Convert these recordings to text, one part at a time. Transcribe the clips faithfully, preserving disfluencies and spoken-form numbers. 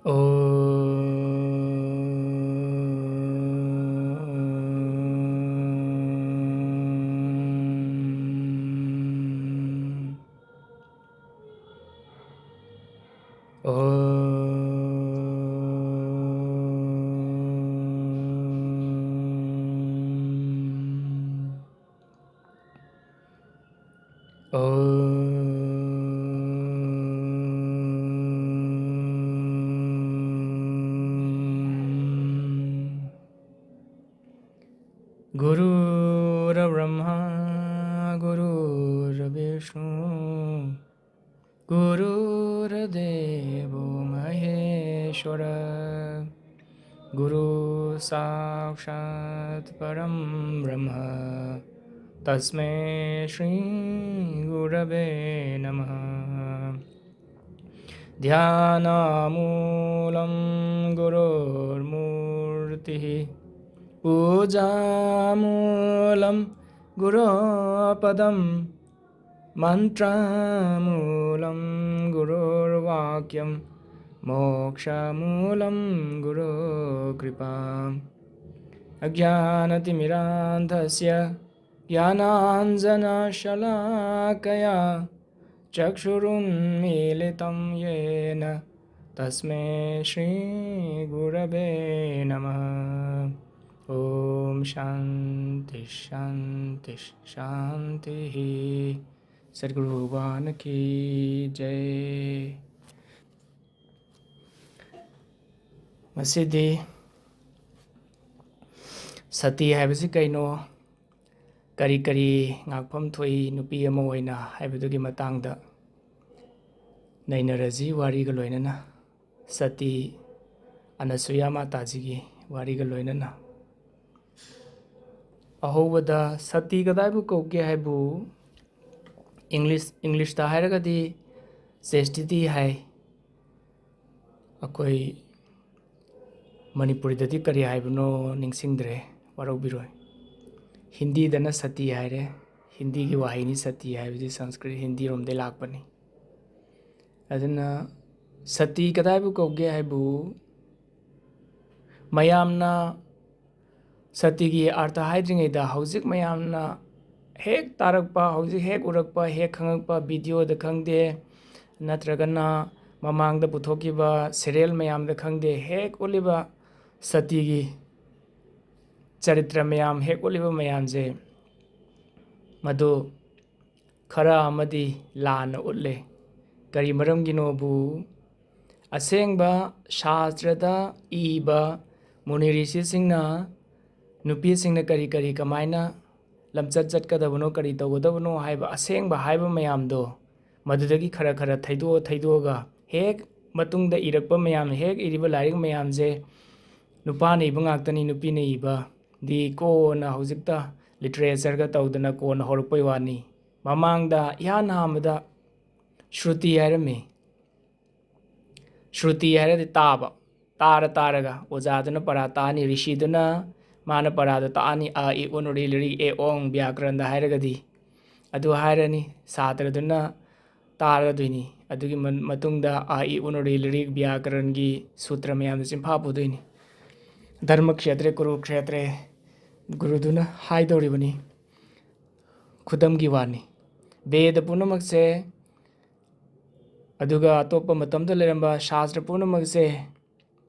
ॐ। ॐ। गुरुर्ब्रह्मा गुरुर्विष्णु गुरुर्देवो महेश्वर। गुरु साक्षात् परं ब्रह्म तस्मै श्री गुरवे नमः। ध्यानमूलं गुरोर्मूर्तिः पूजामूलं गुरोः पदम्। मन्त्रमूलं गुरोर्वाक्यं मोक्षमूलं गुरोः कृपा। अज्ञानतिमिरान्धस्य ज्ञानाञ्जनशलाकया चक्षुरुन्मीलितं येन तस्मै श्री गुरवे नमः। ॐ शान्ति शान्ति शान्तिः। सद्गुरु भगवान की जय। ꯉꯁꯤꯗꯤ ꯁꯇꯤ ꯍꯥꯏꯕꯁꯤ ꯀꯩꯅꯣ, ꯀꯔꯤ ꯀꯔꯤ ꯉꯥꯛꯐꯝ ꯊꯣꯛꯏ ꯅꯨꯄꯤ ꯑꯃ ꯑꯣꯏꯅ ꯍꯥꯏꯕꯗꯨꯒꯤ ꯃꯇꯥꯡꯗ ꯅꯩꯅꯔꯁꯤ, ꯋꯥꯔꯤꯒ ꯂꯣꯏꯅꯅ꯫ ꯁꯇꯤ ꯑꯅꯁꯨꯌꯥ ꯃꯥꯇꯥꯖꯤꯒꯤ ꯋꯥꯔꯤꯒ ꯂꯣꯏꯅꯅ꯫ ꯑꯍꯧꯕꯗ ꯁꯇꯤ ꯀꯗꯥꯏꯕꯨ ꯀꯧꯒꯦ ꯍꯥꯏꯕꯨ ꯏꯪꯂꯤꯁ, ꯏꯪꯂꯤꯁꯇ ꯍꯥꯏꯔꯒꯗꯤ chastity ꯍꯥꯏ꯫ ꯑꯩꯈꯣꯏ ꯃꯅꯤꯄꯨꯔꯤꯗꯗꯤ ꯀꯔꯤ ꯍꯥꯏꯕꯅꯣ ꯅꯤꯡꯁꯤꯡꯗ꯭ꯔꯦ, ꯋꯥꯔꯧꯕꯤꯔꯣꯏ꯫ ꯍꯤꯟꯗꯤꯗꯅ ꯁꯇꯤ ꯍꯥꯏꯔꯦ꯫ ꯍꯤꯟꯗꯤꯒꯤ ꯋꯥꯍꯩꯅꯤ ꯁꯇꯤ ꯍꯥꯏꯕꯁꯤ, ꯁꯪꯁꯀ꯭ꯔꯤꯠ ꯍꯤꯟꯗꯤꯔꯣꯝꯗꯒꯤ ꯂꯥꯛꯄꯅꯤ꯫ ꯑꯗꯨꯅ ꯁꯇꯤ ꯀꯗꯥꯏꯕꯨ ꯀꯧꯒꯦ ꯍꯥꯏꯕꯨ, ꯃꯌꯥꯝꯅ ꯁꯇꯤꯒꯤ ꯑꯥꯔꯊ ꯍꯥꯏꯗ꯭ꯔꯤꯉꯩꯗ, ꯍꯧꯖꯤꯛ ꯃꯌꯥꯝꯅ ꯍꯦꯛ ꯇꯥꯔꯛꯄ, ꯍꯧꯖꯤꯛ ꯍꯦꯛ ꯎꯔꯛꯄ, ꯍꯦꯛ ꯈꯪꯉꯛꯄ ꯚꯤꯗꯤꯑꯣꯗ ꯈꯪꯗꯦ, ꯅꯠꯇ꯭ꯔꯒꯅ ꯃꯃꯥꯡꯗ ꯄꯨꯊꯣꯛꯈꯤꯕ ꯁꯦꯔꯤꯌꯦꯜ ꯃꯌꯥꯝꯗ ꯈꯪꯗꯦ, ꯍꯦꯛ ꯎꯠꯂꯤꯕ ꯁꯇꯤꯒꯤ ꯆꯔꯤꯇ꯭ꯔ ꯃꯌꯥꯝ, ꯍꯦꯛ ꯎꯠꯂꯤꯕ ꯃꯌꯥꯝꯁꯦ, ꯃꯗꯨ ꯈꯔ ꯑꯃꯗꯤ ꯂꯥꯟꯅ ꯎꯠꯂꯦ꯫ ꯀꯔꯤ ꯃꯔꯝꯒꯤꯅꯣꯕꯨ, ꯑꯁꯦꯡꯕ ꯁꯥꯁꯇ꯭ꯔꯗ ꯏꯕ ꯃꯨꯅꯤ ꯔꯤꯁꯤꯁꯤꯡꯅ ꯅꯨꯄꯤꯁꯤꯡꯅ ꯀꯔꯤ ꯀꯔꯤ, ꯀꯃꯥꯏꯅ ꯂꯝꯆꯠ ꯆꯠꯀꯗꯕꯅꯣ, ꯀꯔꯤ ꯇꯧꯒꯗꯕꯅꯣ ꯍꯥꯏꯕ, ꯑꯁꯦꯡꯕ ꯍꯥꯏꯕ ꯃꯌꯥꯝꯗꯣ, ꯃꯗꯨꯗꯒꯤ ꯈꯔ ꯈꯔ ꯊꯩꯗꯣꯛꯑ ꯊꯩꯗꯣꯛꯑꯒ, ꯍꯦꯛ ꯃꯇꯨꯡꯗ ꯏꯔꯛꯄ ꯃꯌꯥꯝ, ꯍꯦꯛ ꯏꯔꯤꯕ ꯂꯥꯏꯔꯤꯛ ꯃꯌꯥꯝꯁꯦ ꯅꯨꯄꯥꯅ ꯏꯕ ꯉꯥꯛꯇꯅꯤ, ꯅꯨꯄꯤꯅ ꯏꯕꯗꯤ ꯀꯣꯟꯅ ꯍꯧꯖꯤꯛꯇ ꯂꯤꯇꯔꯦꯆꯔꯒ ꯇꯧꯗꯅ ꯀꯣꯟꯅ ꯍꯧꯔꯛꯄꯩ ꯋꯥꯅꯤ꯫ ꯃꯃꯥꯡꯗ ꯏꯍꯥꯟ ꯍꯥꯟꯕꯗ ꯁ꯭ꯔꯨꯇꯤ ꯍꯥꯏꯔꯝꯃꯤ꯫ ꯁ꯭ꯔꯨꯇꯤ ꯍꯥꯏꯔꯗꯤ ꯇꯥꯕ, ꯇꯥꯔ ꯇꯥꯔꯒ ꯑꯣꯖꯥꯗꯨꯅ ꯄꯔꯥ ꯇꯥꯛꯑꯅꯤ, ꯔꯤꯁꯤꯗꯨꯅ ꯃꯥꯅ ꯄꯔꯥꯗꯣ ꯇꯥꯛꯑꯅꯤ, ꯑ, ꯏ, ꯎ, ꯔꯤ, ꯂꯤ, ꯔꯤ, ꯑꯦ, ꯑꯣꯡ, ꯕ꯭ꯌꯥꯀꯔꯟꯗ ꯍꯥꯏꯔꯒꯗꯤ꯫ ꯑꯗꯨ ꯍꯥꯏꯔꯅꯤ, ꯁꯥꯇ꯭ꯔꯗꯨꯅ ꯇꯥꯔꯗꯣꯏꯅꯤ꯫ ꯑꯗꯨꯒꯤ ꯃ-, ꯃꯇꯨꯡꯗ ꯑ, ꯏ, ꯎ, ꯔꯤ, ꯂꯤ, ꯔꯤ, ꯕ꯭ꯌꯥꯀꯔꯟꯒꯤ ꯁꯨꯇ꯭ꯔ ꯃꯌꯥꯝꯗꯣ ꯆꯤꯟꯐꯥ ꯄꯨꯗꯣꯏꯅꯤ꯫ ꯙꯔꯃ ꯈꯦꯇ꯭ꯔꯦ, ꯀꯨꯔꯨ ꯈꯦꯇ꯭ꯔꯦ, ꯒꯨꯔꯨꯗꯨꯅ ꯍꯥꯏꯗꯧꯔꯤꯕꯅꯤ꯫ ꯈꯨꯗꯝꯒꯤ ꯋꯥꯅꯤ, ꯕꯦꯗ ꯄꯨꯝꯅꯃꯛꯁꯦ, ꯑꯗꯨꯒ ꯑꯇꯣꯞꯄ ꯃꯇꯝꯗ ꯂꯩꯔꯝꯕ ꯁꯥꯁꯇ꯭ꯔ ꯄꯨꯝꯅꯃꯛꯁꯦ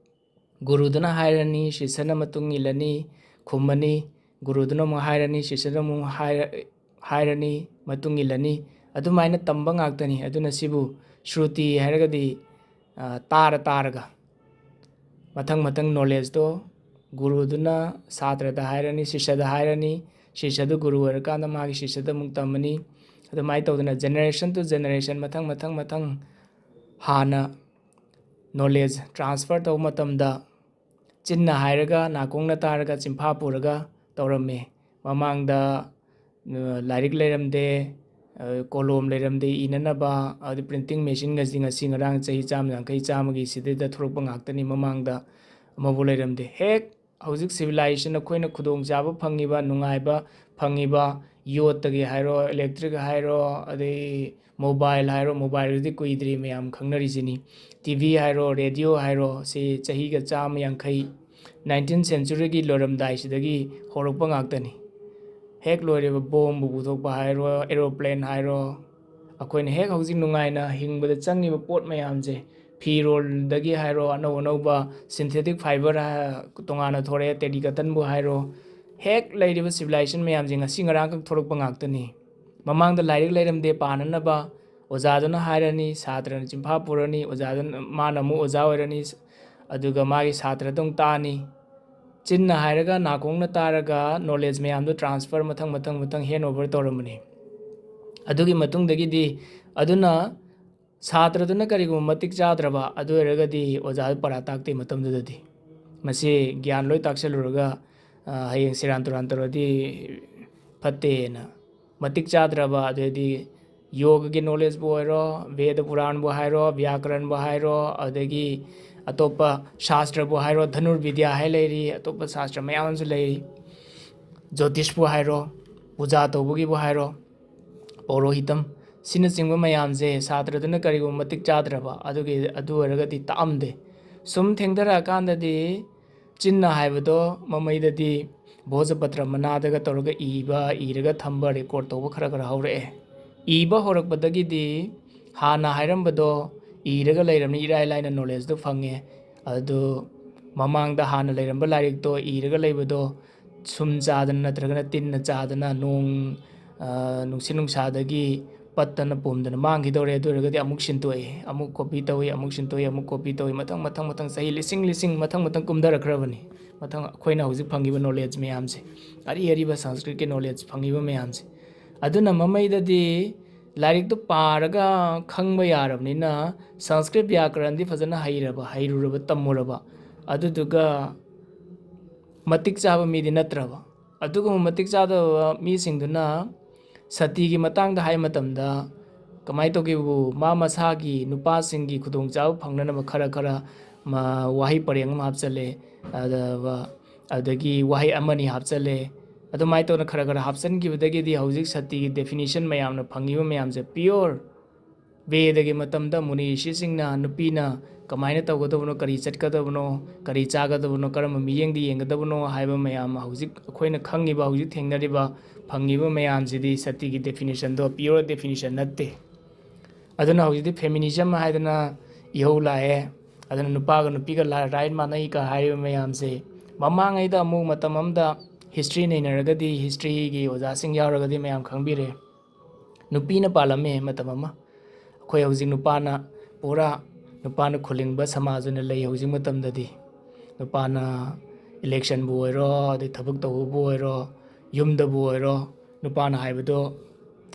ꯒꯨꯔꯨꯗꯨꯅ ꯍꯥꯏꯔꯅꯤ, ꯁꯤꯁ꯭ꯌꯅ ꯃꯇꯨꯡ ꯏꯜꯂꯅꯤ, ꯈꯨꯝꯃꯅꯤ, ꯒꯨꯔꯨꯗꯨꯅ ꯑꯃꯨꯛ ꯍꯥꯏꯔꯅꯤ, ꯁꯤꯁ꯭ꯌꯅ ꯑꯃꯨꯛ ꯍꯥꯏꯔ-, ꯍꯥꯏꯔꯅꯤ, ꯃꯇꯨꯡ ꯏꯜꯂꯅꯤ꯫ ꯑꯗꯨꯃꯥꯏꯅ ꯇꯝꯕ ꯉꯥꯛꯇꯅꯤ꯫ ꯑꯗꯨꯅ ꯁꯤꯕꯨ ꯁ꯭ꯔꯨꯇꯤ ꯍꯥꯏꯔꯒꯗꯤ, ꯑ, ꯇꯥꯔ ꯇꯥꯔꯒ ꯃꯊꯪ ꯃꯊꯪ ꯅꯣꯂꯦꯖꯇꯣ ꯒꯨꯔꯨꯗꯨꯅ ꯁꯥꯇ꯭ꯔꯗ ꯍꯥꯏꯔꯅꯤ, ꯁꯤꯁ꯭ꯌꯗ ꯍꯥꯏꯔꯅꯤ, ꯁꯤꯁ꯭ꯌꯗꯨ ꯒꯨꯔꯨ ꯑꯣꯏꯔꯀꯥꯟꯗ ꯃꯥꯒꯤ ꯁꯤꯁ꯭ꯌꯗ ꯑꯃꯨꯛ ꯇꯝꯃꯅꯤ꯫ ꯑꯗꯨꯃꯥꯏꯅ ꯇꯧꯗꯅ generation to generation, ꯃꯊꯪ ꯃꯊꯪ ꯃꯊꯪ ꯍꯥꯟꯅ ꯅꯣꯂꯦꯖ ꯇ꯭ꯔꯥꯟꯁꯐꯔ ꯇꯧꯕ ꯃꯇꯝꯗ ꯆꯤꯟꯅ ꯍꯥꯏꯔꯒ, ꯅꯥꯀꯣꯡꯅ ꯇꯥꯔꯒ, ꯆꯤꯟꯐꯥ ꯄꯨꯔꯒ ꯇꯧꯔꯝꯃꯤ꯫ ꯃꯃꯥꯡꯗ, ꯑ, ꯂꯥꯏꯔꯤꯛ ꯂꯩꯔꯝꯗꯦ, ꯑ, ꯀꯣꯂꯣꯝ ꯂꯩꯔꯝꯗꯦ ꯏꯅꯅꯕ, ꯑꯗꯨ printing machineꯒꯁꯤ ꯉꯁꯤ ꯉꯔꯥꯡ ꯆꯍꯤ ꯆꯥꯝꯃ ꯌꯥꯡꯈꯩ, ꯆꯥꯝꯃꯒꯤ ꯁꯤꯗꯩꯗ ꯊꯣꯛꯂꯛꯄ ꯉꯥꯛꯇꯅꯤ꯫ ꯃꯃꯥꯡꯗ ꯑꯃꯐꯥꯎ ꯂꯩꯔꯝꯗꯦ꯫ ꯍꯦꯛ ꯍꯧꯖꯤꯛ civilization ꯑꯩꯈꯣꯏꯅ ꯈꯨꯗꯣꯡꯆꯥꯕ ꯐꯪꯉꯤꯕ, ꯅꯨꯡꯉꯥꯏꯕ ꯐꯪꯉꯤꯕ, ꯌꯣꯠꯇꯒꯤ ꯍꯥꯏꯔꯣ, electric ꯍꯥꯏꯔꯣ, ꯑꯗꯩ ꯃꯣꯕꯥꯏꯜ ꯍꯥꯏꯔꯣ, ꯃꯣꯕꯥꯏꯜꯗꯨꯗꯤ ꯀꯨꯏꯗ꯭ꯔꯤ ꯃꯌꯥꯝ ꯈꯪꯅꯔꯤꯁꯤꯅꯤ꯫ ꯇꯤ ꯚꯤ ꯍꯥꯏꯔꯣ, ꯔꯦꯗꯤꯑꯣ ꯍꯥꯏꯔꯣ, ꯁꯤ ꯆꯍꯤꯒ ꯆꯥꯝꯃ ꯌꯥꯡꯈꯩ, nineteenth centuryꯒꯤ ꯂꯣꯏꯔꯝꯗꯥꯏꯁꯤꯗꯒꯤ ꯍꯧꯔꯛꯄ ꯉꯥꯛꯇꯅꯤ꯫ ꯍꯦꯛ ꯂꯣꯏꯔꯦꯕ, ꯕꯣꯝꯕꯨ ꯄꯨꯊꯣꯛꯄ ꯍꯥꯏꯔꯣ, ꯑꯦꯔꯣꯄ꯭ꯂꯦꯟ ꯍꯥꯏꯔꯣ, ꯑꯩꯈꯣꯏꯅ ꯍꯦꯛ ꯍꯧꯖꯤꯛ ꯅꯨꯡꯉꯥꯏꯅ ꯍꯤꯡꯕꯗ ꯆꯪꯉꯤꯕ ꯄꯣꯠ ꯃꯌꯥꯝꯁꯦ, ꯐꯤꯔꯣꯜꯗꯒꯤ ꯍꯥꯏꯔꯣ, ꯑꯅꯧ ꯑꯅꯧꯕ synthetic fiber ꯍꯥ-, ꯇꯣꯉꯥꯟꯅ ꯊꯣꯔꯛꯑꯦ, ꯇꯦꯔꯤꯀꯇꯟꯕꯨ ꯍꯥꯏꯔꯣ, ꯍꯦꯛ ꯂꯩꯔꯤꯕ civilization ꯃꯌꯥꯝꯁꯦ ꯉꯁꯤ ꯉꯔꯥꯡꯈꯛ ꯊꯣꯔꯛꯄ ꯉꯥꯛꯇꯅꯤ꯫ ꯃꯃꯥꯡꯗ ꯂꯥꯏꯔꯤꯛ ꯂꯩꯔꯝꯗꯦ ꯄꯥꯅꯅꯕ, ꯑꯣꯖꯥꯗꯨꯅ ꯍꯥꯏꯔꯅꯤ, ꯁꯥꯇ꯭ꯔꯅ ꯆꯤꯟꯐꯥ ꯄꯨꯔꯅꯤ, ꯑꯣꯖꯥꯗꯨꯅ, ꯃꯥꯅ ꯑꯃꯨꯛ ꯑꯣꯖꯥ ꯑꯣꯏꯔꯅꯤ, ꯑꯗꯨꯒ ꯃꯥꯒꯤ ꯁꯥꯇ꯭ꯔꯗ ꯑꯃꯨꯛ ꯇꯥꯛꯑꯅꯤ꯫ ꯆꯤꯟꯅ ꯍꯥꯏꯔꯒ ꯅꯥꯀꯣꯡꯅ ꯇꯥꯔꯒ knowledge ꯃꯌꯥꯝꯗꯣ transfer ꯃꯊꯪ ꯃꯊꯪ ꯃꯊꯪ hand over ꯇꯧꯔꯝꯕꯅꯤ꯫ ꯑꯗꯨꯒꯤ ꯃꯇꯨꯡꯗꯒꯤꯗꯤ, ꯑꯗꯨꯅ ꯁꯥꯇ꯭ꯔꯗꯨꯅ ꯀꯔꯤꯒꯨꯝꯕ ꯃꯇꯤꯛ ꯆꯥꯗ꯭ꯔꯕ ꯑꯗꯨ ꯑꯣꯏꯔꯒꯗꯤ ꯑꯣꯖꯥꯗꯨ ꯄꯔꯥ ꯇꯥꯛꯇꯦ ꯃꯇꯝꯗꯨꯗꯗꯤ꯫ ꯃꯁꯤ ꯒ꯭ꯌꯥꯟ ꯂꯣꯏ ꯇꯥꯛꯁꯜꯂꯨꯔꯒ, ꯑ, ꯍꯌꯦꯡ ꯁꯦꯔꯥꯟ ꯇꯨꯔꯥꯟ ꯇꯧꯔꯗꯤ ꯐꯠꯇꯦꯅ꯫ ꯃꯇꯤꯛ ꯆꯥꯗ꯭ꯔꯕ, ꯑꯗꯩꯗꯤ ꯌꯣꯒꯒꯤ knowledgeꯕꯨ ꯑꯣꯏꯔꯣ, ꯕꯦꯗ ꯄꯨꯔꯥꯟꯕꯨ ꯍꯥꯏꯔꯣ, ꯕ꯭ꯌꯥꯀꯔꯟꯕꯨ ꯍꯥꯏꯔꯣ, ꯑꯗꯒꯤ ꯑꯇꯣꯞꯄ ꯁꯥꯁꯇ꯭ꯔꯕꯨ ꯍꯥꯏꯔꯣ, ꯙꯅꯨꯔꯕꯤꯗ꯭ꯌꯥ ꯍꯥꯏ ꯂꯩꯔꯤ, ꯑꯇꯣꯞꯄ ꯁꯥꯁꯇ꯭ꯔ ꯃꯌꯥꯝ ꯑꯃꯁꯨ ꯂꯩꯔꯤ, ꯖꯣꯇꯤꯁꯄꯨ ꯍꯥꯏꯔꯣ, ꯄꯨꯖꯥ ꯇꯧꯕꯒꯤꯕꯨ ꯍꯥꯏꯔꯣ, ꯄꯧꯔꯣꯍꯤꯇꯝ, ꯁꯤꯅꯆꯤꯡꯕ ꯃꯌꯥꯝꯁꯦ ꯁꯥꯇ꯭ꯔꯗꯨꯅ ꯀꯔꯤꯒꯨꯝꯕ ꯃꯇꯤꯛ ꯆꯥꯗ꯭ꯔꯕ, ꯑꯗꯨꯒꯤ, ꯑꯗꯨ ꯑꯣꯏꯔꯒꯗꯤ ꯇꯥꯛꯑꯝꯗꯦ꯫ ꯁꯨꯝ ꯊꯦꯡꯊꯔꯛꯑꯀꯥꯟꯗꯗꯤ ꯆꯤꯟꯅ ꯍꯥꯏꯕꯗꯣ ꯃꯃꯩꯗꯗꯤ ꯚꯣꯖꯄꯇ꯭ꯔ ꯃꯅꯥꯗꯒ ꯇꯧꯔꯒ ꯏꯕ, ꯏꯔꯒ ꯊꯝꯕ, record ꯇꯧꯕ ꯈꯔ ꯈꯔ ꯍꯧꯔꯛꯑꯦ꯫ ꯏꯕ ꯍꯧꯔꯛꯄꯗꯒꯤꯗꯤ ꯍꯥꯟꯅ ꯍꯥꯏꯔꯝꯕꯗꯣ ꯏꯔꯒ ꯂꯩꯔꯕꯅꯤ, ꯏꯔꯥꯏ ꯂꯥꯏꯅ knowledgeꯗꯣ ꯐꯪꯉꯦ꯫ ꯑꯗꯨ ꯃꯃꯥꯡꯗ ꯍꯥꯟꯅ ꯂꯩꯔꯝꯕ ꯂꯥꯏꯔꯤꯛꯇꯣ ꯏꯔꯒ ꯂꯩꯕꯗꯣ ꯁꯨꯝ ꯆꯥꯗꯅ ꯅꯠꯇ꯭ꯔꯒꯅ ꯇꯤꯟꯅ ꯆꯥꯗꯅ ꯅꯣꯡ, ꯑ, ꯅꯨꯡꯁꯤꯠ ꯅꯨꯡꯁꯥꯗꯒꯤ ꯄꯠꯇꯅ ꯄꯨꯝꯗꯅ ꯃꯥꯡꯈꯤꯗꯧꯔꯦ꯫ ꯑꯗꯨ ꯑꯣꯏꯔꯒꯗꯤ ꯑꯃꯨꯛ ꯁꯤꯟꯇꯣꯛꯏ, ꯑꯃꯨꯛ copy ꯇꯧꯏ, ꯑꯃꯨꯛ ꯁꯤꯟꯇꯣꯛꯏ, ꯑꯃꯨꯛ copy ꯇꯧꯏ, ꯃꯊꯪ ꯃꯊꯪ ꯃꯊꯪ ꯆꯍꯤ ꯂꯤꯁꯤꯡ ꯂꯤꯁꯤꯡ ꯃꯊꯪ ꯃꯊꯪ ꯀꯨꯝꯊꯔꯛꯈ꯭ꯔꯕꯅꯤ꯫ ꯃꯊꯪ ꯑꯩꯈꯣꯏꯅ ꯍꯧꯖꯤꯛ ꯐꯪꯉꯤꯕ knowledge ꯃꯌꯥꯝꯁꯦ, ꯑꯔꯤ ꯑꯔꯤꯕ ꯁꯪꯁꯀ꯭ꯔꯤꯠꯀꯤ knowledge ꯐꯪꯉꯤꯕ ꯃꯌꯥꯝꯁꯦ꯫ ꯑꯗꯨꯅ ꯃꯃꯩꯗꯗꯤ ꯂꯥꯏꯔꯤꯛꯇꯨ ꯄꯥꯔꯒ ꯈꯪꯕ ꯌꯥꯔꯕꯅꯤꯅ ꯁꯪꯁꯀ꯭ꯔꯤꯠ ꯕ꯭ꯌꯥꯀꯔꯟꯗꯤ ꯐꯖꯅ ꯍꯩꯔꯕ, ꯍꯩꯔꯨꯔꯕ, ꯇꯝꯃꯨꯔꯕ, ꯑꯗꯨꯗꯨꯒ ꯃꯇꯤꯛ ꯆꯥꯕ ꯃꯤꯗꯤ ꯅꯠꯇ꯭ꯔꯕ꯫ ꯑꯗꯨꯒꯨꯝꯕ ꯃꯇꯤꯛ ꯆꯥꯗꯕ ꯃꯤꯁꯤꯡꯗꯨꯅ ꯁꯇꯤꯒꯤ ꯃꯇꯥꯡꯗ ꯍꯥꯏ ꯃꯇꯝꯗ ꯀꯃꯥꯏꯅ ꯇꯧꯒꯦꯕꯨ, ꯃꯥ ꯃꯁꯥꯒꯤ ꯅꯨꯄꯥꯁꯤꯡꯒꯤ ꯈꯨꯗꯣꯡꯆꯥꯕ ꯐꯪꯅꯅꯕ ꯈꯔ ꯈꯔ ꯃ-, ꯋꯥꯍꯩ ꯄꯔꯦꯡ ꯑꯃ ꯍꯥꯞꯆꯜꯂꯦ, ꯑꯗ-, ꯑꯗꯒꯤ ꯋꯥꯍꯩ ꯑꯃꯅꯤ ꯍꯥꯞꯆꯜꯂꯦ꯫ ꯑꯗꯨꯃꯥꯏꯅ ꯇꯧꯅ ꯈꯔ ꯈꯔ ꯍꯥꯞꯆꯤꯟꯈꯤꯕꯗꯒꯤꯗꯤ ꯍꯧꯖꯤꯛ ꯁꯇꯤꯒꯤ definition ꯃꯌꯥꯝꯅ ꯐꯪꯉꯤꯕ ꯃꯌꯥꯝꯁꯦ pure ꯕꯦꯗꯒꯤ ꯃꯇꯝꯗ ꯃꯨꯅꯤ ꯔꯤꯁꯤꯁꯤꯡꯅ ꯅꯨꯄꯤꯅ ꯀꯃꯥꯏꯅ ꯇꯧꯒꯗꯕꯅꯣ, ꯀꯔꯤ ꯆꯠꯀꯗꯕꯅꯣ, ꯀꯔꯤ ꯆꯥꯒꯗꯕꯅꯣ, ꯀꯔꯝꯕ ꯃꯤꯠꯌꯦꯡꯗ ꯌꯦꯡꯒꯗꯕꯅꯣ ꯍꯥꯏꯕ ꯃꯌꯥꯝ, ꯍꯧꯖꯤꯛ ꯑꯩꯈꯣꯏꯅ ꯈꯪꯉꯤꯕ, ꯍꯧꯖꯤꯛ ꯊꯦꯡꯅꯔꯤꯕ, ꯐꯪꯉꯤꯕ ꯃꯌꯥꯝꯁꯤꯗꯤ ꯁꯇꯤꯒꯤ definitionꯗꯣ pure definition ꯅꯠꯇꯦ꯫ ꯑꯗꯨꯅ ꯍꯧꯖꯤꯛꯇꯤ feminism ꯍꯥꯏꯗꯅ ꯏꯍꯧ ꯂꯥꯛꯑꯦ꯫ ꯑꯗꯨꯅ ꯅꯨꯄꯥꯒ ꯅꯨꯄꯤꯒ ꯂꯥ-, right ꯃꯥꯟꯅꯩꯒ ꯍꯥꯏꯔꯤꯕ ꯃꯌꯥꯝꯁꯦ, ꯃꯃꯥꯡꯉꯩꯗ ꯑꯃꯨꯛ ꯃꯇꯝ ꯑꯃꯗ history ꯅꯩꯅꯔꯒꯗꯤ, historyꯒꯤ ꯑꯣꯖꯥꯁꯤꯡ ꯌꯥꯎꯔꯒꯗꯤ ꯃꯌꯥꯝ ꯈꯪꯕꯤꯔꯦ꯫ ꯅꯨꯄꯤꯅ ꯄꯥꯜꯂꯝꯃꯦ ꯃꯇꯝ ꯑꯃ꯫ ꯑꯩꯈꯣꯏ ꯍꯧꯖꯤꯛ ꯅꯨꯄꯥꯅ ꯄꯨꯔꯥ, ꯅꯨꯄꯥꯅ ꯈꯨꯂꯤꯡꯕ ꯁꯃꯥꯖ ꯑꯣꯏꯅ ꯂꯩ ꯍꯧꯖꯤꯛ ꯃꯇꯝꯗꯗꯤ꯫ ꯅꯨꯄꯥꯅ electionꯕꯨ ꯑꯣꯏꯔꯣ, ꯑꯗꯩ ꯊꯕꯛ ꯇꯧꯕꯕꯨ ꯑꯣꯏꯔꯣ, ꯌꯨꯝꯗꯕꯨ ꯑꯣꯏꯔꯣ, ꯅꯨꯄꯥꯅ ꯍꯥꯏꯕꯗꯣ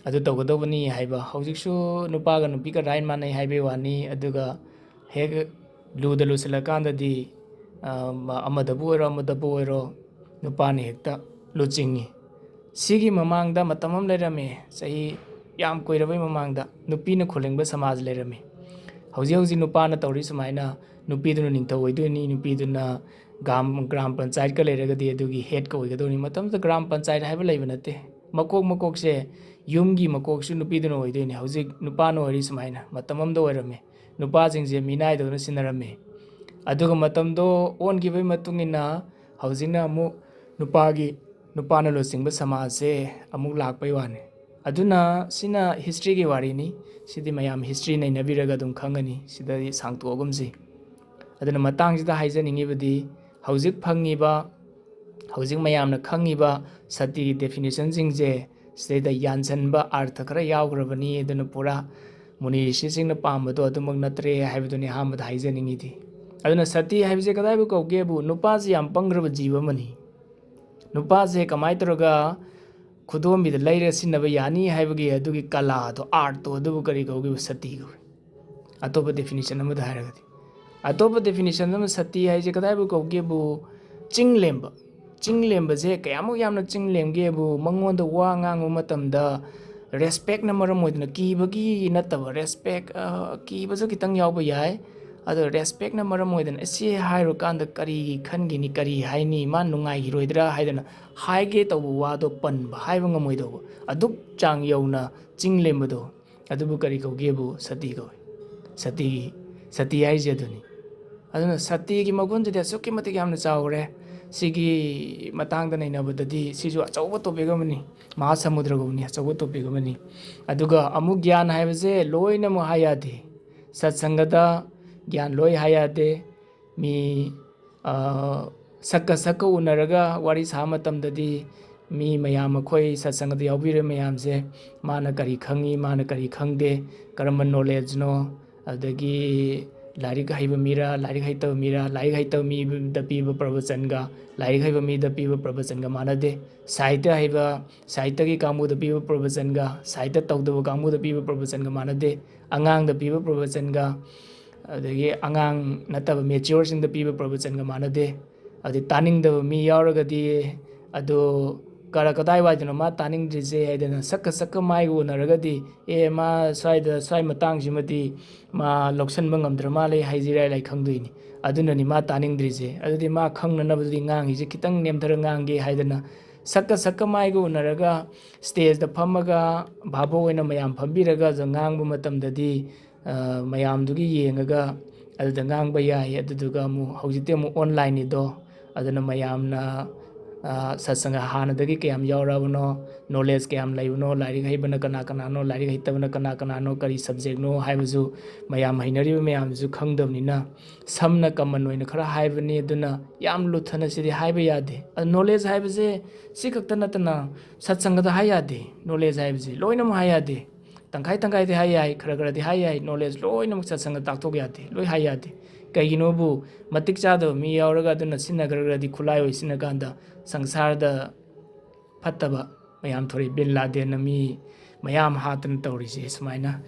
ꯑꯗꯨ ꯇꯧꯒꯗꯧꯕꯅꯤ ꯍꯥꯏꯕ꯫ ꯍꯧꯖꯤꯛꯁꯨ ꯅꯨꯄꯥꯒ ꯅꯨꯄꯤꯒ right ꯃꯥꯟꯅꯩ ꯍꯥꯏꯕꯩ ꯋꯥꯅꯤ, ꯑꯗꯨꯒ ꯍꯦꯛ ꯂꯨꯗ ꯂꯨꯁꯤꯜꯂꯀꯥꯟꯗꯗꯤ, ꯑ, ꯑꯃꯗꯕꯨ ꯑꯣꯏꯔꯣ, ꯑꯃꯗꯕꯨ ꯑꯣꯏꯔꯣ, ꯅꯨꯄꯥꯅ ꯍꯦꯛꯇ ꯂꯨꯆꯤꯡꯉꯤ꯫ ꯁꯤꯒꯤ ꯃꯃꯥꯡꯗ ꯃꯇꯝ ꯑꯃ ꯂꯩꯔꯝꯃꯦ, ꯆꯍꯤ ꯌꯥꯝ ꯀꯨꯏꯔꯕꯩ ꯃꯃꯥꯡꯗ ꯅꯨꯄꯤꯅ ꯈꯨꯂꯤꯡꯕ ꯁꯃꯥꯖ ꯂꯩꯔꯝꯃꯤ꯫ ꯍꯧꯖꯤꯛ ꯍꯧꯖꯤꯛ ꯅꯨꯄꯥꯅ ꯇꯧꯔꯤ ꯁꯨꯃꯥꯏꯅ, ꯅꯨꯄꯤꯗꯨꯅ ꯅꯤꯡꯊꯧ ꯑꯣꯏꯗꯣꯏꯅꯤ, ꯅꯨꯄꯤꯗꯨꯅ ꯒ꯭ꯔꯥꯝ, ꯒ꯭ꯔꯥꯝ ꯄꯟꯆꯥꯌꯠꯀ ꯂꯩꯔꯒꯗꯤ ꯑꯗꯨꯒꯤ headꯀ ꯑꯣꯏꯒꯗꯧꯅꯤ꯫ ꯃꯇꯝꯗꯨꯗ ꯒ꯭ꯔꯥꯝ ꯄꯟꯆꯥꯌꯠ ꯍꯥꯏꯕ ꯂꯩꯕ ꯅꯠꯇꯦ꯫ ꯃꯀꯣꯛ ꯃꯀꯣꯛꯁꯦ, ꯌꯨꯝꯒꯤ ꯃꯀꯣꯛꯁꯨ ꯅꯨꯄꯤꯗꯨꯅ ꯑꯣꯏꯗꯣꯏꯅꯤ꯫ ꯍꯧꯖꯤꯛ ꯅꯨꯄꯥꯅ ꯑꯣꯏꯔꯤ ꯁꯨꯃꯥꯏꯅ ꯃꯇꯝ ꯑꯃꯗ ꯑꯣꯏꯔꯝꯃꯦ꯫ ꯅꯨꯄꯥꯁꯤꯡꯁꯦ ꯃꯤꯅꯥꯏꯗꯧꯅ ꯁꯤꯟꯅꯔꯝꯃꯤ꯫ ꯑꯗꯨꯒ ꯃꯇꯝꯗꯣ ꯑꯣꯟꯈꯤꯕꯒꯤ ꯃꯇꯨꯡ ꯏꯟꯅ ꯍꯧꯖꯤꯛꯅ ꯑꯃꯨꯛ ꯅꯨꯄꯥꯒꯤ, ꯅꯨꯄꯥꯅ ꯂꯨꯆꯤꯡꯕ ꯁꯃꯥꯖꯁꯦ ꯑꯃꯨꯛ ꯂꯥꯛꯄꯩ ꯋꯥꯅꯤ꯫ ꯑꯗꯨꯅ ꯁꯤꯅ historyꯒꯤ ꯋꯥꯔꯤꯅꯤ꯫ ꯁꯤꯗꯤ ꯃꯌꯥꯝ history ꯅꯩꯅꯕꯤꯔꯒ ꯑꯗꯨꯝ ꯈꯪꯒꯅꯤ꯫ ꯁꯤꯗꯗꯤ ꯁꯥꯡꯇꯣꯛꯑꯒꯨꯝꯁꯤ꯫ ꯑꯗꯨꯅ ꯃꯇꯥꯡꯁꯤꯗ ꯍꯥꯏꯖꯅꯤꯡꯉꯤꯕꯗꯤ, ꯍꯧꯖꯤꯛ ꯐꯪꯉꯤꯕ, ꯍꯧꯖꯤꯛ ꯃꯌꯥꯝꯅ ꯈꯪꯉꯤꯕ ꯁꯇꯤꯒꯤ definitionꯁꯤꯡꯁꯦ ꯁꯤꯗꯩꯗ ꯌꯥꯟꯁꯤꯟꯕ ꯑꯔꯊ ꯈꯔ ꯌꯥꯎꯈ꯭ꯔꯕꯅꯤ꯫ ꯑꯗꯨꯅ ꯄꯨꯔꯥ ꯃꯨꯅꯤ ꯔꯤꯁꯤꯁꯤꯡꯅ ꯄꯥꯝꯕꯗꯣ ꯑꯗꯨꯃꯛ ꯅꯠꯇ꯭ꯔꯦ ꯍꯥꯏꯕꯗꯨꯅꯤ ꯑꯍꯥꯟꯕꯗ ꯍꯥꯏꯖꯅꯤꯡꯉꯤꯗꯤ꯫ ꯑꯗꯨꯅ ꯁꯇꯤ ꯍꯥꯏꯕꯁꯦ ꯀꯗꯥꯏꯕꯨ ꯀꯧꯒꯦꯕꯨ, ꯅꯨꯄꯥꯁꯤ ꯌꯥꯝ ꯄꯪꯈ꯭ꯔꯕ ꯖꯤꯕ ꯑꯃꯅꯤ꯫ ꯅꯨꯄꯥꯁꯦ ꯀꯃꯥꯏꯅ ꯇꯧꯔꯒ ꯈꯨꯗꯣꯝꯕꯤꯗ ꯂꯩꯔꯒ ꯁꯤꯖꯤꯟꯅꯕ ꯌꯥꯅꯤ ꯍꯥꯏꯕꯒꯤ ꯑꯗꯨꯒꯤ ꯀꯂꯥꯗꯣ, artꯇꯣ, ꯑꯗꯨꯕꯨ ꯀꯔꯤ ꯀꯧꯒꯦꯕꯨ? ꯁꯇꯤ ꯀꯧꯏ꯫ ꯑꯇꯣꯞꯄ definition ꯑꯃꯗ ꯍꯥꯏꯔꯒꯗꯤ, ꯑꯇꯣꯞꯄ definition ꯑꯃ ꯁꯇꯤ ꯍꯥꯏꯁꯦ ꯀꯗꯥꯏꯕꯨ ꯀꯧꯒꯦꯕꯨ, ꯆꯤꯡ ꯂꯦꯝꯕ꯫ ꯆꯤꯡ ꯂꯦꯝꯕꯁꯦ ꯀꯌꯥꯃꯨꯛ ꯌꯥꯝꯅ ꯆꯤꯡ ꯂꯦꯝꯒꯦꯕꯨ, ꯃꯉꯣꯟꯗ ꯋꯥ ꯉꯥꯡꯕ ꯃꯇꯝꯗ respectꯅ ꯃꯔꯝ ꯑꯣꯏꯗꯅ, ꯀꯤꯕꯒꯤ ꯅꯠꯇꯕ, respect, ꯑ, ꯀꯤꯕꯁꯨ ꯈꯤꯇꯪ ꯌꯥꯎꯕ ꯌꯥꯏ, ꯑꯗꯣ respectꯅ ꯃꯔꯝ ꯑꯣꯏꯗꯅ, "ꯑꯁꯤ ꯍꯥꯏꯔꯨꯀꯥꯟꯗ ꯀꯔꯤ ꯈꯟꯈꯤꯅꯤ, ꯀꯔꯤ ꯍꯥꯏꯅꯤ, ꯃꯥ ꯅꯨꯡꯉꯥꯏꯈꯤꯔꯣꯏꯗ꯭ꯔꯥ?" ꯍꯥꯏꯗꯅ ꯍꯥꯏꯒꯦ ꯇꯧꯕ ꯋꯥꯗꯣ ꯄꯟꯕ, ꯍꯥꯏꯕ ꯉꯝꯃꯣꯏꯗꯧꯕ, ꯑꯗꯨꯛ ꯆꯥꯡ ꯌꯧꯅ ꯆꯤꯡ ꯂꯦꯝꯕꯗꯣ꯫ ꯑꯗꯨꯕꯨ ꯀꯔꯤ ꯀꯧꯒꯦꯕꯨ? ꯁꯇꯤ ꯀꯧꯏ꯫ ꯁꯇꯤ, ꯁꯇꯤ ꯍꯥꯏꯔꯤꯁꯦ ꯑꯗꯨꯅꯤ꯫ ꯑꯗꯨꯅ ꯁꯇꯤꯒꯤ ꯃꯒꯨꯟꯁꯤꯗꯤ ꯑꯁꯨꯛꯀꯤ ꯃꯇꯤꯛ ꯌꯥꯝꯅ ꯆꯥꯎꯔꯦ꯫ ꯁꯤꯒꯤ ꯃꯇꯥꯡꯗ ꯅꯩꯅꯕꯗꯗꯤ ꯁꯤꯁꯨ ꯑꯆꯧꯕ topic ꯑꯃꯅꯤ, ꯃꯍꯥꯁꯃꯨꯗ꯭ꯔꯒꯨꯝꯕꯅꯤ, ꯑꯆꯧꯕ topic ꯑꯃꯅꯤ꯫ ꯑꯗꯨꯒ ꯑꯃꯨꯛ ꯒ꯭ꯌꯥꯟ ꯍꯥꯏꯕꯁꯦ ꯂꯣꯏꯅꯃꯛ ꯍꯥꯏ ꯌꯥꯗꯦ꯫ ꯁꯠꯁꯪꯒꯗ ꯒ꯭ꯌꯥꯟ ꯂꯣꯏ ꯍꯥꯏ ꯌꯥꯗꯦ꯫ ꯃꯤ, ꯑ, ꯁꯛꯀ ꯁꯛꯀ ꯎꯅꯔꯒ ꯋꯥꯔꯤ ꯁꯥꯕ ꯃꯇꯝꯗꯗꯤ ꯃꯤ ꯃꯌꯥꯝ, ꯑꯩꯈꯣꯏ ꯁꯠꯁꯪꯒꯗ ꯌꯥꯎꯕꯤꯔꯤꯕ ꯃꯌꯥꯝꯁꯦ, ꯃꯥꯅ ꯀꯔꯤ ꯈꯪꯉꯤ, ꯃꯥꯅ ꯀꯔꯤ ꯈꯪꯗꯦ, ꯀꯔꯝꯕ knowledgeꯅꯣ, ꯑꯗꯒꯤ ꯂꯥꯏꯔꯤꯛ ꯍꯩꯕ ꯃꯤꯔꯥ, ꯂꯥꯏꯔꯤꯛ ꯍꯩꯇꯕ ꯃꯤꯔꯥ, ꯂꯥꯏꯔꯤꯛ ꯍꯩꯇꯕ ꯃꯤꯗ ꯄꯤꯕ ꯄ꯭ꯔꯕꯆꯟꯒ ꯂꯥꯏꯔꯤꯛ ꯍꯩꯕ ꯃꯤꯗ ꯄꯤꯕ ꯄ꯭ꯔꯕꯆꯟꯒ ꯃꯥꯟꯅꯗꯦ꯫ ꯁꯥꯍꯤꯇ꯭ꯌ ꯍꯩꯕ, ꯁꯥꯍꯤꯇ꯭ꯌꯒꯤ ꯀꯥꯡꯕꯨꯗ ꯄꯤꯕ ꯄ꯭ꯔꯕꯆꯟꯒ ꯁꯥꯍꯤꯇ꯭ꯌ ꯇꯧꯗꯕ ꯀꯥꯡꯕꯨꯗ ꯄꯤꯕ ꯄ꯭ꯔꯕꯆꯟꯒ ꯃꯥꯟꯅꯗꯦ꯫ ꯑꯉꯥꯡꯗ ꯄꯤꯕ ꯄ꯭ꯔꯕꯆꯟꯒ, ꯑꯗꯒꯤ ꯑꯉꯥꯡ ꯅꯠꯇꯕ matureꯁꯤꯡꯗ ꯄꯤꯕ ꯄ꯭ꯔꯕꯆꯟꯒ ꯃꯥꯟꯅꯗꯦ꯫ ꯑꯗꯩ ꯇꯥꯅꯤꯡꯗꯕ ꯃꯤ ꯌꯥꯎꯔꯒꯗꯤ, ꯑꯗꯣ ꯀꯔ-, ꯀꯗꯥꯏꯋꯥꯏꯗꯅꯣ ꯃꯥ ꯇꯥꯅꯤꯡꯗ꯭ꯔꯤꯁꯦ ꯍꯥꯏꯗꯅ ꯁꯛꯀ ꯁꯛꯀ ꯃꯥꯏꯒ ꯎꯅꯔꯒꯗꯤ, "ꯑꯦ, ꯃꯥ ꯁ꯭ꯋꯥꯏꯗ, ꯁ꯭ꯋꯥꯏ ꯃꯇꯥꯡꯁꯤꯃꯗꯤ ꯃꯥ ꯂꯧꯁꯟꯕ ꯉꯝꯗ꯭ꯔ ꯃꯥꯜꯂꯦ" ꯍꯥꯏꯁꯤꯔꯥ ꯂꯩ ꯈꯪꯗꯣꯏꯅꯤ꯫ ꯑꯗꯨꯅꯅꯤ ꯃꯥ ꯇꯥꯅꯤꯡꯗ꯭ꯔꯤꯁꯦ꯫ ꯑꯗꯨꯗꯤ ꯃꯥ ꯈꯪꯅꯅꯕꯗꯤ ꯉꯥꯡꯉꯤꯁꯦ ꯈꯤꯇꯪ ꯅꯦꯝꯊꯔ ꯉꯥꯡꯒꯦ ꯍꯥꯏꯗꯅ ꯁꯛꯀ ꯁꯛꯀ ꯃꯥꯏꯒ ꯎꯅꯔꯒ stageꯇ ꯐꯝꯃꯒ ꯚꯥꯕꯣꯛ ꯑꯣꯏꯅ ꯃꯌꯥꯝ ꯐꯝꯕꯤꯔꯒ ꯑꯗ ꯉꯥꯡꯕ ꯃꯇꯝꯗꯗꯤ, ꯑ, ꯃꯌꯥꯝꯗꯨꯒꯤ ꯌꯦꯡꯉꯒ ꯑꯗꯨꯗ ꯉꯥꯡꯕ ꯌꯥꯏ꯫ ꯑꯗꯨꯗꯨꯒ ꯑꯃꯨꯛ ꯍꯧꯖꯤꯛꯇꯤ ꯑꯃꯨꯛ onlineꯅꯤꯗꯣ꯫ ꯑꯗꯨꯅ ꯃꯌꯥꯝꯅ, ꯑ, ꯁꯠꯁꯪꯒ ꯍꯥꯟꯅꯗꯒꯤ ꯀꯌꯥꯝ ꯌꯥꯎꯔꯛꯑꯕꯅꯣ, knowledge ꯀꯌꯥꯝ ꯂꯩꯕꯅꯣ, ꯂꯥꯏꯔꯤꯛ ꯍꯩꯕꯅ ꯀꯅꯥ ꯀꯅꯥꯅꯣ, ꯂꯥꯏꯔꯤꯛ ꯍꯩꯇꯕꯅ ꯀꯅꯥ ꯀꯅꯥꯅꯣ, ꯀꯔꯤ subjectꯅꯣ ꯍꯥꯏꯕꯁꯨ ꯃꯌꯥꯝ ꯍꯩꯅꯔꯤꯕ ꯃꯌꯥꯝꯁꯤꯁꯨ ꯈꯪꯗꯕꯅꯤꯅ, ꯁꯝꯅ common ꯑꯣꯏꯅ ꯈꯔ ꯍꯥꯏꯕꯅꯤ꯫ ꯑꯗꯨꯅ ꯌꯥꯝ ꯂꯨꯊꯅ ꯁꯤꯗꯤ ꯍꯥꯏꯕ ꯌꯥꯗꯦ꯫ ꯑꯗꯨ knowledge ꯍꯥꯏꯕꯁꯦ ꯁꯤ ꯈꯛꯇ ꯅꯠꯇꯅ ꯁꯠꯁꯪꯒꯗ ꯍꯥꯏ ꯌꯥꯗꯦ꯫ Knowledge ꯍꯥꯏꯕꯁꯦ ꯂꯣꯏꯅꯃꯛ ꯍꯥꯏ ꯌꯥꯗꯦ꯫ ꯇꯪꯈꯥꯏ ꯇꯪꯈꯥꯏꯗꯤ ꯍꯥꯏ ꯌꯥꯏ, ꯈꯔ ꯈꯔꯗꯤ ꯍꯥꯏ ꯌꯥꯏ꯫ Knowledge ꯂꯣꯏꯅꯃꯛ ꯁꯠꯁꯪꯒ ꯇꯥꯛꯊꯣꯛ ꯌꯥꯗꯦ, ꯂꯣꯏ ꯍꯥꯏ ꯌꯥꯗꯦ꯫ ꯀꯩꯒꯤꯅꯣꯕꯨ, ꯃꯇꯤꯛ ꯆꯥꯗꯕ ꯃꯤ ꯌꯥꯎꯔꯒ ꯑꯗꯨꯅ ꯁꯤꯖꯤꯟꯅꯈ꯭ꯔꯒꯗꯤ ꯈꯨꯠꯂꯥꯏ ꯑꯣꯏ ꯁꯤꯖꯤꯟꯅ ꯀꯥꯟꯗ ꯁꯪꯁꯥꯔꯗ ꯐꯠꯇꯕ ꯃꯌꯥꯝ ꯊꯣꯔꯛꯏ꯫ ꯕꯤꯟ ꯂꯥꯗꯦꯟꯅ ꯃꯤ ꯃꯌꯥꯝ ꯍꯥꯠꯇꯅ ꯇꯧꯔꯤꯁꯦ ꯁꯨꯃꯥꯏꯅ꯫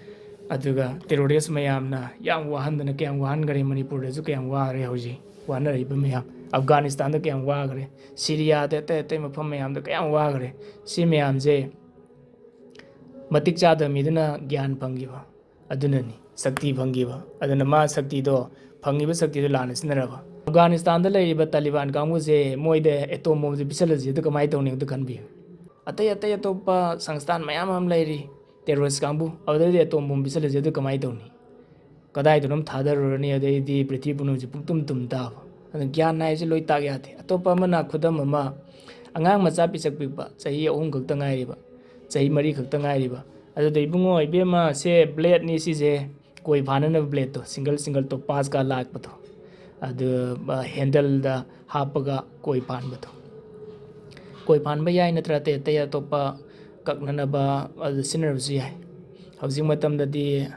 ꯑꯗꯨꯒ terrorist ꯃꯌꯥꯝꯅ ꯌꯥꯝ ꯋꯥꯍꯟꯗꯅ ꯀꯌꯥꯝ ꯋꯥꯍꯟꯈꯔꯦ, ꯃꯅꯤꯄꯨꯔꯗꯁꯨ ꯀꯌꯥꯝ ꯋꯥꯈꯔꯦ ꯍꯧꯖꯤꯛ ꯋꯥꯅꯔꯤꯕ ꯃꯌꯥꯝ, ꯑꯐꯒꯥꯅꯤꯁꯇꯥꯟꯗ ꯀꯌꯥꯝ ꯋꯥꯈꯔꯦ, ꯁꯤꯔꯤꯌꯥꯗ ꯑꯇꯩ ꯑꯇꯩ ꯃꯐꯝ ꯃꯌꯥꯝꯗ ꯀꯌꯥꯝ ꯋꯥꯈꯔꯦ꯫ ꯁꯤ ꯃꯌꯥꯝꯁꯦ ꯃꯇꯤꯛ ꯆꯥꯗꯕ ꯃꯤꯗꯨꯅ ꯒ꯭ꯌꯥꯟ ꯐꯪꯈꯤꯕ ꯑꯗꯨꯅꯅꯤ, ꯁꯛꯇꯤ ꯐꯪꯈꯤꯕ꯫ ꯑꯗꯨꯅ ꯃꯥ ꯁꯛꯇꯤꯗꯣ, ꯐꯪꯉꯤꯕ ꯁꯛꯇꯤꯗꯣ ꯂꯥꯟꯅ ꯁꯤꯖꯤꯟꯅꯔꯕ꯫ ꯑꯐꯒꯥꯅꯤꯁꯇꯥꯟꯗ ꯂꯩꯔꯤꯕ ꯇꯥꯂꯤꯕꯥꯟ ꯀꯥꯡꯕꯨꯁꯦ ꯃꯣꯏꯗ atom bomb ꯁꯦ ꯄꯤꯁꯜꯂꯁꯤ, ꯑꯗꯨ ꯀꯃꯥꯏꯅ ꯇꯧꯅꯤ ꯑꯝꯇ ꯈꯟꯕꯤꯌꯨ꯫ ꯑꯇꯩ ꯑꯇꯩ ꯑꯇꯣꯞꯄ ꯁꯪꯁꯊꯥꯟ ꯃꯌꯥꯝ ꯑꯃ ꯂꯩꯔꯤ, terrorist ꯀꯥꯡꯕꯨ, ꯑꯗꯨꯗꯩꯗꯤ ꯑꯦꯇꯣꯝ ꯕꯣꯝ ꯄꯤꯁꯜꯂꯁꯦ, ꯑꯗꯨ ꯀꯃꯥꯏꯅ ꯇꯧꯅꯤ? ꯀꯗꯥꯏꯗꯅꯣꯝ ꯊꯥꯗꯔꯨꯔꯅꯤ, ꯑꯗꯩꯗꯤ ꯄ꯭ꯔꯤꯊꯤꯕꯤ ꯄꯨꯝꯅꯃꯛꯁꯦ ꯄꯨꯡꯇꯨꯝ ꯇꯨꯝ ꯇꯥꯕ꯫ ꯑꯗꯨꯅ ꯒ꯭ꯌꯥꯟ ꯍꯥꯏꯁꯦ ꯂꯣꯏ ꯇꯥꯛ ꯌꯥꯗꯦ꯫ ꯑꯇꯣꯞꯄ ꯑꯃꯅ, ꯈꯨꯗꯝ ꯑꯃ, ꯑꯉꯥꯡ ꯃꯆꯥ ꯄꯤꯁꯛ ꯄꯤꯛꯄ, ꯆꯍꯤ ꯑꯍꯨꯝ ꯈꯛꯇ ꯉꯥꯏꯔꯤꯕ, ꯆꯍꯤ ꯃꯔꯤ ꯈꯛꯇ ꯉꯥꯏꯔꯤꯕ, ꯑꯗꯨꯗ, "ꯏꯕꯨꯡꯉꯣ, ꯏꯕꯦꯝꯃ, ꯁꯦ blade ꯅꯤ, ꯁꯤꯁꯦ ꯀꯣꯏ ꯐꯥꯅꯅꯕ blade ꯇꯣ, single single topaz ꯀ ꯂꯥꯛꯄꯗꯣ, ꯑꯗꯨ, ꯑ, handle ꯗ ꯍꯥꯞꯄꯒ ꯀꯣꯏ ꯐꯥꯟꯕꯗꯣ, ꯀꯣꯏ ꯐꯥꯟꯕ ꯌꯥꯏ, ꯅꯠꯇ꯭ꯔ ꯑꯇꯩ ꯑꯇꯩ ꯑꯇꯣꯞꯄ ꯀꯛꯅꯅꯕ ꯑꯗꯨ ꯁꯤꯖꯤꯟꯅꯔꯕꯁꯨ ꯌꯥꯏ꯫ ꯍꯧꯖꯤꯛ ꯃꯇꯝꯗꯗꯤ,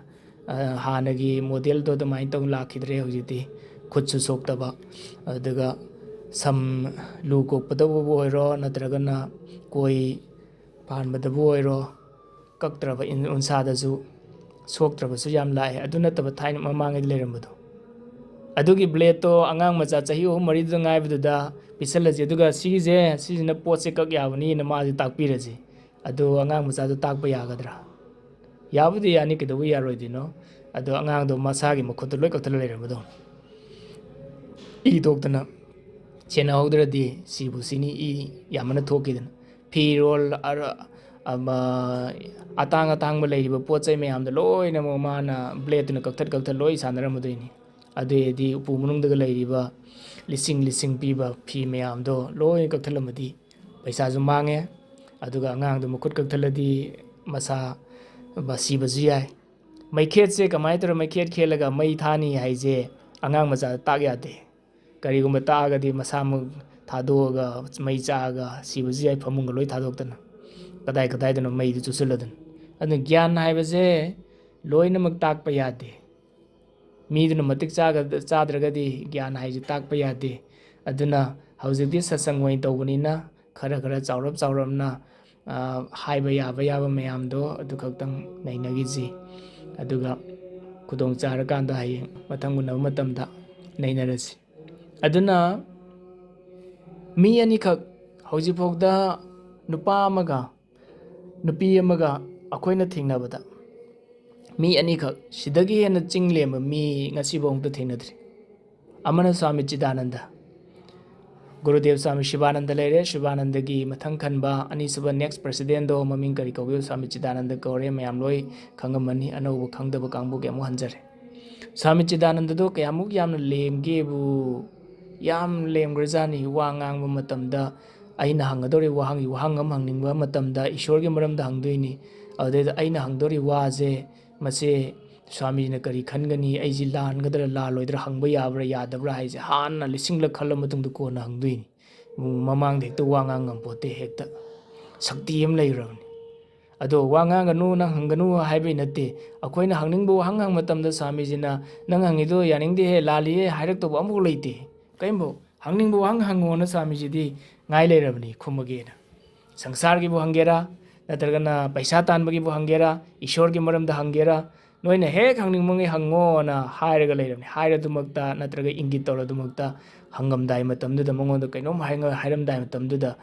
ꯑ, ꯍꯥꯟꯅꯒꯤ model ꯗꯣ ꯑꯗꯨꯃꯥꯏꯅ ꯇꯧ ꯂꯥꯛꯈꯤꯗ꯭ꯔꯦ꯫ ꯍꯧꯖꯤꯛꯇꯤ ꯈꯨꯠꯁꯨ ꯁꯣꯛꯇꯕ, ꯑꯗꯨꯒ ꯁꯝ, ꯂꯨ ꯀꯣꯛꯄꯗꯕꯨ ꯑꯣꯏꯔꯣ, ꯅꯠꯇ꯭ꯔꯒꯅ ꯀꯣꯏ ꯄꯥꯟꯕꯗꯕꯨ ꯑꯣꯏꯔꯣ, ꯀꯛꯇ꯭ꯔꯕ ꯏꯟ-, ꯎꯟꯁꯥꯗꯁꯨ ꯁꯣꯛꯇ꯭ꯔꯕꯁꯨ ꯌꯥꯝ ꯂꯥꯛꯑꯦ꯫ ꯑꯗꯨ ꯅꯠꯇꯕ ꯊꯥꯏꯅ ꯃꯃꯥꯡꯉꯩꯗ ꯂꯩꯔꯝꯕꯗꯣ, ꯑꯗꯨꯒꯤ blade ꯇꯣ ꯑꯉꯥꯡ ꯃꯆꯥ ꯆꯍꯤ ꯑꯍꯨꯝ ꯃꯔꯤꯗꯨꯗ ꯉꯥꯏꯕꯗꯨꯗ ꯄꯤꯁꯜꯂꯁꯤ, ꯑꯗꯨꯒ ꯁꯤꯒꯤꯁꯦ, ꯁꯤꯁꯤꯅ ꯄꯣꯠꯁꯦ ꯀꯛ ꯌꯥꯕꯅꯤꯅ ꯃꯥꯁꯦ ꯇꯥꯛꯄꯤꯔꯁꯤ꯫ ꯑꯗꯨ ꯑꯉꯥꯡ ꯃꯆꯥꯗꯣ ꯇꯥꯛꯄ ꯌꯥꯒꯗ꯭ꯔꯥ? ꯌꯥꯕꯨꯗꯤ ꯌꯥꯅꯤ, ꯀꯩꯗꯧꯕ ꯌꯥꯔꯣꯏꯗꯣꯏꯅꯣ? ꯑꯗꯣ ꯑꯉꯥꯡꯗꯣ ꯃꯁꯥꯒꯤ ꯃꯈꯨꯠꯇ ꯂꯣꯏ ꯀꯛꯊꯠꯂ ꯂꯩꯔꯝꯕꯗꯣ, ꯏ ꯊꯣꯛꯇꯅ ꯁꯦꯟꯅꯍꯧꯗ꯭ꯔꯗꯤ ꯁꯤꯕꯨ ꯁꯤꯅꯤ, ꯏ ꯌꯥꯝꯃꯟꯅ ꯊꯣꯛꯈꯤꯗꯅ꯫ ꯐꯤꯔꯣꯜ ꯑꯔ-, ꯑꯃ, ꯑꯇꯥꯡ ꯑꯇꯥꯡꯕ ꯂꯩꯔꯤꯕ ꯄꯣꯠ ꯆꯩ ꯃꯌꯥꯝꯗꯣ ꯂꯣꯏꯅꯃꯛ ꯃꯥꯅ blade ꯇꯨꯅ ꯀꯛꯊꯠ ꯀꯛꯊꯠ ꯂꯣꯏ ꯁꯥꯟꯅꯔꯝꯃꯗꯣꯏꯅꯤ꯫ ꯑꯗꯨ ꯑꯣꯏꯔꯗꯤ ꯎꯄꯨ ꯃꯅꯨꯡꯗꯒ ꯂꯩꯔꯤꯕ ꯂꯤꯁꯤꯡ ꯂꯤꯁꯤꯡ ꯄꯤꯕ ꯐꯤ ꯃꯌꯥꯝꯗꯣ ꯂꯣꯏ ꯀꯛꯊꯠꯂꯝꯃꯗꯤ ꯄꯩꯁꯥꯁꯨ ꯃꯥꯡꯉꯦ, ꯑꯗꯨꯒ ꯑꯉꯥꯡꯗꯣ ꯃꯈꯨꯠ ꯀꯛꯊꯠꯂꯗꯤ ꯃꯁꯥ ꯁꯤꯕꯁꯨ ꯌꯥꯏ꯫ ꯃꯩꯈꯦꯠꯁꯦ ꯀꯃꯥꯏꯅ ꯇꯧꯔ ꯃꯩꯈꯦꯠ ꯈꯦꯠꯂꯒ ꯃꯩ ꯊꯥꯅꯤ ꯍꯥꯏꯁꯦ ꯑꯉꯥꯡ ꯃꯆꯥꯗ ꯇꯥꯛ ꯌꯥꯗꯦ꯫ ꯀꯔꯤꯒꯨꯝꯕ ꯇꯥꯛꯑꯒꯗꯤ ꯃꯁꯥꯃꯛ ꯊꯥꯗꯣꯛꯑꯒ ꯃꯩ ꯆꯥꯛꯑꯒ ꯁꯤꯕꯁꯨ ꯌꯥꯏ, ꯐꯃꯨꯡꯒ ꯂꯣꯏ ꯊꯥꯗꯣꯛꯇꯅ꯫ ꯀꯗꯥꯏ ꯀꯗꯥꯏꯗꯅꯣ ꯃꯩꯗꯨ ꯆꯨꯁꯜꯂꯗꯅ꯫ ꯑꯗꯨꯅ ꯒ꯭ꯌꯥꯟ ꯍꯥꯏꯕꯁꯦ ꯂꯣꯏꯅꯃꯛ ꯇꯥꯛꯄ ꯌꯥꯗꯦ꯫ ꯃꯤꯗꯨꯅ ꯃꯇꯤꯛ ꯆꯥꯒ-, ꯆꯥꯗ꯭ꯔꯒꯗꯤ ꯒ꯭ꯌꯥꯟ ꯍꯥꯏꯁꯦ ꯇꯥꯛꯄ ꯌꯥꯗꯦ꯫ ꯑꯗꯨꯅ ꯍꯧꯖꯤꯛꯇꯤ ꯁꯠꯁꯪ ꯑꯣꯏꯅ ꯇꯧꯕꯅꯤꯅ ꯈꯔ ꯈꯔ ꯆꯥꯎꯔꯞ ꯆꯥꯎꯔꯞꯅ, ꯑ, ꯍꯥꯏꯕ ꯌꯥꯕ ꯌꯥꯕ ꯃꯌꯥꯝꯗꯣ ꯑꯗꯨ ꯈꯛꯇꯪ ꯅꯩꯅꯈꯤꯁꯤ꯫ ꯑꯗꯨꯒ ꯈꯨꯗꯣꯡ ꯆꯥꯔꯀꯥꯟꯗ ꯍꯌꯦꯡ ꯃꯊꯪ ꯎꯅꯕ ꯃꯇꯝꯗ ꯅꯩꯅꯔꯁꯤ꯫ ꯑꯗꯨꯅ ꯃꯤ ꯑꯅꯤꯈꯛ, ꯍꯧꯖꯤꯛꯐꯥꯎꯗ ꯅꯨꯄꯥ ꯑꯃꯒ ꯅꯨꯄꯤ ꯑꯃꯒ ꯑꯩꯈꯣꯏꯅ ꯊꯦꯡꯅꯕꯗ ꯃꯤ ꯑꯅꯤꯈꯛ, ꯁꯤꯗꯒꯤ ꯍꯦꯟꯅ ꯆꯤꯡ ꯂꯦꯝꯕ ꯃꯤ ꯉꯁꯤꯐꯥꯎ ꯑꯃꯨꯛꯇ ꯊꯦꯡꯅꯗ꯭ꯔꯤ꯫ ꯑꯃꯅ ꯁ꯭ꯋꯥꯃꯤ ꯆꯤꯗꯥꯅꯟꯗ, ꯒꯨꯔꯨꯗꯦꯕ ꯁ꯭ꯋꯥꯃꯤ ꯁꯤꯕꯥꯅꯟꯗ ꯂꯩꯔꯦ꯫ ꯁꯤꯕꯥꯅꯟꯗꯒꯤ ꯃꯊꯪ ꯈꯟꯕ ꯑꯅꯤꯁꯨꯕ next presidentꯗꯣ ꯃꯃꯤꯡ ꯀꯔꯤ ꯀꯧꯒꯦ? ꯁ꯭ꯋꯥꯃꯤ ꯆꯤꯗꯥꯅꯟꯗ ꯀꯧꯔꯦ꯫ ꯃꯌꯥꯝ ꯂꯣꯏ ꯈꯪꯉꯝꯃꯅꯤ꯫ ꯑꯅꯧꯕ ꯈꯪꯗꯕ ꯀꯥꯡꯕꯨꯒꯤ ꯑꯃꯨꯛ ꯍꯟꯖꯔꯦ꯫ ꯁ꯭ꯋꯥꯃꯤ ꯆꯤꯗꯥꯅꯟꯗꯗꯣ ꯀꯌꯥꯃꯨꯛ ꯌꯥꯝꯅ ꯂꯦꯝꯒꯦꯕꯨ, ꯌꯥꯝ ꯂꯦꯝꯈ꯭ꯔꯖꯥꯠꯅꯤ꯫ ꯋꯥ ꯉꯥꯡꯕ ꯃꯇꯝꯗ ꯑꯩꯅ ꯍꯪꯒꯗꯧꯔꯤ ꯋꯥꯍꯪꯒꯤ ꯋꯥꯍꯪ ꯑꯃ ꯍꯪꯅꯤꯡꯕ ꯃꯇꯝꯗ ꯏꯁꯣꯔꯒꯤ ꯃꯔꯝꯗ ꯍꯪꯗꯣꯏꯅꯤ꯫ ꯑꯗꯨꯗꯩꯗ ꯑꯩꯅ ꯍꯪꯗꯧꯔꯤ ꯋꯥꯁꯦ, ꯃꯁꯦ ꯁ꯭ꯋꯥꯃꯤꯖꯤꯅ ꯀꯔꯤ ꯈꯟꯒꯅꯤ? ꯑꯩꯁꯤ ꯂꯥꯟꯒꯗ꯭ꯔꯥ ꯂꯥꯜꯂꯣꯏꯗ꯭ꯔꯥ, ꯍꯪꯕ ꯌꯥꯕ꯭ꯔꯥ ꯌꯥꯗꯕ꯭ꯔꯥ ꯍꯥꯏꯁꯦ ꯍꯥꯟꯅ ꯂꯤꯁꯤꯡꯂꯛ ꯈꯜꯂ ꯃꯇꯨꯡꯗ ꯀꯣꯟꯅ ꯍꯪꯗꯣꯏꯅꯤ꯫ ꯃꯃꯥꯡꯗ ꯍꯦꯛꯇ ꯋꯥ ꯉꯥꯡ ꯉꯝꯄꯣꯠꯇꯦ, ꯍꯦꯛꯇ ꯁꯛꯇꯤ ꯑꯃ ꯂꯩꯈ꯭ꯔꯕꯅꯤ꯫ ꯑꯗꯣ ꯋꯥ ꯉꯥꯡꯒꯅꯨ, ꯅꯪ ꯍꯪꯒꯅꯨ ꯍꯥꯏꯕꯩ ꯅꯠꯇꯦ꯫ ꯑꯩꯈꯣꯏꯅ ꯍꯪꯅꯤꯡꯕ ꯋꯥꯍꯪ ꯍꯪꯕ ꯃꯇꯝꯗ ꯁ꯭ꯋꯥꯃꯤꯖꯤꯅ "ꯅꯪ ꯍꯪꯉꯤꯗꯣ ꯌꯥꯅꯤꯡꯗꯦꯍꯦ, ꯂꯥꯜꯂꯤꯍꯦ" ꯍꯥꯏꯔꯛꯇꯧꯕ ꯑꯃꯐꯥꯎ ꯂꯩꯇꯦ꯫ ꯀꯔꯤꯝꯐꯥꯎ ꯍꯪꯅꯤꯡꯕ ꯋꯥꯍꯪ ꯍꯪꯉꯣꯅ ꯁ꯭ꯋꯥꯃꯤꯖꯤꯗꯤ ꯉꯥꯏ ꯂꯩꯔꯕꯅꯤ ꯈꯨꯝꯃꯒꯦꯅ꯫ ꯁꯪꯁꯥꯔꯒꯤꯕꯨ ꯍꯪꯒꯦꯔꯥ, ꯅꯠꯇ꯭ꯔꯒꯅ ꯄꯩꯁꯥ ꯇꯥꯟꯕꯒꯤꯕꯨ ꯍꯪꯒꯦꯔꯥ, ꯏꯁꯣꯔꯒꯤ ꯃꯔꯝꯗ ꯍꯪꯒꯦꯔꯥ, ꯅꯣꯏꯅ ꯍꯦꯛ ꯍꯪꯅꯤꯡꯕꯉꯩ ꯍꯪꯉꯣꯅ ꯍꯥꯏꯔꯒ ꯂꯩꯔꯕꯅꯤ꯫ ꯍꯥꯏꯔꯗꯨꯃꯛꯇ ꯅꯠꯇ꯭ꯔꯒ ꯏꯪꯒꯤꯠ ꯇꯧꯔꯗꯨꯃꯛꯇ ꯍꯪꯉꯝꯗꯥꯏ ꯃꯇꯝꯗꯨꯗ, ꯃꯉꯣꯟꯗ ꯀꯩꯅꯣꯝ ꯍꯥꯏꯉ-, ꯍꯥꯏꯔꯝꯗꯥꯏ ꯃꯇꯝꯗꯨꯗ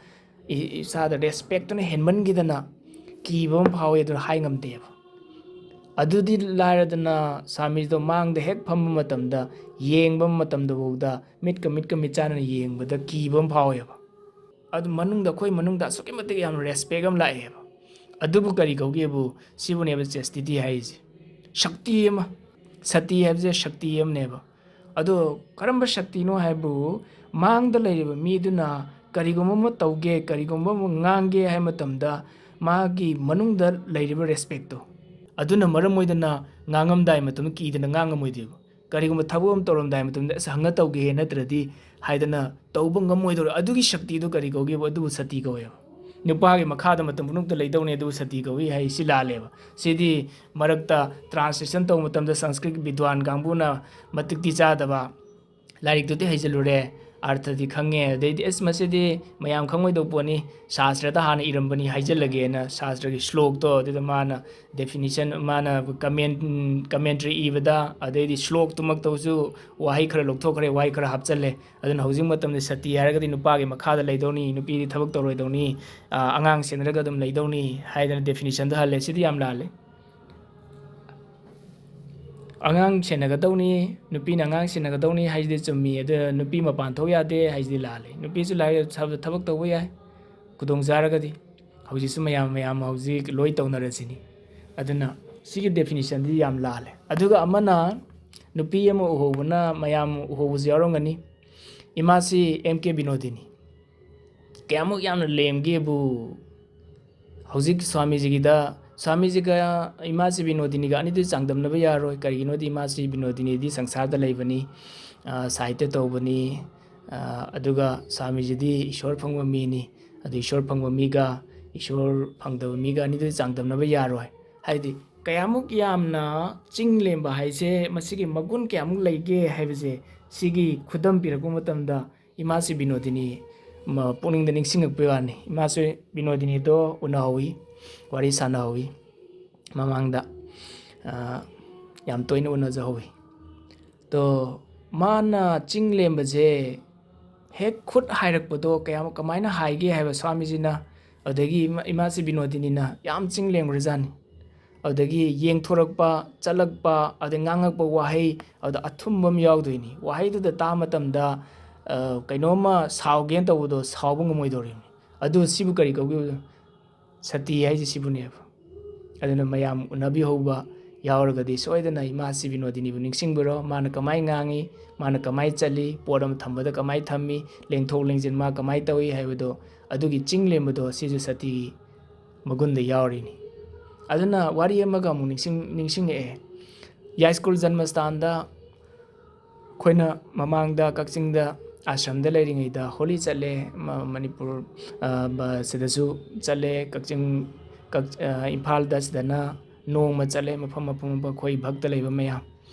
ꯏ-, ꯏꯁꯥꯗ respectꯇꯨꯅ ꯍꯦꯟꯃꯟꯈꯤꯗꯅ ꯀꯤꯕ ꯑꯃ ꯐꯥꯎꯋꯦ, ꯑꯗꯨꯅ ꯍꯥꯏ ꯉꯝꯗꯦꯕ꯫ ꯑꯗꯨꯗꯤ ꯂꯥꯏꯔꯗꯅ ꯁ꯭ꯋꯥꯃꯤꯗꯣ ꯃꯥꯡꯗ ꯍꯦꯛ ꯐꯝꯕ ꯃꯇꯝꯗ, ꯌꯦꯡꯕ ꯃꯇꯝꯗꯐꯥꯎꯗ ꯃꯤꯠꯀ ꯃꯤꯠꯀ ꯃꯤꯠ ꯆꯥꯟꯅꯅ ꯌꯦꯡꯕꯗ ꯀꯤꯕ ꯑꯃ ꯐꯥꯎꯋꯦꯕ꯫ ꯑꯗꯨ ꯃꯅꯨꯡꯗ, ꯑꯩꯈꯣꯏ ꯃꯅꯨꯡꯗ ꯑꯁꯨꯛꯀꯤ ꯃꯇꯤꯛ ꯌꯥꯝ respect ꯑꯃ ꯂꯥꯛꯑꯦꯕ꯫ ꯑꯗꯨꯕꯨ ꯀꯔꯤ ꯀꯧꯒꯦꯕꯨ? ꯁꯤꯕꯨꯅꯦꯕ chastity ꯍꯥꯏꯔꯤꯁꯦ꯫ ꯁꯛꯇꯤ ꯑꯃ, ꯁꯇꯤ ꯍꯥꯏꯕꯁꯦ ꯁꯛꯇꯤ ꯑꯃꯅꯦꯕ꯫ ꯑꯗꯣ ꯀꯔꯝꯕ ꯁꯛꯇꯤꯅꯣ ꯍꯥꯏꯕꯨ, ꯃꯥꯡꯗ ꯂꯩꯔꯤꯕ ꯃꯤꯗꯨꯅ ꯀꯔꯤꯒꯨꯝꯕ ꯑꯃ ꯇꯧꯒꯦ, ꯀꯔꯤꯒꯨꯝꯕ ꯑꯃ ꯉꯥꯡꯒꯦ ꯍꯥꯏꯕ ꯃꯇꯝꯗ ꯃꯥꯒꯤ ꯃꯅꯨꯡꯗ ꯂꯩꯔꯤꯕ respectꯇꯣ, ꯑꯗꯨꯅ ꯃꯔꯝ ꯑꯣꯏꯗꯅ ꯉꯥꯡꯉꯝꯗꯥꯏ ꯃꯇꯝꯗ ꯀꯤꯗꯅ ꯉꯥꯡꯉꯝꯃꯣꯏꯗꯣꯏꯕ꯫ ꯀꯔꯤꯒꯨꯝꯕ ꯊꯕꯛ ꯑꯃ ꯇꯧꯔꯝꯗꯥꯏ ꯃꯇꯝꯗ "ꯑꯁ, ꯍꯪꯉ ꯇꯧꯒꯦ, ꯅꯠꯇ꯭ꯔꯗꯤ" ꯍꯥꯏꯗꯅ ꯇꯧꯕ ꯉꯝꯃꯣꯏꯗꯧꯔꯦ꯫ ꯑꯗꯨꯒꯤ ꯁꯛꯇꯤꯗꯨ ꯀꯔꯤ ꯀꯧꯒꯦꯕ? ꯑꯗꯨꯕꯨ ꯁꯇꯤ ꯀꯧꯋꯦꯕ꯫ ꯅꯨꯄꯥꯒꯤ ꯃꯈꯥꯗ ꯃꯇꯝ ꯄꯨꯝꯅꯃꯛꯇ ꯂꯩꯗꯧꯅꯦ, ꯑꯗꯨꯕꯨ ꯁꯇꯤ ꯀꯧꯏ ꯍꯥꯏ, ꯁꯤ ꯂꯥꯜꯂꯦꯕ꯫ ꯁꯤꯗꯤ ꯃꯔꯛꯇ translation ꯇꯧꯕ ꯃꯇꯝꯗ ꯁꯪꯁꯀ꯭ꯔꯤꯠ ꯕꯤꯗ꯭ꯋꯥꯟ ꯀꯥꯡꯕꯨꯅ ꯃꯇꯤꯛꯇꯤ ꯆꯥꯗꯕ, ꯂꯥꯏꯔꯤꯛꯇꯨꯗꯤ ꯍꯩꯖꯜꯂꯨꯔꯦ, ꯑꯔꯊꯗꯤ ꯈꯪꯉꯦ, ꯑꯗꯩꯗꯤ "ꯑꯁ, ꯃꯁꯤꯗꯤ ꯃꯌꯥꯝ ꯈꯪꯉꯣꯏꯗꯧꯕ ꯄꯣꯠꯅꯤ, ꯁꯥꯁꯇ꯭ꯔꯗ ꯍꯥꯟꯅ ꯏꯔꯝꯕꯅꯤ" ꯍꯥꯏꯖꯜꯂꯒꯦꯅ ꯁꯥꯁꯇ꯭ꯔꯒꯤ ꯁ꯭ꯂꯣꯛꯇꯣ, ꯑꯗꯨꯗ ꯃꯥꯅ definition, ꯃꯥꯅ comment, commentary ꯏꯕꯗ, ꯑꯗꯩꯗꯤ ꯁ꯭ꯂꯣꯛꯇꯨꯃꯛꯇꯕꯨꯁꯨ ꯋꯥꯍꯩ ꯈꯔ ꯂꯧꯊꯣꯛꯈ꯭ꯔꯦ, ꯋꯥꯍꯩ ꯈꯔ ꯍꯥꯞꯆꯜꯂꯦ꯫ ꯑꯗꯨꯅ ꯍꯧꯖꯤꯛ ꯃꯇꯝꯗ ꯁꯇꯤ ꯍꯥꯏꯔꯒꯗꯤ ꯅꯨꯄꯥꯒꯤ ꯃꯈꯥꯗ ꯂꯩꯗꯧꯅꯤ, ꯅꯨꯄꯤꯗꯤ ꯊꯕꯛ ꯇꯧꯔꯣꯏꯗꯧꯅꯤ, ꯑ, ꯑꯉꯥꯡ ꯁꯦꯟꯅꯔꯒ ꯑꯗꯨꯝ ꯂꯩꯗꯧꯅꯤ ꯍꯥꯏꯗꯅ definitionꯗꯣ ꯍꯜꯂꯦ꯫ ꯁꯤꯗꯤ ꯌꯥꯝ ꯂꯥꯜꯂꯦ꯫ ꯑꯉꯥꯡ ꯁꯦꯟꯅꯒꯗꯧꯅꯤ, ꯅꯨꯄꯤꯅ ꯑꯉꯥꯡ ꯁꯦꯟꯅꯒꯗꯧꯅꯤ ꯍꯥꯏꯁꯤꯗꯤ ꯆꯨꯝꯃꯤ, ꯑꯗꯨ ꯅꯨꯄꯤ ꯃꯄꯥꯟ ꯊꯣꯛ ꯌꯥꯗꯦ ꯍꯥꯏꯁꯤꯗꯤ ꯂꯥꯜꯂꯤ꯫ ꯅꯨꯄꯤꯁꯨ ꯂꯥꯏꯔꯤꯛ ꯊꯕꯛ ꯇꯧꯕ ꯌꯥꯏ, ꯈꯨꯗꯣꯡ ꯆꯥꯔꯒꯗꯤ꯫ ꯍꯧꯖꯤꯛꯁꯨ ꯃꯌꯥꯝ ꯃꯌꯥꯝ ꯍꯧꯖꯤꯛ ꯂꯣꯏ ꯇꯧꯅꯔꯁꯤꯅꯤ꯫ ꯑꯗꯨꯅ ꯁꯤꯒꯤ definitionꯗꯤ ꯌꯥꯝ ꯂꯥꯜꯂꯦ꯫ ꯑꯗꯨꯒ ꯑꯃꯅ, ꯅꯨꯄꯤ ꯑꯃ ꯎꯍꯧꯕꯅ ꯃꯌꯥꯝ ꯎꯍꯧꯕꯁꯨ ꯌꯥꯎꯔꯝꯒꯅꯤ, ꯏꯃꯥꯁꯤ ꯑꯦꯝ ꯀꯦ ꯕꯤꯅꯣꯗꯤꯅꯤ꯫ ꯀꯌꯥꯃꯨꯛ ꯌꯥꯝꯅ ꯂꯦꯝꯒꯦꯕꯨ, ꯍꯧꯖꯤꯛ ꯁ꯭ꯋꯥꯃꯤꯖꯤꯒꯤꯗ, ꯁ꯭ꯋꯥꯃꯤꯖꯤꯒ ꯏꯃꯥꯁꯤ ꯕꯤꯅꯣꯗꯤꯅꯤꯒ ꯑꯅꯤꯗꯨ ꯆꯥꯡꯗꯝꯅꯕ ꯌꯥꯔꯣꯏ꯫ ꯀꯔꯤꯒꯤꯅꯣꯗꯤ ꯏꯃꯥꯁꯤ ꯕꯤꯅꯣꯗꯤꯅꯤꯗꯤ ꯁꯪꯁꯥꯔꯗ ꯂꯩꯕꯅꯤ, ꯑ, ꯁꯥꯍꯤꯇ꯭ꯌ ꯇꯧꯕꯅꯤ, ꯑ, ꯑꯗꯨꯒ ꯁ꯭ꯋꯥꯃꯤꯖꯤꯗꯤ ꯏꯁꯣꯔ ꯐꯪꯕ ꯃꯤꯅꯤ꯫ ꯑꯗꯨ ꯏꯁꯣꯔ ꯐꯪꯕ ꯃꯤꯒ ꯏꯁꯣꯔ ꯐꯪꯗꯕ ꯃꯤꯒ ꯑꯅꯤꯗꯨ ꯆꯥꯡꯗꯝꯅꯕ ꯌꯥꯔꯣꯏ꯫ ꯍꯥꯏꯗꯤ ꯀꯌꯥꯃꯨꯛ ꯌꯥꯝꯅ ꯆꯤꯡ ꯂꯦꯝꯕ ꯍꯥꯏꯁꯦ, ꯃꯁꯤꯒꯤ ꯃꯒꯨꯟ ꯀꯌꯥꯃꯨꯛ ꯂꯩꯒꯦ ꯍꯥꯏꯕꯁꯦ, ꯁꯤꯒꯤ ꯈꯨꯗꯝ ꯄꯤꯔꯛꯄ ꯃꯇꯝꯗ ꯏꯃꯥꯁꯤ ꯕꯤꯅꯣꯗꯤꯅꯤ ꯃ-, ꯄꯨꯛꯅꯤꯡꯗ ꯅꯤꯡꯁꯤꯡꯉꯛꯄꯩ ꯋꯥꯅꯤ꯫ ꯏꯃꯥꯁꯤ ꯕꯤꯅꯣꯗꯤꯅꯤꯗꯣ ꯎꯅꯍꯧꯋꯤ, ꯋꯥꯔꯤ ꯁꯥꯟꯅꯍꯧꯋꯤ ꯃꯃꯥꯡꯗ, ꯑ, ꯌꯥꯝ ꯇꯣꯏꯅ ꯎꯅꯖꯍꯧꯋꯤ꯫ ꯑꯗꯣ ꯃꯥꯅ ꯆꯤꯡ ꯂꯦꯝꯕꯁꯦ ꯍꯦꯛ ꯈꯨꯠ ꯍꯥꯏꯔꯛꯄꯗꯣ ꯀꯌꯥꯝ, ꯀꯃꯥꯏꯅ ꯍꯥꯏꯒꯦ ꯍꯥꯏꯕ ꯁ꯭ꯋꯥꯃꯤꯖꯤꯅ, ꯑꯗꯒꯤ ꯏꯃꯥ, ꯏꯃꯥꯁꯤ ꯕꯤꯅꯣꯗꯤꯅꯤꯅ ꯌꯥꯝ ꯆꯤꯡ ꯂꯦꯝꯈ꯭ꯔꯖꯥꯠꯅꯤ꯫ ꯑꯗꯒꯤ ꯌꯦꯡꯊꯣꯔꯛꯄ, ꯆꯠꯂꯛꯄ, ꯑꯗꯩ ꯉꯥꯡꯉꯛꯄ ꯋꯥꯍꯩ, ꯑꯗꯨꯗ ꯑꯊꯨꯝꯕ ꯑꯃ ꯌꯥꯎꯗꯣꯏꯅꯤ꯫ ꯋꯥꯍꯩꯗꯨꯗ ꯇꯥꯕ ꯃꯇꯝꯗ, ꯑ, ꯀꯩꯅꯣꯝꯃ ꯁꯥꯎꯒꯦꯅ ꯇꯧꯕꯗꯣ ꯁꯥꯎꯕ ꯉꯝꯃꯣꯏꯗꯧꯔꯤꯕꯅꯤ꯫ ꯑꯗꯨ ꯁꯤꯕꯨ ꯀꯔꯤ ꯀꯧꯒꯦ? ꯁꯇꯤ ꯍꯥꯏꯁꯦ ꯁꯤꯕꯨꯅꯦꯕ꯫ ꯑꯗꯨꯅ ꯃꯌꯥꯝ ꯎꯅꯕꯤꯍꯧꯕ ꯌꯥꯎꯔꯒꯗꯤ ꯁꯣꯏꯗꯅ ꯏꯃꯥꯁꯤ ꯕꯤꯅꯣꯗꯤꯅꯤꯕꯨ ꯅꯤꯡꯁꯤꯡꯕꯤꯔꯣ꯫ ꯃꯥꯅ ꯀꯃꯥꯏ ꯉꯥꯡꯉꯤ, ꯃꯥꯅ ꯀꯃꯥꯏ ꯆꯠꯂꯤ, ꯄꯣꯠ ꯑꯃ ꯊꯝꯕꯗ ꯀꯃꯥꯏ ꯊꯝꯃꯤ, ꯂꯦꯡꯊꯣꯛ ꯂꯦꯡꯁꯤꯟ ꯃꯥ ꯀꯃꯥꯏ ꯇꯧꯏ ꯍꯥꯏꯕꯗꯣ, ꯑꯗꯨꯒꯤ ꯆꯤꯡ ꯂꯦꯝꯕꯗꯣ ꯁꯤꯁꯨ ꯁꯇꯤꯒꯤ ꯃꯒꯨꯟꯗ ꯌꯥꯎꯔꯤꯅꯤ꯫ ꯑꯗꯨꯅ ꯋꯥꯔꯤ ꯑꯃꯒ ꯑꯃꯨꯛ ꯅꯤꯡꯁꯤꯡ-, ꯅꯤꯡꯁꯤꯡꯉꯛꯑꯦ꯫ ꯌꯥꯏꯁ꯭ꯀꯨꯜ ꯖꯟꯃꯁ꯭ꯊꯥꯟꯗ ꯑꯩꯈꯣꯏꯅ ꯃꯃꯥꯡꯗ ꯀꯛꯆꯤꯡꯗ ꯑꯥꯁ꯭ꯔꯝꯗ ꯂꯩꯔꯤꯉꯩꯗ ꯍꯣꯂꯤ ꯆꯠꯂꯦ, ꯃ-, ꯃꯅꯤꯄꯨꯔ, ꯑ, ꯕ-, ꯁꯤꯗꯁꯨ ꯆꯠꯂꯦ, ꯀꯛꯆꯤꯡ, ꯀꯛ-, ꯑ, ꯏꯝꯐꯥꯜꯗ ꯁꯤꯗꯅ ꯅꯣꯡꯃ ꯆꯠꯂꯦ, ꯃꯐꯝ, ꯃꯐꯝ, ꯃꯐꯝ ꯑꯩꯈꯣꯏ ꯚꯛꯇ ꯂꯩꯕ ꯃꯌꯥꯝ꯫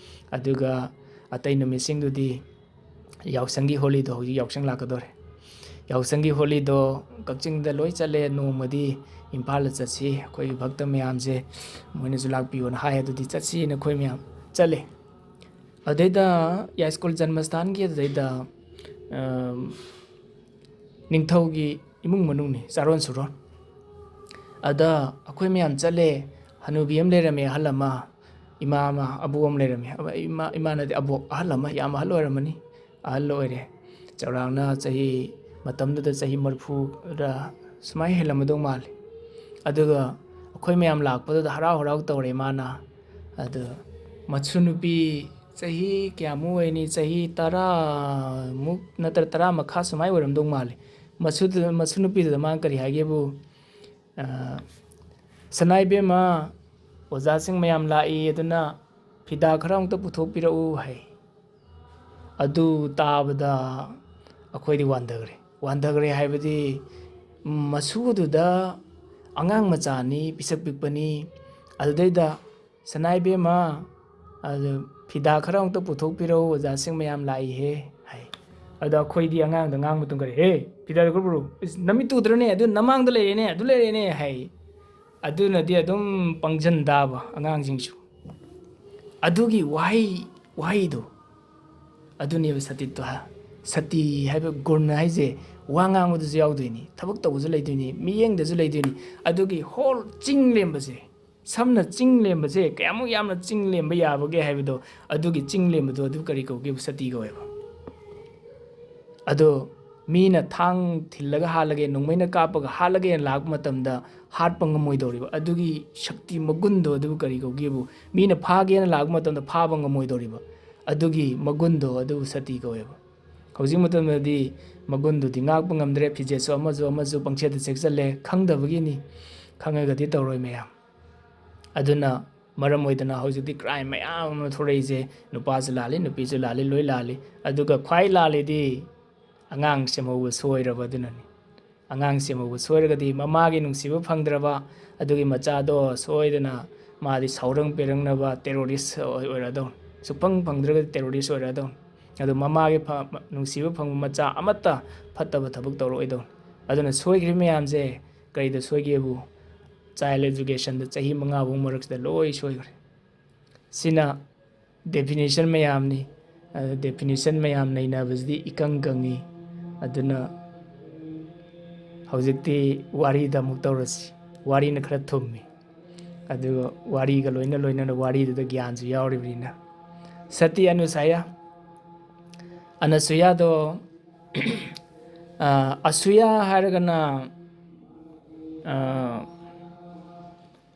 ꯑꯗꯨꯒ ꯑꯇꯩ ꯅꯨꯃꯤꯠꯁꯤꯡꯗꯨꯗꯤ ꯌꯥꯎꯁꯪꯒꯤ ꯍꯣꯂꯤꯗꯣ, ꯍꯧꯖꯤꯛ ꯌꯥꯎꯁꯪ ꯂꯥꯛꯀꯗꯧꯔꯦ꯫ ꯌꯥꯎꯁꯪꯒꯤ ꯍꯣꯂꯤꯗꯣ ꯀꯛꯆꯤꯡꯗ ꯂꯣꯏ ꯆꯠꯂꯦ, ꯅꯣꯡꯃꯗꯤ ꯏꯝꯐꯥꯜꯗ ꯆꯠꯁꯤ, ꯑꯩꯈꯣꯏꯒꯤ ꯚꯛꯇ ꯃꯌꯥꯝꯁꯦ ꯃꯣꯏꯅꯁꯨ ꯂꯥꯛꯄꯤꯌꯣꯅ ꯍꯥꯏ, ꯑꯗꯨꯗꯤ ꯆꯠꯁꯤꯅ ꯑꯩꯈꯣꯏ ꯃꯌꯥꯝ ꯆꯠꯂꯦ꯫ ꯑꯗꯩꯗ ꯌꯥꯏꯁ꯭ꯀꯨꯜ ꯖꯟꯃꯁ꯭ꯊꯥꯟꯒꯤ ꯑꯗꯨꯗꯩꯗ, ꯑꯝ, ꯅꯤꯡꯊꯧꯒꯤ ꯏꯃꯨꯡ ꯃꯅꯨꯡꯅꯤ, ꯆꯥꯔꯣꯟ ꯁꯨꯔꯣꯟ꯫ ꯑꯗ ꯑꯩꯈꯣꯏ ꯃꯌꯥꯝ ꯆꯠꯂꯦ, ꯍꯅꯨꯕꯤ ꯑꯃ ꯂꯩꯔꯝꯃꯦ, ꯑꯍꯜ ꯑꯃ꯫ ꯏꯃꯥ ꯑꯃ, ꯑꯕꯣꯛ ꯑꯃ ꯂꯩꯔꯝꯃꯤ꯫ ꯑꯕ-, ꯏꯃꯥ, ꯏꯃꯥ ꯅꯠꯇꯦ, ꯑꯕꯣꯛ, ꯑꯍꯜ ꯑꯃ, ꯌꯥꯝ ꯑꯍꯜ ꯑꯣꯏꯔꯝꯃꯅꯤ꯫ ꯑꯍꯜ ꯑꯣꯏꯔꯦ꯫ ꯆꯥꯎꯔꯥꯛꯅ ꯆꯍꯤ, ꯃꯇꯝꯗꯨꯗ ꯆꯍꯤ ꯃꯔꯤꯐꯨꯔ ꯁꯨꯃꯥꯏꯅ ꯍꯦꯜꯂꯝꯃꯗꯧ ꯃꯥꯜꯂꯤ꯫ ꯑꯗꯨꯒ ꯑꯩꯈꯣꯏ ꯃꯌꯥꯝ ꯂꯥꯛꯄꯗꯨꯗ ꯍꯔꯥꯎ ꯍꯔꯥꯎ ꯇꯧꯔꯦ ꯃꯥꯅ꯫ ꯑꯗꯨ ꯃꯁꯨ ꯅꯨꯄꯤ ꯆꯍꯤ ꯀꯌꯥꯃꯨꯛ ꯑꯣꯏꯅꯤ? ꯆꯍꯤ ꯇꯔꯥꯃꯨꯛ ꯅꯠꯇ꯭ꯔ ꯇꯔꯥ ꯃꯈꯥ ꯁꯨꯃꯥꯏꯅ ꯑꯣꯏꯔꯝꯗꯧ ꯃꯥꯜꯂꯤ꯫ ꯃꯁꯨꯗꯨ-, ꯃꯁꯨ ꯅꯨꯄꯤꯗꯨꯗ ꯃꯥꯅ ꯀꯔꯤ ꯍꯥꯏꯒꯦꯕꯨ, ꯑ, "ꯁꯅꯥ ꯏꯕꯦꯝꯃ, ꯑꯣꯖꯥꯁꯤꯡ ꯃꯌꯥꯝ ꯂꯥꯛꯏ, ꯑꯗꯨꯅ ꯐꯤꯗꯥ ꯈꯔ ꯑꯃꯨꯛꯇ ꯄꯨꯊꯣꯛꯄꯤꯔꯛꯎ" ꯍꯥꯏ꯫ ꯑꯗꯨ ꯇꯥꯕꯗ ꯑꯩꯈꯣꯏꯗꯤ ꯋꯥꯟꯊꯈ꯭ꯔꯦ꯫ ꯋꯥꯟꯊꯈ꯭ꯔꯦ ꯍꯥꯏꯕꯗꯤ, ꯃꯁꯨꯗꯨꯗ ꯑꯉꯥꯡ ꯃꯆꯥꯅꯤ, ꯄꯤꯁꯛ ꯄꯤꯛꯄꯅꯤ, ꯑꯗꯨꯗꯩꯗ "ꯁꯅꯥ ꯏꯕꯦꯝꯃ, ꯑꯗꯨ ꯐꯤꯗꯥ ꯈꯔ ꯑꯃꯨꯛꯇ ꯄꯨꯊꯣꯛꯄꯤꯔꯛꯎ, ꯑꯣꯖꯥꯁꯤꯡ ꯃꯌꯥꯝ ꯂꯥꯛꯏꯍꯦ" ꯍꯥꯏ꯫ ꯑꯗꯣ ꯑꯩꯈꯣꯏꯗꯤ ꯑꯉꯥꯡꯗ ꯉꯥꯡꯕ ꯃꯇꯝ ꯀꯔꯤ, "ꯍꯦ, ꯐꯤꯗꯥꯗꯨ ꯈꯔ ꯄꯨꯔꯛꯎ, ꯏꯁ, ꯅꯃꯤꯠꯇꯨ ꯎꯗ꯭ꯔꯅꯦ, ꯑꯗꯨ ꯅꯃꯥꯡꯗ ꯂꯩꯔꯦꯅꯦ, ꯑꯗꯨ ꯂꯩꯔꯦꯅꯦ" ꯍꯥꯏ꯫ ꯑꯗꯨꯅꯗꯤ ꯑꯗꯨꯝ ꯄꯪꯁꯤꯟ ꯇꯥꯕ ꯑꯉꯥꯡꯁꯤꯡꯁꯨ꯫ ꯑꯗꯨꯒꯤ ꯋꯥꯍꯩ, ꯋꯥꯍꯩꯗꯣ ꯑꯗꯨꯅꯦꯕ ꯁꯇꯤꯠꯇꯣ ꯍꯥ-, ꯁꯇꯤ ꯍꯥꯏꯕ ꯒꯨꯟ ꯍꯥꯏꯁꯦ꯫ ꯋꯥ ꯉꯥꯡꯕꯗꯁꯨ ꯌꯥꯎꯗꯣꯏꯅꯤ, ꯊꯕꯛ ꯇꯧꯕꯁꯨ ꯂꯩꯗꯣꯏꯅꯤ, ꯃꯤꯠꯌꯦꯡꯗꯁꯨ ꯂꯩꯗꯣꯏꯅꯤ꯫ ꯑꯗꯨꯒꯤ ꯍꯣꯜ ꯆꯤꯡ ꯂꯦꯝꯕꯁꯦ, ꯁꯝꯅ ꯆꯤꯡ ꯂꯦꯝꯕꯁꯦ ꯀꯌꯥꯃꯨꯛ ꯌꯥꯝꯅ ꯆꯤꯡ ꯂꯦꯝꯕ ꯌꯥꯕꯒꯦ ꯍꯥꯏꯕꯗꯣ, ꯑꯗꯨꯒꯤ ꯆꯤꯡ ꯂꯦꯝꯕꯗꯣ ꯑꯗꯨ ꯀꯔꯤ ꯀꯧꯒꯦꯕꯨ? ꯁꯇꯤ ꯀꯧꯋꯦꯕ꯫ ꯑꯗꯣ ꯃꯤꯅ ꯊꯥꯡ ꯊꯤꯜꯂꯒ ꯍꯥꯠꯂꯒꯦ, ꯅꯣꯡꯃꯩꯅ ꯀꯥꯞꯄꯒ ꯍꯥꯠꯂꯒꯦꯅ ꯂꯥꯛꯄ ꯃꯇꯝꯗ ꯍꯥꯠꯄ ꯉꯝꯃꯣꯏꯗꯧꯔꯤꯕ ꯑꯗꯨꯒꯤ ꯁꯛꯇꯤ ꯃꯒꯨꯟꯗꯣ ꯑꯗꯨꯕꯨ ꯀꯔꯤ ꯀꯧꯒꯦꯕꯨ? ꯃꯤꯅ ꯐꯥꯒꯦꯅ ꯂꯥꯛꯄ ꯃꯇꯝꯗ ꯐꯥꯕ ꯉꯝꯃꯣꯏꯗꯧꯔꯤꯕ ꯑꯗꯨꯒꯤ ꯃꯒꯨꯟꯗꯣ ꯑꯗꯨꯕꯨ ꯁꯇꯤ ꯀꯧꯋꯦꯕ꯫ ꯍꯧꯖꯤꯛ ꯃꯇꯝꯗꯗꯤ ꯃꯒꯨꯟꯗꯨꯗꯤ ꯉꯥꯛꯄ ꯉꯝꯗ꯭ꯔꯦ, ꯐꯤꯖꯦꯠꯁꯨ ꯑꯃꯁꯨ ꯑꯃꯁꯨ ꯄꯪꯁꯦꯠꯇ ꯁꯦꯠꯆꯜꯂꯦ, ꯈꯪꯗꯕꯒꯤꯅꯤ, ꯈꯪꯉꯒꯗꯤ ꯇꯧꯔꯣꯏ ꯃꯌꯥꯝ꯫ ꯑꯗꯨꯅ ꯃꯔꯝ ꯑꯣꯏꯗꯅ ꯍꯧꯖꯤꯛꯇꯤ ꯀ꯭ꯔꯥꯏꯝ ꯃꯌꯥꯝ ꯑꯃ ꯊꯣꯛꯂꯛꯏꯁꯦ, ꯅꯨꯄꯥꯁꯨ ꯂꯥꯜꯂꯤ, ꯅꯨꯄꯤꯁꯨ ꯂꯥꯜꯂꯤ, ꯂꯣꯏ ꯂꯥꯜꯂꯤ꯫ ꯑꯗꯨꯒ ꯈ꯭ꯋꯥꯏ ꯂꯥꯜꯂꯤꯗꯤ ꯑꯉꯥꯡ ꯁꯦꯝꯍꯧꯕ ꯁꯣꯏꯔꯕ ꯑꯗꯨꯅꯅꯤ꯫ ꯑꯉꯥꯡ ꯁꯦꯝꯍꯧꯕ ꯁꯣꯏꯔꯒꯗꯤ ꯃꯃꯥꯒꯤ ꯅꯨꯡꯁꯤꯕ ꯐꯪꯗ꯭ꯔꯕ ꯑꯗꯨꯒꯤ ꯃꯆꯥꯗꯣ ꯁꯣꯏꯗꯅ ꯃꯥꯗꯤ ꯁꯥꯎꯔꯪ ꯄꯦꯔꯪꯅꯕ ꯇꯦꯔꯣꯔꯤꯁ ꯑꯣꯏ-, ꯑꯣꯏꯔꯛꯑꯗꯧꯅꯤ꯫ ꯁꯨꯛꯐꯪ ꯐꯪꯗ꯭ꯔꯒꯗꯤ ꯇꯦꯔꯣꯔꯤꯁ ꯑꯣꯏꯔꯛꯑꯗꯧꯅꯤ꯫ ꯑꯗꯣ ꯃꯃꯥꯒꯤ ꯐ-, ꯅꯨꯡꯁꯤꯕ ꯐꯪꯕ ꯃꯆꯥ ꯑꯃꯠꯇ ꯐꯠꯇꯕ ꯊꯕꯛ ꯇꯧꯔꯛꯑꯣꯏꯗꯧꯅꯤ꯫ ꯑꯗꯨꯅ ꯁꯣꯏꯈ꯭ꯔꯤꯕ ꯃꯌꯥꯝꯁꯦ ꯀꯔꯤꯗ ꯁꯣꯏꯒꯦꯕꯨ, ꯆꯥꯏꯜ ꯑꯦꯖꯨꯀꯦꯁꯟꯗ ꯆꯍꯤ ꯃꯉꯥ ꯐꯥꯎ ꯃꯔꯛꯁꯤꯗ ꯂꯣꯏ ꯁꯣꯏꯈ꯭ꯔꯦ꯫ ꯁꯤꯅ ꯗꯦꯐꯤꯅꯤꯁꯟ ꯃꯌꯥꯝꯅꯤ꯫ ꯑꯗꯨ ꯗꯦꯐꯤꯅꯤꯁꯟ ꯃꯌꯥꯝ ꯅꯩꯅꯕꯁꯤꯗꯤ ꯏꯀꯪ ꯀꯪꯉꯤ꯫ ꯑꯗꯨꯅ ꯍꯧꯖꯤꯛꯇꯤ ꯋꯥꯔꯤꯗ ꯑꯃꯨꯛ ꯇꯧꯔꯁꯤ꯫ ꯋꯥꯔꯤꯅ ꯈꯔ ꯊꯨꯝꯃꯤ꯫ ꯑꯗꯨꯒ ꯋꯥꯔꯤꯒ ꯂꯣꯏꯅ ꯂꯣꯏꯅꯅ ꯋꯥꯔꯤꯗꯨꯗ ꯒ꯭ꯌꯥꯟꯁꯨ ꯌꯥꯎꯔꯤꯕꯅꯤꯅ꯫ ꯁꯇꯤ ꯑꯅꯨꯁꯥꯌꯥ, ꯑꯅꯁꯨꯌꯥꯗꯣ, ꯑ, ꯑꯁꯨꯌꯥ ꯍꯥꯏꯔꯒꯅ, ꯑ,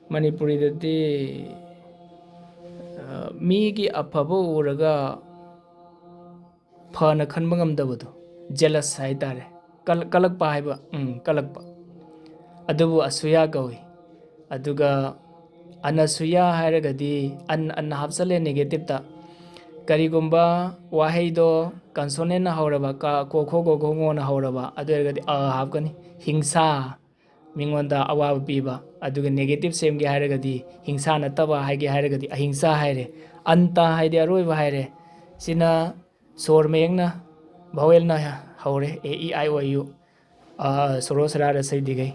ꯃꯅꯤꯄꯨꯔꯤꯗꯗꯤ, ꯑ, ꯃꯤꯒꯤ ꯑꯐꯕ ꯎꯔꯒ ꯐꯅ ꯈꯟꯕ ꯉꯝꯗꯕꯗꯣ, ꯖꯦꯂꯁ ꯍꯥꯏꯇꯥꯔꯦ, ꯀꯜ-, ꯀꯜꯂꯛꯄ ꯍꯥꯏꯕ, ꯎꯝ, ꯀꯜꯂꯛꯄ, ꯑꯗꯨꯕꯨ ꯑꯁꯨꯌꯥ ꯀꯧꯏ꯫ ꯑꯗꯨꯒ ꯑꯅꯁꯨꯌꯥ ꯍꯥꯏꯔꯒꯗꯤ ꯑꯟ, ꯑꯟ ꯍꯥꯞꯆꯜꯂꯦ ꯅꯦꯒꯦꯇꯤꯞꯇ꯫ ꯀꯔꯤꯒꯨꯝꯕ ꯋꯥꯍꯩꯗꯣ ꯀꯟꯁꯣꯅꯦꯟꯅ ꯍꯧꯔꯕ, ꯀ, ꯀꯣ, ꯈꯣ, ꯒꯣ, ꯘꯣ, ꯉꯣꯅ ꯍꯧꯔꯕ, ꯑꯗꯨ ꯑꯣꯏꯔꯒꯗꯤ ꯑ ꯍꯥꯞꯀꯅꯤ꯫ ꯍꯤꯡꯁꯥ, ꯃꯤꯉꯣꯟꯗ ꯑꯋꯥꯕ ꯄꯤꯕ꯫ ꯑꯗꯨꯒ ꯅꯦꯒꯦꯇꯤꯞ ꯁꯦꯝꯒꯦ ꯍꯥꯏꯔꯒꯗꯤ, ꯍꯤꯡꯁꯥ ꯅꯠꯇꯕ ꯍꯥꯏꯒꯦ ꯍꯥꯏꯔꯒꯗꯤ ꯑꯍꯤꯡꯁꯥ ꯍꯥꯏꯔꯦ꯫ ꯑꯟꯇ ꯍꯥꯏꯗꯤ ꯑꯔꯣꯏꯕ ꯍꯥꯏꯔꯦ꯫ ꯁꯤꯅ ꯁꯣꯔ ꯃꯌꯦꯛꯅ, ꯚꯥꯋꯦꯜꯅ ꯍꯧꯔꯦ, ꯑꯦ, ꯏ, ꯑꯥꯏ, ꯑꯣ, ꯌꯨ, ꯑ, ꯁꯣꯔꯣ ꯁꯔꯥ ꯔꯁꯩꯗꯤꯒꯩ꯫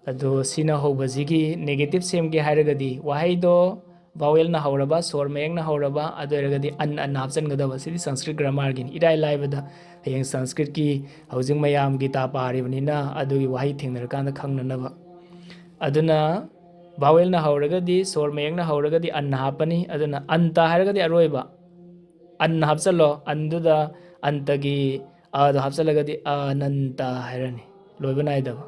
ꯑꯗꯣ ꯁꯤꯅ ꯍꯧꯕꯁꯤꯒꯤ ꯅꯦꯒꯦꯇꯤꯞ ꯁꯦꯝꯒꯦ ꯍꯥꯏꯔꯒꯗꯤ ꯋꯥꯍꯩꯗꯣ ꯚꯥꯋꯦꯜꯅ ꯍꯧꯔꯕ, ꯁꯣꯔ ꯃꯌꯦꯛꯅ ꯍꯧꯔꯕ, ꯑꯗꯨ ꯑꯣꯏꯔꯒꯗꯤ ꯑꯟ, ꯑꯟ ꯍꯥꯞꯆꯤꯟꯒꯗꯕ꯫ ꯁꯤꯗꯤ ꯁꯪꯁꯀ꯭ꯔꯤꯠ ꯒ꯭ꯔꯥꯃꯥꯔꯒꯤꯅꯤ꯫ ꯏꯔꯥꯏ ꯂꯥꯏꯕꯗ ꯍꯌꯦꯡ ꯁꯪꯁꯀ꯭ꯔꯤꯠꯀꯤ ꯍꯧꯖꯤꯛ ꯃꯌꯥꯝ ꯒꯤꯇꯥ ꯄꯥꯔꯤꯕꯅꯤꯅ ꯑꯗꯨꯒꯤ ꯋꯥꯍꯩ ꯊꯦꯡꯅꯔꯀꯥꯟꯗ ꯈꯪꯅꯅꯕ꯫ ꯑꯗꯨꯅ ꯚꯥꯋꯦꯜꯅ ꯍꯧꯔꯒꯗꯤ, ꯁꯣꯔ ꯃꯌꯦꯛꯅ ꯍꯧꯔꯒꯗꯤ ꯑꯟ ꯍꯥꯞꯄꯅꯤ꯫ ꯑꯗꯨꯅ ꯑꯟꯇ ꯍꯥꯏꯔꯒꯗꯤ ꯑꯔꯣꯏꯕ, ꯑꯟ ꯍꯥꯞꯆꯜꯂꯣ꯫ ꯑꯟꯗꯨꯗ ꯑꯟꯇꯒꯤ ꯑꯗꯣ ꯍꯥꯞꯆꯜꯂꯒꯗꯤ ꯑꯅꯟꯇ ꯍꯥꯏꯔꯅꯤ, ꯂꯣꯏꯕ ꯅꯥꯏꯗꯕ꯫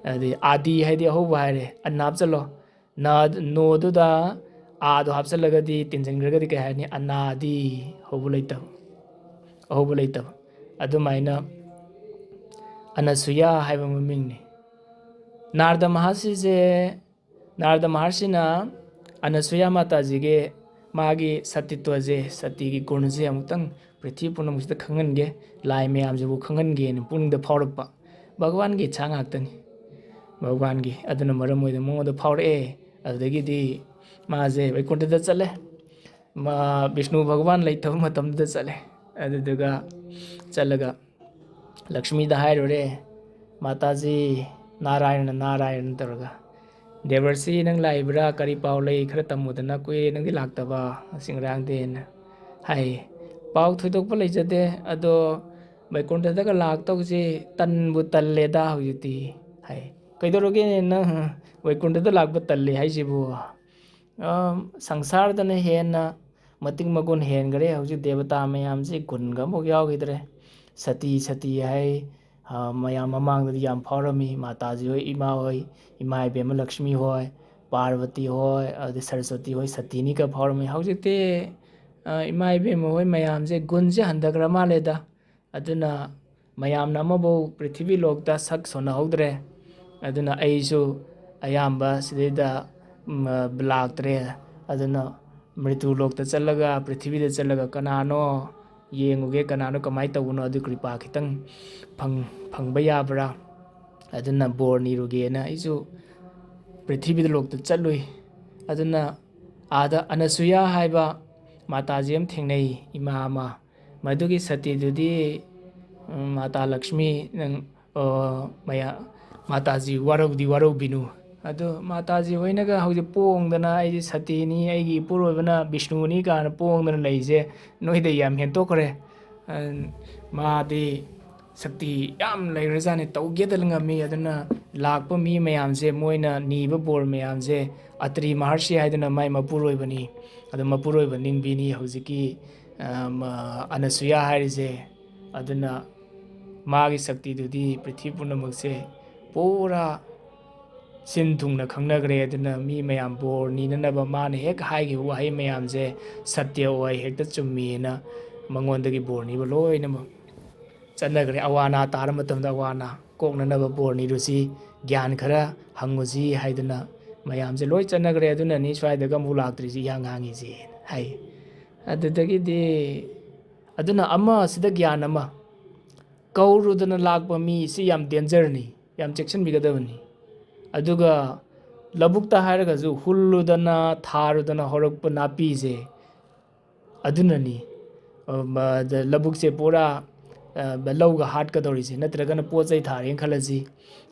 ꯑꯗꯩ ꯑꯥꯗꯤ ꯍꯥꯏꯗꯤ ꯑꯍꯧꯕ ꯍꯥꯏꯔꯦ, ꯑꯟ ꯍꯥꯞꯆꯜꯂꯣ꯫ ꯅ-, ꯅꯣꯗꯨꯗ ꯑꯥꯗꯣ ꯍꯥꯞꯆꯜꯂꯒꯗꯤ, ꯇꯤꯟꯁꯤꯟꯈ꯭ꯔꯒꯗꯤ ꯀꯩ ꯍꯥꯏꯅꯤ? ꯑꯅꯥꯗꯤ, ꯍꯧꯕ ꯂꯩꯇꯕ, ꯑꯍꯧꯕ ꯂꯩꯇꯕ꯫ ꯑꯗꯨꯃꯥꯏꯅ ꯑꯅꯁꯨꯌꯥ ꯍꯥꯏꯕ ꯃꯃꯤꯡꯅꯤ꯫ ꯅꯥꯔꯗ ꯃꯍꯥꯁꯤꯁꯦ, ꯅꯥꯔꯗ ꯃꯍꯔꯁꯤꯅ ꯑꯅꯁꯨꯌꯥ ꯃꯥꯇꯥꯖꯤꯒꯤ, ꯃꯥꯒꯤ ꯁꯇꯤꯇ꯭ꯋꯁꯦ, ꯁꯇꯤꯒꯤ ꯒꯨꯟꯁꯦ ꯑꯃꯨꯛꯇꯪ ꯄ꯭ꯔꯤꯊꯤꯕꯤ ꯄꯨꯝꯅꯃꯛꯁꯤꯗ ꯈꯪꯍꯟꯒꯦ, ꯂꯥꯏ ꯃꯌꯥꯝꯁꯤꯕꯨ ꯈꯪꯍꯟꯒꯦꯅ ꯄꯨꯛꯅꯤꯡꯗ ꯐꯥꯎꯔꯛꯄ꯫ ꯚꯒꯋꯥꯟꯒꯤ ꯏꯆꯥ ꯉꯥꯛꯇꯅꯤ꯫ ꯚꯒꯋꯥꯟꯒꯤ꯫ ꯑꯗꯨꯅ ꯃꯔꯝ ꯑꯣꯏꯗꯨꯅ ꯃꯉꯣꯟꯗ ꯐꯥꯎꯔꯛꯑꯦ꯫ ꯑꯗꯨꯗꯒꯤꯗꯤ ꯃꯥꯁꯦ ꯕꯩꯀꯨꯟꯊꯗ ꯆꯠꯂꯦ꯫ ꯃꯥ ꯕꯤꯁꯅꯨ ꯚꯒꯋꯥꯟ ꯂꯩꯇꯕ ꯃꯇꯝꯗꯨꯗ ꯆꯠꯂꯦ꯫ ꯑꯗꯨꯗꯨꯒ ꯆꯠꯂꯒ ꯂꯛꯁꯃꯤꯗ ꯍꯥꯏꯔꯨꯔꯦ, "ꯃꯥꯇꯥꯖꯤ, ꯅꯥꯔꯥꯌణ, ꯅꯥꯔꯥꯌణ" ꯇꯧꯔꯒ, "ꯗꯦꯕꯔꯁꯤ, ꯅꯪ ꯂꯥꯛꯏꯕ꯭ꯔꯥ? ꯀꯔꯤ ꯄꯥꯎ ꯂꯩ? ꯈꯔ ꯇꯝꯃꯨꯗꯅ, ꯀꯨꯏꯔꯦ ꯅꯪꯗꯤ ꯂꯥꯛꯇꯕ, ꯉꯁꯤ ꯉꯔꯥꯡꯗꯦꯅ" ꯍꯥꯏ꯫ "ꯄꯥꯎ ꯊꯣꯏꯗꯣꯛꯄ ꯂꯩꯖꯗꯦ, ꯑꯗꯣ ꯕꯩꯀꯨꯟꯊꯗꯒ ꯂꯥꯛꯇꯧꯁꯤ ꯇꯟꯕꯨ ꯇꯜꯂꯦꯗ ꯍꯧꯖꯤꯛꯇꯤ" ꯍꯥꯏ꯫ "ꯀꯩꯗꯧꯔꯒꯦꯅꯦ ꯅꯪ ꯋꯩꯀꯨꯟꯊꯗ ꯂꯥꯛꯄ ꯇꯜꯂꯤ ꯍꯥꯏꯁꯤꯕꯨ?" ꯑ, ꯁꯪꯁꯥꯔꯗꯅ ꯍꯦꯟꯅ ꯃꯇꯤꯛ ꯃꯒꯨꯟ ꯍꯦꯟꯈ꯭ꯔꯦ꯫ ꯍꯧꯖꯤꯛ ꯗꯦꯕꯇꯥ ꯃꯌꯥꯝꯁꯤ ꯒꯨꯟꯒ ꯑꯃꯐꯥꯎ ꯌꯥꯎꯈꯤꯗ꯭ꯔꯦ꯫ ꯁꯇꯤ, ꯁꯇꯤ ꯍꯥꯏ, ꯑ, ꯃꯌꯥꯝ ꯃꯃꯥꯡꯗꯗꯤ ꯌꯥꯝ ꯐꯥꯎꯔꯝꯃꯤ꯫ ꯃꯥꯇꯥꯖꯤ ꯍꯣꯏ, ꯏꯃꯥ ꯍꯣꯏ, ꯏꯃꯥ ꯏꯕꯦꯝꯃ ꯂꯛꯁꯃꯤ ꯍꯣꯏ, ꯄꯥꯔꯕꯇꯤ ꯍꯣꯏ, ꯑꯗꯩ ꯁꯔꯁꯋꯇꯤ ꯍꯣꯏ, ꯁꯇꯤꯅꯤꯒ ꯐꯥꯎꯔꯝꯃꯤ꯫ ꯍꯧꯖꯤꯛꯇꯤ, ꯑ, ꯏꯃꯥ ꯏꯕꯦꯝꯃ ꯍꯣꯏ ꯃꯌꯥꯝꯁꯦ ꯒꯨꯟꯁꯦ ꯍꯟꯊꯈ꯭ꯔ ꯃꯥꯜꯂꯦꯗ꯫ ꯑꯗꯨꯅ ꯃꯌꯥꯝꯅ ꯑꯃꯐꯥꯎ ꯄ꯭ꯔꯤꯊꯤꯕꯤ ꯂꯣꯛꯇ ꯁꯛ ꯁꯣꯟꯅꯍꯧꯗ꯭ꯔꯦ꯫ ꯑꯗꯨꯅ ꯑꯩꯁꯨ ꯑꯌꯥꯝꯕ ꯁꯤꯗꯩꯗ, ꯎꯝ, ꯂꯥꯛꯇ꯭ꯔꯦ꯫ ꯑꯗꯨꯅ ꯃ꯭ꯔꯤꯇꯨ ꯂꯣꯛꯇ ꯆꯠꯂꯒ, ꯄ꯭ꯔꯤꯊꯤꯕꯤꯗ ꯆꯠꯂꯒ ꯀꯅꯥꯅꯣ ꯌꯦꯡꯉꯨꯒꯦ, ꯀꯅꯥꯅꯣ ꯀꯃꯥꯏꯅ ꯇꯧꯕꯅꯣ, ꯑꯗꯨ ꯀ꯭ꯔꯤꯄꯥ ꯈꯤꯇꯪ ꯐꯪ-, ꯐꯪꯕ ꯌꯥꯕ꯭ꯔꯥ? ꯑꯗꯨꯅ ꯕꯣꯔ ꯅꯤꯔꯨꯒꯦꯅ ꯑꯩꯁꯨ ꯄ꯭ꯔꯤꯊꯤꯕꯤꯗ ꯂꯣꯛꯇ ꯆꯠꯂꯨꯏ꯫ ꯑꯗꯨꯅ ꯑꯥꯗ ꯑꯅꯁꯨꯌꯥ ꯍꯥꯏꯕ ꯃꯥꯇꯥꯖꯤ ꯑꯃ ꯊꯦꯡꯅꯩ, ꯏꯃꯥ ꯑꯃ꯫ ꯃꯗꯨꯒꯤ ꯁꯇꯤꯗꯨꯗꯤ, ꯎꯝ, "ꯃꯥꯇꯥ ꯂꯛꯁꯃꯤ, ꯅꯪ, ꯑ, ꯃꯌꯥ-, ꯃꯥꯇꯥꯖꯤ ꯋꯥꯔꯧꯗꯤ ꯋꯥꯔꯧꯕꯤꯅꯨ꯫ ꯑꯗꯣ ꯃꯥꯇꯥꯖꯤ ꯍꯣꯏꯅꯒ ꯍꯧꯖꯤꯛ ꯄꯣꯡꯗꯅ, ꯑꯩꯗꯤ ꯁꯇꯤꯅꯤ, ꯑꯩꯒꯤ ꯏꯄꯨꯔꯣꯏꯕꯅ ꯕꯤꯁꯅꯨꯅꯤ" ꯀꯥꯏꯅ ꯄꯣꯡꯗꯅ ꯂꯩꯁꯦ ꯅꯣꯏꯗ ꯌꯥꯝ ꯍꯦꯟꯇꯣꯛꯈ꯭ꯔꯦ꯫ ꯑ, ꯃꯥꯗꯤ ꯁꯛꯇꯤ ꯌꯥꯝ ꯂꯩꯈ꯭ꯔꯖꯥꯠꯅꯤ, ꯇꯧꯒꯦꯗ ꯉꯝꯃꯤ꯫ ꯑꯗꯨꯅ ꯂꯥꯛꯄ ꯃꯤ ꯃꯌꯥꯝꯁꯦ, ꯃꯣꯏꯅ ꯅꯤꯕ ꯕꯣꯔ ꯃꯌꯥꯝꯁꯦ, ꯑꯇ꯭ꯔꯤ ꯃꯍꯔꯁꯤ ꯍꯥꯏꯗꯅ ꯃꯥꯏ ꯃꯄꯨꯔꯣꯏꯕꯅꯤ꯫ ꯑꯗꯣ ꯃꯄꯨꯔꯣꯏꯕ ꯅꯤꯡꯕꯤꯅꯤ ꯍꯧꯖꯤꯛꯀꯤ, ꯑ, ꯃ-, ꯑꯅꯁꯨꯌꯥ ꯍꯥꯏꯔꯤꯁꯦ꯫ ꯑꯗꯨꯅ ꯃꯥꯒꯤ ꯁꯛꯇꯤꯗꯨꯗꯤ ꯄ꯭ꯔꯤꯊꯤꯕꯤ ꯄꯨꯝꯅꯃꯛꯁꯦ ꯄꯨꯔꯥ ꯁꯤꯟ ꯊꯨꯡꯅ ꯈꯪꯅꯈ꯭ꯔꯦ꯫ ꯑꯗꯨꯅ ꯃꯤ ꯃꯌꯥꯝ ꯕꯣꯔ ꯅꯤꯅꯅꯕ ꯃꯥꯅ ꯍꯦꯛ ꯍꯥꯏꯈꯤꯕ ꯋꯥꯍꯩ ꯃꯌꯥꯝꯁꯦ ꯁꯇ꯭ꯌ ꯑꯣꯏ, ꯍꯦꯛꯇ ꯆꯨꯝꯃꯤꯅ ꯃꯉꯣꯟꯗꯒꯤ ꯕꯣꯔ ꯅꯤꯕ ꯂꯣꯏꯅꯃꯛ ꯆꯠꯅꯈ꯭ꯔꯦ꯫ ꯑꯋꯥ ꯑꯅꯥ ꯇꯥꯔ ꯃꯇꯝꯗ ꯑꯋꯥ ꯑꯅꯥ ꯀꯣꯛꯅꯅꯕ ꯕꯣꯔ ꯅꯤꯔꯨꯁꯤ, ꯒ꯭ꯌꯥꯟ ꯈꯔ ꯍꯪꯉꯨꯁꯤ ꯍꯥꯏꯗꯅ ꯃꯌꯥꯝꯁꯦ ꯂꯣꯏ ꯆꯠꯅꯈ꯭ꯔꯦ꯫ ꯑꯗꯨꯅꯅꯤ ꯁ꯭ꯋꯥꯏꯗꯒ ꯑꯃꯨꯛ ꯂꯥꯛꯇ꯭ꯔꯤꯁꯤ, ꯏꯍꯥꯡ ꯍꯥꯡꯉꯤꯁꯤ ꯍꯥꯏ꯫ ꯑꯗꯨꯗꯒꯤꯗꯤ, ꯑꯗꯨꯅ ꯑꯃ ꯑꯁꯤꯗ ꯒ꯭ꯌꯥꯟ ꯑꯃ, ꯀꯧꯔꯨꯗꯅ ꯂꯥꯛꯄ ꯃꯤ ꯁꯤ ꯌꯥꯝ ꯗꯦꯟꯖꯔꯅꯤ, ꯌꯥꯝ ꯆꯦꯛꯁꯤꯟꯕꯤꯒꯗꯕꯅꯤ꯫ ꯑꯗꯨꯒ ꯂꯧꯕꯨꯛꯇ ꯍꯥꯏꯔꯒꯁꯨ ꯍꯨꯜꯂꯨꯗꯅ ꯊꯥꯔꯨꯗꯅ ꯍꯧꯔꯛꯄ ꯅꯥꯄꯤꯁꯦ ꯑꯗꯨꯅꯅꯤ꯫ ꯑ, ꯃ-, ꯗ-, ꯂꯧꯕꯨꯛꯁꯦ ꯄꯨꯔꯥ, ꯑ, ꯂꯧꯒ ꯍꯥꯠꯀꯗꯧꯔꯤꯁꯦ, ꯅꯠꯇ꯭ꯔꯒꯅ ꯄꯣꯠ ꯆꯩ ꯊꯥꯔꯦꯅ ꯈꯜꯂꯁꯤ,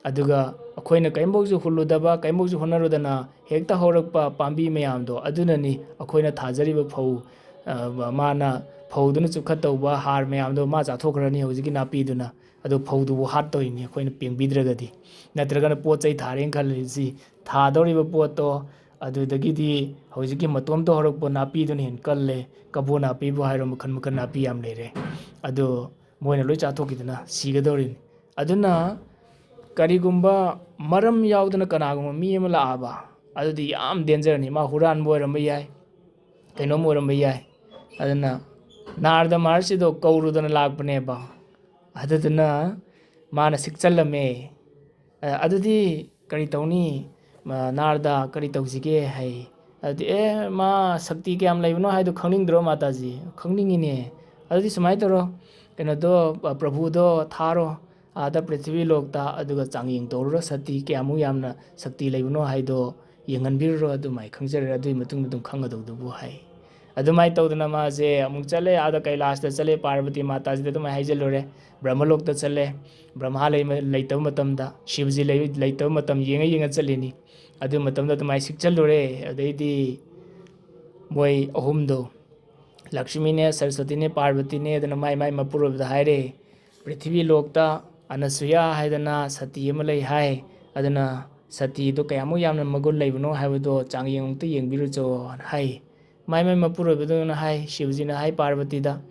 ꯑꯗꯨꯒ ꯑꯩꯈꯣꯏꯅ ꯀꯔꯤꯝꯐꯥꯎꯁꯨ ꯍꯨꯜꯂꯨꯗꯕ, ꯀꯔꯤꯝꯐꯥꯎꯁꯨ ꯍꯣꯠꯅꯔꯨꯗꯅ ꯍꯦꯛꯇ ꯍꯧꯔꯛꯄ ꯄꯥꯝꯕꯤ ꯃꯌꯥꯝꯗꯣ, ꯑꯗꯨꯅꯅꯤ ꯑꯩꯈꯣꯏꯅ ꯊꯥꯖꯔꯤꯕ ꯐꯧ, ꯑ, ꯃ-, ꯃꯥꯅ ꯐꯧꯗꯨꯅ ꯆꯨꯞꯈꯠꯇꯧꯕ ꯍꯥꯔ ꯃꯌꯥꯝꯗꯣ ꯃꯥ ꯆꯥꯊꯣꯛꯈ꯭ꯔꯅꯤ ꯍꯧꯖꯤꯛꯀꯤ ꯅꯥꯄꯤꯗꯨꯅ꯫ ꯑꯗꯣ ꯐꯧꯗꯨꯕꯨ ꯍꯥꯠꯇꯣꯏꯅꯤ ꯑꯩꯈꯣꯏꯅ ꯄꯦꯡꯕꯤꯗ꯭ꯔꯒꯗꯤ꯫ ꯅꯠꯇ꯭ꯔꯒꯅ ꯄꯣꯠ ꯆꯩ ꯊꯥꯔꯦꯅ ꯈꯜꯂꯁꯤ, ꯊꯥꯗꯧꯔꯤꯕ ꯄꯣꯠꯇꯣ ꯑꯗꯨꯗꯒꯤꯗꯤ ꯍꯧꯖꯤꯛꯀꯤ ꯃꯇꯣꯝꯇ ꯍꯧꯔꯛꯄ ꯅꯥꯄꯤꯗꯨꯅ ꯍꯦꯟꯅ ꯀꯜꯂꯦ꯫ ꯀꯕꯣ ꯅꯥꯄꯤꯕꯨ ꯍꯥꯏꯔꯣ, ꯃꯈꯜ ꯃꯈꯜ ꯅꯥꯄꯤ ꯌꯥꯝ ꯂꯩꯔꯦ꯫ ꯑꯗꯣ ꯃꯣꯏꯅ ꯂꯣꯏ ꯆꯥꯊꯣꯛꯈꯤꯗꯅ ꯁꯤꯒꯗꯧꯔꯤꯅꯤ꯫ ꯑꯗꯨꯅ ꯀꯔꯤꯒꯨꯝꯕ ꯃꯔꯝ ꯌꯥꯎꯗꯅ ꯀꯅꯥꯒꯨꯝꯕ ꯃꯤ ꯑꯃ ꯂꯥꯛꯑꯕ, ꯑꯗꯨꯗꯤ ꯌꯥꯝ ꯗꯦꯟꯖꯔꯅꯤ꯫ ꯃꯥ ꯍꯨꯔꯥꯟꯕ ꯑꯣꯏꯔꯝꯕ ꯌꯥꯏ, ꯀꯩꯅꯣꯝ ꯑꯣꯏꯔꯝꯕ ꯌꯥꯏ꯫ ꯑꯗꯨꯅ ꯅꯥꯔꯗ ꯃꯍꯔꯁꯤꯗꯣ ꯀꯧꯔꯨꯗꯅ ꯂꯥꯛꯄꯅꯦꯕ꯫ ꯑꯗꯨꯗꯨꯅ ꯃꯥꯅ ꯁꯤꯛꯆꯜꯂꯝꯃꯦ꯫ "ꯑ, ꯑꯗꯨꯗꯤ ꯀꯔꯤ ꯇꯧꯅꯤ? ꯃ, ꯅꯥꯔꯗ ꯀꯔꯤ ꯇꯧꯁꯤꯒꯦ?" ꯍꯥꯏ꯫ ꯑꯗꯨꯗꯤ, "ꯑꯦ, ꯃꯥ ꯁꯛꯇꯤ ꯀꯌꯥꯝ ꯂꯩꯕꯅꯣ ꯍꯥꯏꯗꯣ ꯈꯪꯅꯤꯡꯗ꯭ꯔꯣ, ꯃꯥꯇꯥꯖꯤ?" "ꯈꯪꯅꯤꯡꯉꯤꯅꯦ꯫ ꯑꯗꯨꯗꯤ ꯁꯨꯃꯥꯏꯅ ꯇꯧꯔꯣ, ꯀꯩꯅꯣꯗꯣ, ꯑ, ꯄ꯭ꯔꯚꯨꯗꯣ ꯊꯥꯔꯣ, ꯑꯥꯗ ꯄ꯭ꯔꯤꯊꯤꯕꯤ ꯂꯣꯛꯇ, ꯑꯗꯨꯒ ꯆꯥꯡꯌꯦꯡ ꯇꯧꯔꯨꯔꯣ, ꯁꯛꯇꯤ ꯀꯌꯥꯃꯨꯛ ꯌꯥꯝꯅ ꯁꯛꯇꯤ ꯂꯩꯕꯅꯣ ꯍꯥꯏꯗꯣ ꯌꯦꯡꯍꯟꯕꯤꯔꯨꯔꯣ, ꯑꯗꯨꯃꯥꯏ ꯈꯪꯖꯔꯦ, ꯑꯗꯨꯒꯤ ꯃꯇꯨꯡꯗ ꯑꯗꯨꯝ ꯈꯪꯒꯗꯧꯗꯨꯕꯨ" ꯍꯥꯏ꯫ ꯑꯗꯨꯃꯥꯏꯅ ꯇꯧꯗꯅ ꯃꯥꯁꯦ ꯑꯃꯨꯛ ꯆꯠꯂꯦ, ꯑꯥꯗ ꯀꯩꯂꯥꯁꯇ ꯆꯠꯂꯦ, ꯄꯥꯔꯕꯇꯤ ꯃꯥꯇꯥꯖꯤꯗ ꯑꯗꯨꯃꯥꯏꯅ ꯍꯥꯏꯖꯜꯂꯨꯔꯦ꯫ ꯕ꯭ꯔꯍ꯭ꯃꯂꯣꯛꯇ ꯆꯠꯂꯦ, ꯕ꯭ꯔꯍ꯭ꯃꯥ ꯂꯩ-, ꯂꯩꯇꯕ ꯃꯇꯝꯗ, ꯁꯤꯕꯖꯤ ꯂꯩ-, ꯂꯩꯇꯕ ꯃꯇꯝ ꯌꯦꯡꯉ ꯌꯦꯡꯉ ꯆꯠꯂꯤꯅꯤ꯫ ꯑꯗꯨ ꯃꯇꯝꯗ ꯑꯗꯨꯃꯥꯏꯅ ꯁꯤꯛꯆꯜꯂꯨꯔꯦ꯫ ꯑꯗꯩꯗꯤ ꯃꯣꯏ ꯑꯍꯨꯝꯗꯣ, ꯂꯛꯁꯃꯤꯅꯦ, ꯁꯔꯁꯋꯇꯤꯅꯦ, ꯄꯥꯔꯕꯇꯤꯅꯦ, ꯑꯗꯨꯅ ꯃꯥꯏ ꯃꯥꯏ ꯃꯄꯨꯔꯣꯏꯕꯗ ꯍꯥꯏꯔꯦ, "ꯄ꯭ꯔꯤꯊꯤꯕꯤ ꯂꯣꯛꯇ ꯑꯅꯁꯨꯌꯥ ꯍꯥꯏꯗꯅ ꯁꯇꯤ ꯑꯃ ꯂꯩ ꯍꯥꯏ, ꯑꯗꯨꯅ ꯁꯇꯤꯗꯣ ꯀꯌꯥꯃꯨꯛ ꯌꯥꯝꯅ ꯃꯒꯨꯟ ꯂꯩꯕꯅꯣ ꯍꯥꯏꯕꯗꯣ ꯆꯥꯡꯌꯦꯡ ꯑꯃꯨꯛꯇ ꯌꯦꯡꯕꯤꯔꯨꯆꯣꯅ" ꯍꯥꯏ꯫ ꯃꯥꯏ ꯃꯥꯏ ꯃꯄꯨꯔꯣꯏꯕꯗꯨꯅ ꯍꯥꯏ, ꯁꯤꯕꯖꯤꯅ ꯍꯥꯏ ꯄꯥꯔꯕꯇꯤꯗ,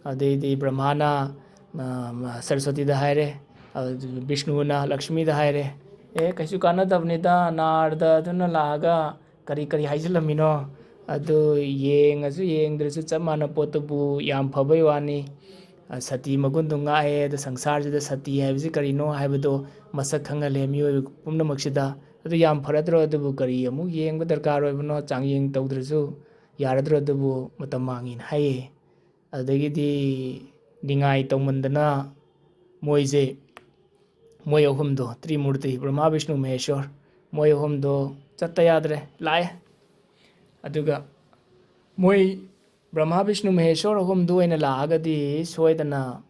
ꯑꯗꯩꯗꯤ ꯕ꯭ꯔꯍ꯭ꯃꯥꯅ, ꯑ, ꯁꯔꯁꯋꯇꯤꯗ ꯍꯥꯏꯔꯦ, ꯑꯗꯨ ꯕꯤꯁꯅꯨꯅ ꯂꯛꯁꯃꯤꯗ ꯍꯥꯏꯔꯦ, "ꯑꯦ, ꯀꯩꯁꯨ ꯀꯥꯟꯅꯗꯕꯅꯤꯗ, ꯅꯥꯔꯗ ꯑꯗꯨꯅ ꯂꯥꯛꯑꯒ ꯀꯔꯤ ꯀꯔꯤ ꯍꯥꯏꯖꯤꯜꯂꯝꯃꯤꯅꯣ? ꯑꯗꯨ ꯌꯦꯡꯉꯁꯨ ꯌꯦꯡꯗ꯭ꯔꯁꯨ ꯆꯞ ꯃꯥꯟꯅ ꯄꯣꯠꯇꯨꯕꯨ ꯌꯥꯝ ꯐꯕꯩ ꯋꯥꯅꯤ꯫ ꯑ, ꯁꯇꯤ ꯃꯒꯨꯟꯗꯣ ꯉꯥꯛꯑꯦ꯫ ꯑꯗꯣ ꯁꯪꯁꯥꯔꯁꯤꯗ ꯁꯇꯤ ꯍꯥꯏꯕꯁꯤ ꯀꯔꯤꯅꯣ ꯍꯥꯏꯕꯗꯣ ꯃꯁꯛ ꯈꯪꯍꯜꯂꯦ ꯃꯤꯑꯣꯏꯕ ꯄꯨꯝꯅꯃꯛꯁꯤꯗ꯫ ꯑꯗꯨ ꯌꯥꯝ ꯐꯔꯗ꯭ꯔꯣ? ꯑꯗꯨꯕꯨ ꯀꯔꯤ ꯑꯃꯨꯛ ꯌꯦꯡꯕ ꯗꯔꯀꯥꯔ ꯑꯣꯏꯕꯅꯣ? ꯆꯥꯡꯌꯦꯡ ꯇꯧꯗ꯭ꯔꯁꯨ ꯌꯥꯔꯗ꯭ꯔꯣ? ꯑꯗꯨꯕꯨ ꯃꯇꯝ ꯃꯥꯡꯉꯤꯅ" ꯍꯥꯏꯌꯦ꯫ ꯑꯗꯒꯤꯗꯤ ꯅꯤꯡꯉꯥꯏ ꯇꯧꯃꯟꯗꯅ ꯃꯣꯏꯁꯦ, ꯃꯣꯏ ꯑꯍꯨꯝꯗꯣ, ꯇ꯭ꯔꯤꯃꯨꯔꯇꯤ, ꯕ꯭ꯔꯍ꯭ꯃꯥ, ꯕꯤꯁꯅꯨ, ꯃꯍꯦꯁ꯭ꯋꯔ, ꯃꯣꯏ ꯑꯍꯨꯝꯗꯣ ꯆꯠꯇ ꯌꯥꯗ꯭ꯔꯦ, ꯂꯥꯛꯑꯦ꯫ ꯑꯗꯨꯒ ꯃꯣꯏ ꯕ꯭ꯔꯍ꯭ꯃꯥ, ꯕꯤꯁꯅꯨ, ꯃꯍꯦꯁ꯭ꯋꯔ ꯑꯍꯨꯝꯗꯨ ꯑꯣꯏꯅ ꯂꯥꯛꯑꯒꯗꯤ ꯁꯣꯏꯗꯅ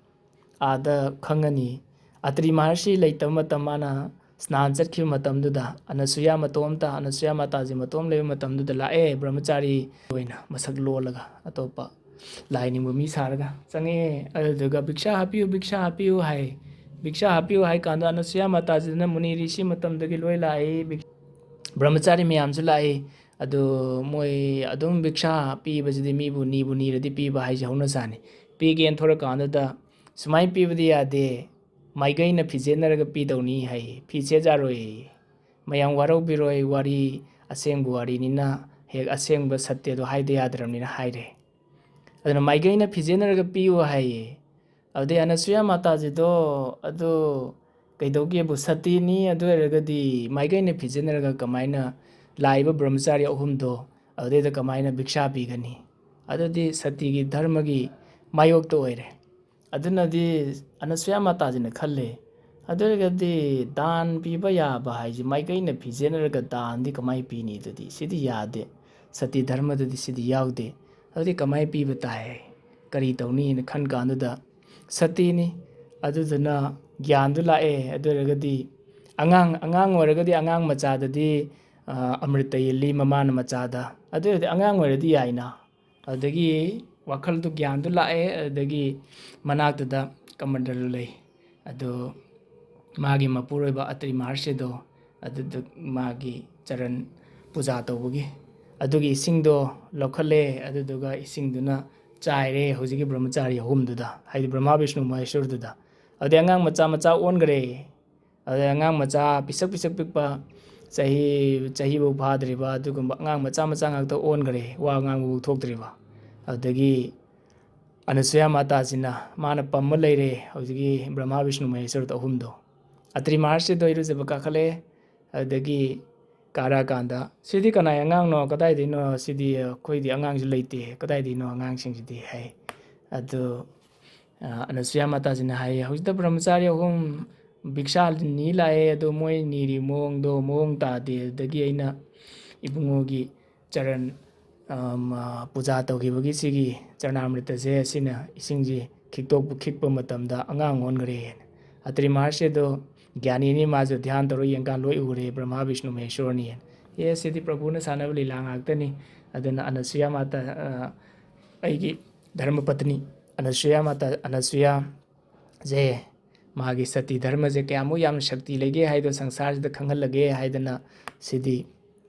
ꯑꯥꯗ ꯈꯪꯉꯅꯤ꯫ ꯑꯇ꯭ꯔꯤ ꯃꯍꯔꯁꯤ ꯂꯩꯇꯕ ꯃꯇꯝ, ꯃꯥꯅ ꯁ꯭ꯅꯥꯟ ꯆꯠꯈꯤꯕ ꯃꯇꯝꯗꯨꯗ, ꯑꯅꯁꯨꯌꯥ ꯃꯇꯣꯝꯇ, ꯑꯅꯁꯨꯌꯥ ꯃꯥꯇꯥꯖꯤ ꯃꯇꯣꯝ ꯂꯩꯕ ꯃꯇꯝꯗꯨꯗ ꯂꯥꯛꯑꯦ ꯕ꯭ꯔꯍ꯭ꯃꯆꯥꯔꯤ ꯑꯣꯏꯅ ꯃꯁꯛ ꯂꯣꯜꯂꯒ꯫ ꯑꯇꯣꯞꯄ ꯂꯥꯏ ꯅꯤꯡꯕ ꯃꯤ ꯁꯥꯔꯒ ꯆꯪꯉꯛꯑꯦ꯫ ꯑꯗꯨꯗꯨꯒ "ꯚꯤꯛꯁꯥ ꯍꯥꯞꯄꯤꯌꯨ, ꯚꯤꯛꯁꯥ ꯍꯥꯞꯄꯤꯌꯨ" ꯍꯥꯏ꯫ ꯚꯤꯛꯁꯥ ꯍꯥꯞꯄꯤꯌꯨ ꯍꯥꯏ ꯀꯥꯟꯗ ꯑꯅꯁꯨꯌꯥ ꯃꯥꯇꯥꯁꯤꯗꯅ "ꯃꯨꯅꯤ ꯔꯤꯁꯤ ꯃꯇꯝꯗꯒꯤ ꯂꯣꯏ ꯂꯥꯛꯏ, ꯚꯤꯛ-, ꯕ꯭ꯔꯍꯃꯆꯥꯔꯤ ꯃꯌꯥꯝꯁꯨ ꯂꯥꯛꯏ, ꯑꯗꯨ ꯃꯣꯏ ꯑꯗꯨꯝ ꯚꯤꯛꯁꯥ ꯄꯤꯕꯁꯤꯗꯤ ꯃꯤꯕꯨ ꯅꯤꯕꯨ ꯅꯤꯔꯗꯤ ꯄꯤꯕ ꯍꯥꯏꯁꯦ ꯍꯧꯅꯁꯥꯅꯤ꯫ ꯄꯤꯒꯦꯅ ꯊꯣꯔꯛꯀꯥꯟꯗꯨꯗ ꯁꯨꯃꯥꯏꯅ ꯄꯤꯕꯗꯤ ꯌꯥꯗꯦ, ꯃꯥꯏꯀꯩꯅ ꯐꯤꯖꯦꯟꯅꯔꯒ ꯄꯤꯗꯧꯅꯤ" ꯍꯥꯏ꯫ "ꯐꯤ ꯁꯦꯠ ꯌꯥꯔꯣꯏ, ꯃꯌꯥꯝ ꯋꯥꯔꯧꯕꯤꯔꯣꯏ, ꯋꯥꯔꯤ ꯑꯁꯦꯡꯕ ꯋꯥꯔꯤꯅꯤꯅ ꯍꯦꯛ ꯑꯁꯦꯡꯕ ꯁꯠꯇ꯭ꯌꯗꯣ ꯍꯥꯏꯗ ꯌꯥꯗ꯭ꯔꯕꯅꯤꯅ" ꯍꯥꯏꯔꯦ꯫ ꯑꯗꯨꯅ "ꯃꯥꯏꯀꯩꯅ ꯐꯤꯖꯦꯟꯅꯔꯒ ꯄꯤꯌꯨ" ꯍꯥꯏꯌꯦ꯫ ꯑꯗꯨꯗꯩ ꯑꯅꯁꯨꯌꯥ ꯃꯥꯇꯥꯁꯤꯗꯣ, "ꯑꯗꯨ ꯀꯩꯗꯧꯒꯦꯕꯨ, ꯁꯇꯤꯅꯤ, ꯑꯗꯨ ꯑꯣꯏꯔꯒꯗꯤ ꯃꯥꯏꯀꯩꯅ ꯐꯤꯖꯦꯟꯅꯔꯒ ꯀꯃꯥꯏꯅ ꯂꯥꯛꯏꯕ ꯕ꯭ꯔꯍꯃꯆꯥꯔꯤ ꯑꯍꯨꯝꯗꯣ ꯑꯗꯨꯗꯩꯗ ꯀꯃꯥꯏꯅ ꯚꯤꯛꯁꯥ ꯄꯤꯒꯅꯤ? ꯑꯗꯨꯗꯤ ꯁꯇꯤꯒꯤ ꯙꯔꯃꯒꯤ ꯃꯥꯌꯣꯛꯇ ꯑꯣꯏꯔꯦ"꯫ ꯑꯗꯨꯅꯗꯤ ꯑꯅꯁꯨꯌꯥ ꯃꯥꯇꯥꯁꯤꯅ ꯈꯜꯂꯦ, "ꯑꯗꯨ ꯑꯣꯏꯔꯒꯗꯤ ꯗꯥꯟ ꯄꯤꯕ ꯌꯥꯕ ꯍꯥꯏꯁꯦ ꯃꯥꯏꯀꯩꯅ ꯐꯤꯖꯦꯟꯅꯔꯒ ꯗꯥꯟꯗꯤ ꯀꯃꯥꯏꯅ ꯄꯤꯅꯤ? ꯑꯗꯨꯗꯤ ꯁꯤꯗꯤ ꯌꯥꯗꯦ, ꯁꯇꯤ ꯙꯔꯃꯗꯗꯤ ꯁꯤꯗꯤ ꯌꯥꯎꯗꯦ, ꯑꯗꯨꯗꯤ ꯀꯃꯥꯏꯅ ꯄꯤꯕ ꯇꯥꯏ? ꯀꯔꯤ ꯇꯧꯅꯤꯅ ꯈꯟ ꯀꯥꯟꯗꯨꯗ ꯁꯇꯤꯅꯤ, ꯑꯗꯨꯗꯨꯅ ꯒ꯭ꯌꯥꯟꯗꯨ ꯂꯥꯛꯑꯦ꯫ ꯑꯗꯨ ꯑꯣꯏꯔꯒꯗꯤ ꯑꯉꯥꯡ, ꯑꯉꯥꯡ ꯑꯣꯏꯔꯒꯗꯤ ꯑꯉꯥꯡ ꯃꯆꯥꯗꯗꯤ, ꯑ, ꯑꯃ꯭ꯔꯤꯇ ꯌꯦꯜꯂꯤ ꯃꯃꯥꯅ ꯃꯆꯥꯗ, ꯑꯗꯨ ꯑꯣꯏꯔꯗꯤ ꯑꯉꯥꯡ ꯑꯣꯏꯔꯗꯤ ꯌꯥꯏꯅ꯫ ꯑꯗꯨꯗꯒꯤ ꯋꯥꯈꯜꯗꯨ, ꯒ꯭ꯌꯥꯟꯗꯨ ꯂꯥꯛꯑꯦ꯫ ꯑꯗꯨꯗꯒꯤ ꯃꯅꯥꯛꯇꯨꯗ ꯀꯃꯟꯗꯂꯨ ꯂꯩ, ꯑꯗꯨ ꯃꯥꯒꯤ ꯃꯄꯨꯔꯣꯏꯕ ꯑꯇ꯭ꯔꯤ ꯃꯍꯔꯁꯤꯗꯣ, ꯑꯗꯨꯗ ꯃꯥꯒꯤ ꯆꯔꯟ ꯄꯨꯖꯥ ꯇꯧꯕꯒꯤ ꯑꯗꯨꯒꯤ ꯏꯁꯤꯡꯗꯣ ꯂꯧꯈꯠꯂꯦ꯫ ꯑꯗꯨꯗꯨꯒ ꯏꯁꯤꯡꯗꯨꯅ ꯆꯥꯏꯔꯦ ꯍꯧꯖꯤꯛꯀꯤ ꯕ꯭ꯔꯍꯃꯆꯥꯔꯤ ꯑꯍꯨꯝꯗꯨꯗ, ꯍꯥꯏꯗꯤ ꯕ꯭ꯔꯍꯃꯥ, ꯕꯤꯁꯅꯨ, ꯃꯍꯦꯁꯣꯔꯗꯨꯗ꯫ ꯑꯗꯨꯗꯩ ꯑꯉꯥꯡ ꯃꯆꯥ ꯃꯆꯥ ꯑꯣꯟꯈ꯭ꯔꯦ꯫ ꯑꯗꯩ ꯑꯉꯥꯡ ꯃꯆꯥ ꯄꯤꯁꯛ ꯄꯤꯁꯛ ꯄꯤꯛꯄ, ꯆꯍꯤ, ꯆꯍꯤꯐꯧ ꯐꯥꯗ꯭ꯔꯤꯕ ꯑꯗꯨꯒꯨꯝꯕ ꯑꯉꯥꯡ ꯃꯆꯥ ꯃꯆꯥ ꯉꯥꯛꯇ ꯑꯣꯟꯈ꯭ꯔꯦ, ꯋꯥ ꯉꯥꯡꯕꯐꯧ ꯊꯣꯛꯇ꯭ꯔꯤꯕ꯫ ꯑꯗꯨꯗꯒꯤ ꯑꯅꯁꯨꯌꯥ ꯃꯥꯇꯥꯁꯤꯅ, ꯃꯥꯅ ꯄꯝꯃ ꯂꯩꯔꯦ ꯍꯧꯖꯤꯛꯀꯤ ꯕ꯭ꯔꯍꯃꯥ, ꯕꯤꯁꯅꯨ, ꯃꯍꯦꯁꯣꯔꯗ ꯑꯍꯨꯝꯗꯣ꯫ ꯑꯇ꯭ꯔꯤ ꯃꯍꯔꯁꯤꯗꯣ ꯏꯔꯨꯖꯕ ꯀꯥꯈꯠꯂꯛꯑꯦ꯫ ꯑꯗꯨꯗꯒꯤ ꯀꯥꯔꯛꯑꯀꯥꯟꯗ, "ꯁꯤꯗꯤ ꯀꯅꯥꯏ ꯑꯉꯥꯡꯅꯣ? ꯀꯗꯥꯏꯗꯩꯅꯣ? ꯁꯤꯗꯤ ꯑꯩꯈꯣꯏꯗꯤ ꯑꯉꯥꯡꯁꯨ ꯂꯩꯇꯦ, ꯀꯗꯥꯏꯗꯩꯅꯣ ꯑꯉꯥꯡꯁꯤꯡꯁꯤꯗꯤ?" ꯍꯥꯏ꯫ ꯑꯗꯨ, ꯑ, ꯑꯅꯁꯨꯌꯥ ꯃꯥꯇꯥꯖꯤꯅ ꯍꯥꯏꯌꯦ, "ꯍꯧꯖꯤꯛꯇ ꯕ꯭ꯔꯍꯃꯆꯥꯔꯤ ꯑꯍꯨꯝ ꯚꯤꯛꯁꯥ ꯅꯤ ꯂꯥꯛꯑꯦ, ꯑꯗꯣ ꯃꯣꯏ ꯅꯤꯔꯤ ꯃꯑꯣꯡꯗꯣ ꯃꯑꯣꯡ ꯇꯥꯗꯦ꯫ ꯑꯗꯨꯗꯒꯤ ꯑꯩꯅ ꯏꯕꯨꯡꯉꯣꯒꯤ ꯆꯔꯟ, ꯑꯝ, ꯑ, ꯄꯨꯖꯥ ꯇꯧꯈꯤꯕꯒꯤ ꯁꯤꯒꯤ ꯆꯔꯅꯥꯃ꯭ꯔꯤꯇꯁꯦ, ꯁꯤꯅ ꯏꯁꯤꯡꯁꯤ ꯈꯤꯛꯇꯣꯛꯄ, ꯈꯤꯛꯄ ꯃꯇꯝꯗ ꯑꯉꯥꯡ ꯑꯣꯟꯈ꯭ꯔꯦ"꯫ ꯑꯇ꯭ꯔꯤ ꯃꯍꯔꯁꯤ ꯑꯗꯣ ꯒ꯭ꯌꯥꯅꯤꯅꯤ, ꯃꯥꯁꯨ ꯙ꯭ꯌꯥꯟ ꯇꯧꯔ ꯌꯦꯡꯀꯥꯟ ꯂꯣꯏ ꯎꯔꯦ, ꯕ꯭ꯔꯍꯃꯥ, ꯕꯤꯁꯅꯨ, ꯃꯍꯦꯁꯣꯔꯅꯤ꯫ ꯑꯦ, ꯁꯤꯗꯤ ꯄ꯭ꯔꯚꯨꯅ ꯁꯥꯟꯅꯕ ꯂꯤꯂꯥ ꯉꯥꯛꯇꯅꯤ꯫ ꯑꯗꯨꯅ ꯑꯅꯁꯨꯌꯥ ꯃꯥꯇꯥ, ꯑ, ꯑꯩꯒꯤ ꯙꯔꯃ ꯄꯇꯅꯤ ꯑꯅꯁꯨꯌꯥ ꯃꯥꯇꯥ, ꯑꯅꯁꯨꯌꯥꯁꯦ, ꯃꯥꯒꯤ ꯁꯇꯤ ꯙꯔꯃꯁꯦ ꯀꯌꯥꯃꯨꯛ ꯌꯥꯝꯅ ꯁꯛꯇꯤ ꯂꯩꯒꯦ ꯍꯥꯏꯗꯣ ꯁꯪꯁꯥꯔꯁꯤꯗ ꯈꯪꯍꯜꯂꯒꯦ ꯍꯥꯏꯗꯅ ꯁꯤꯗꯤ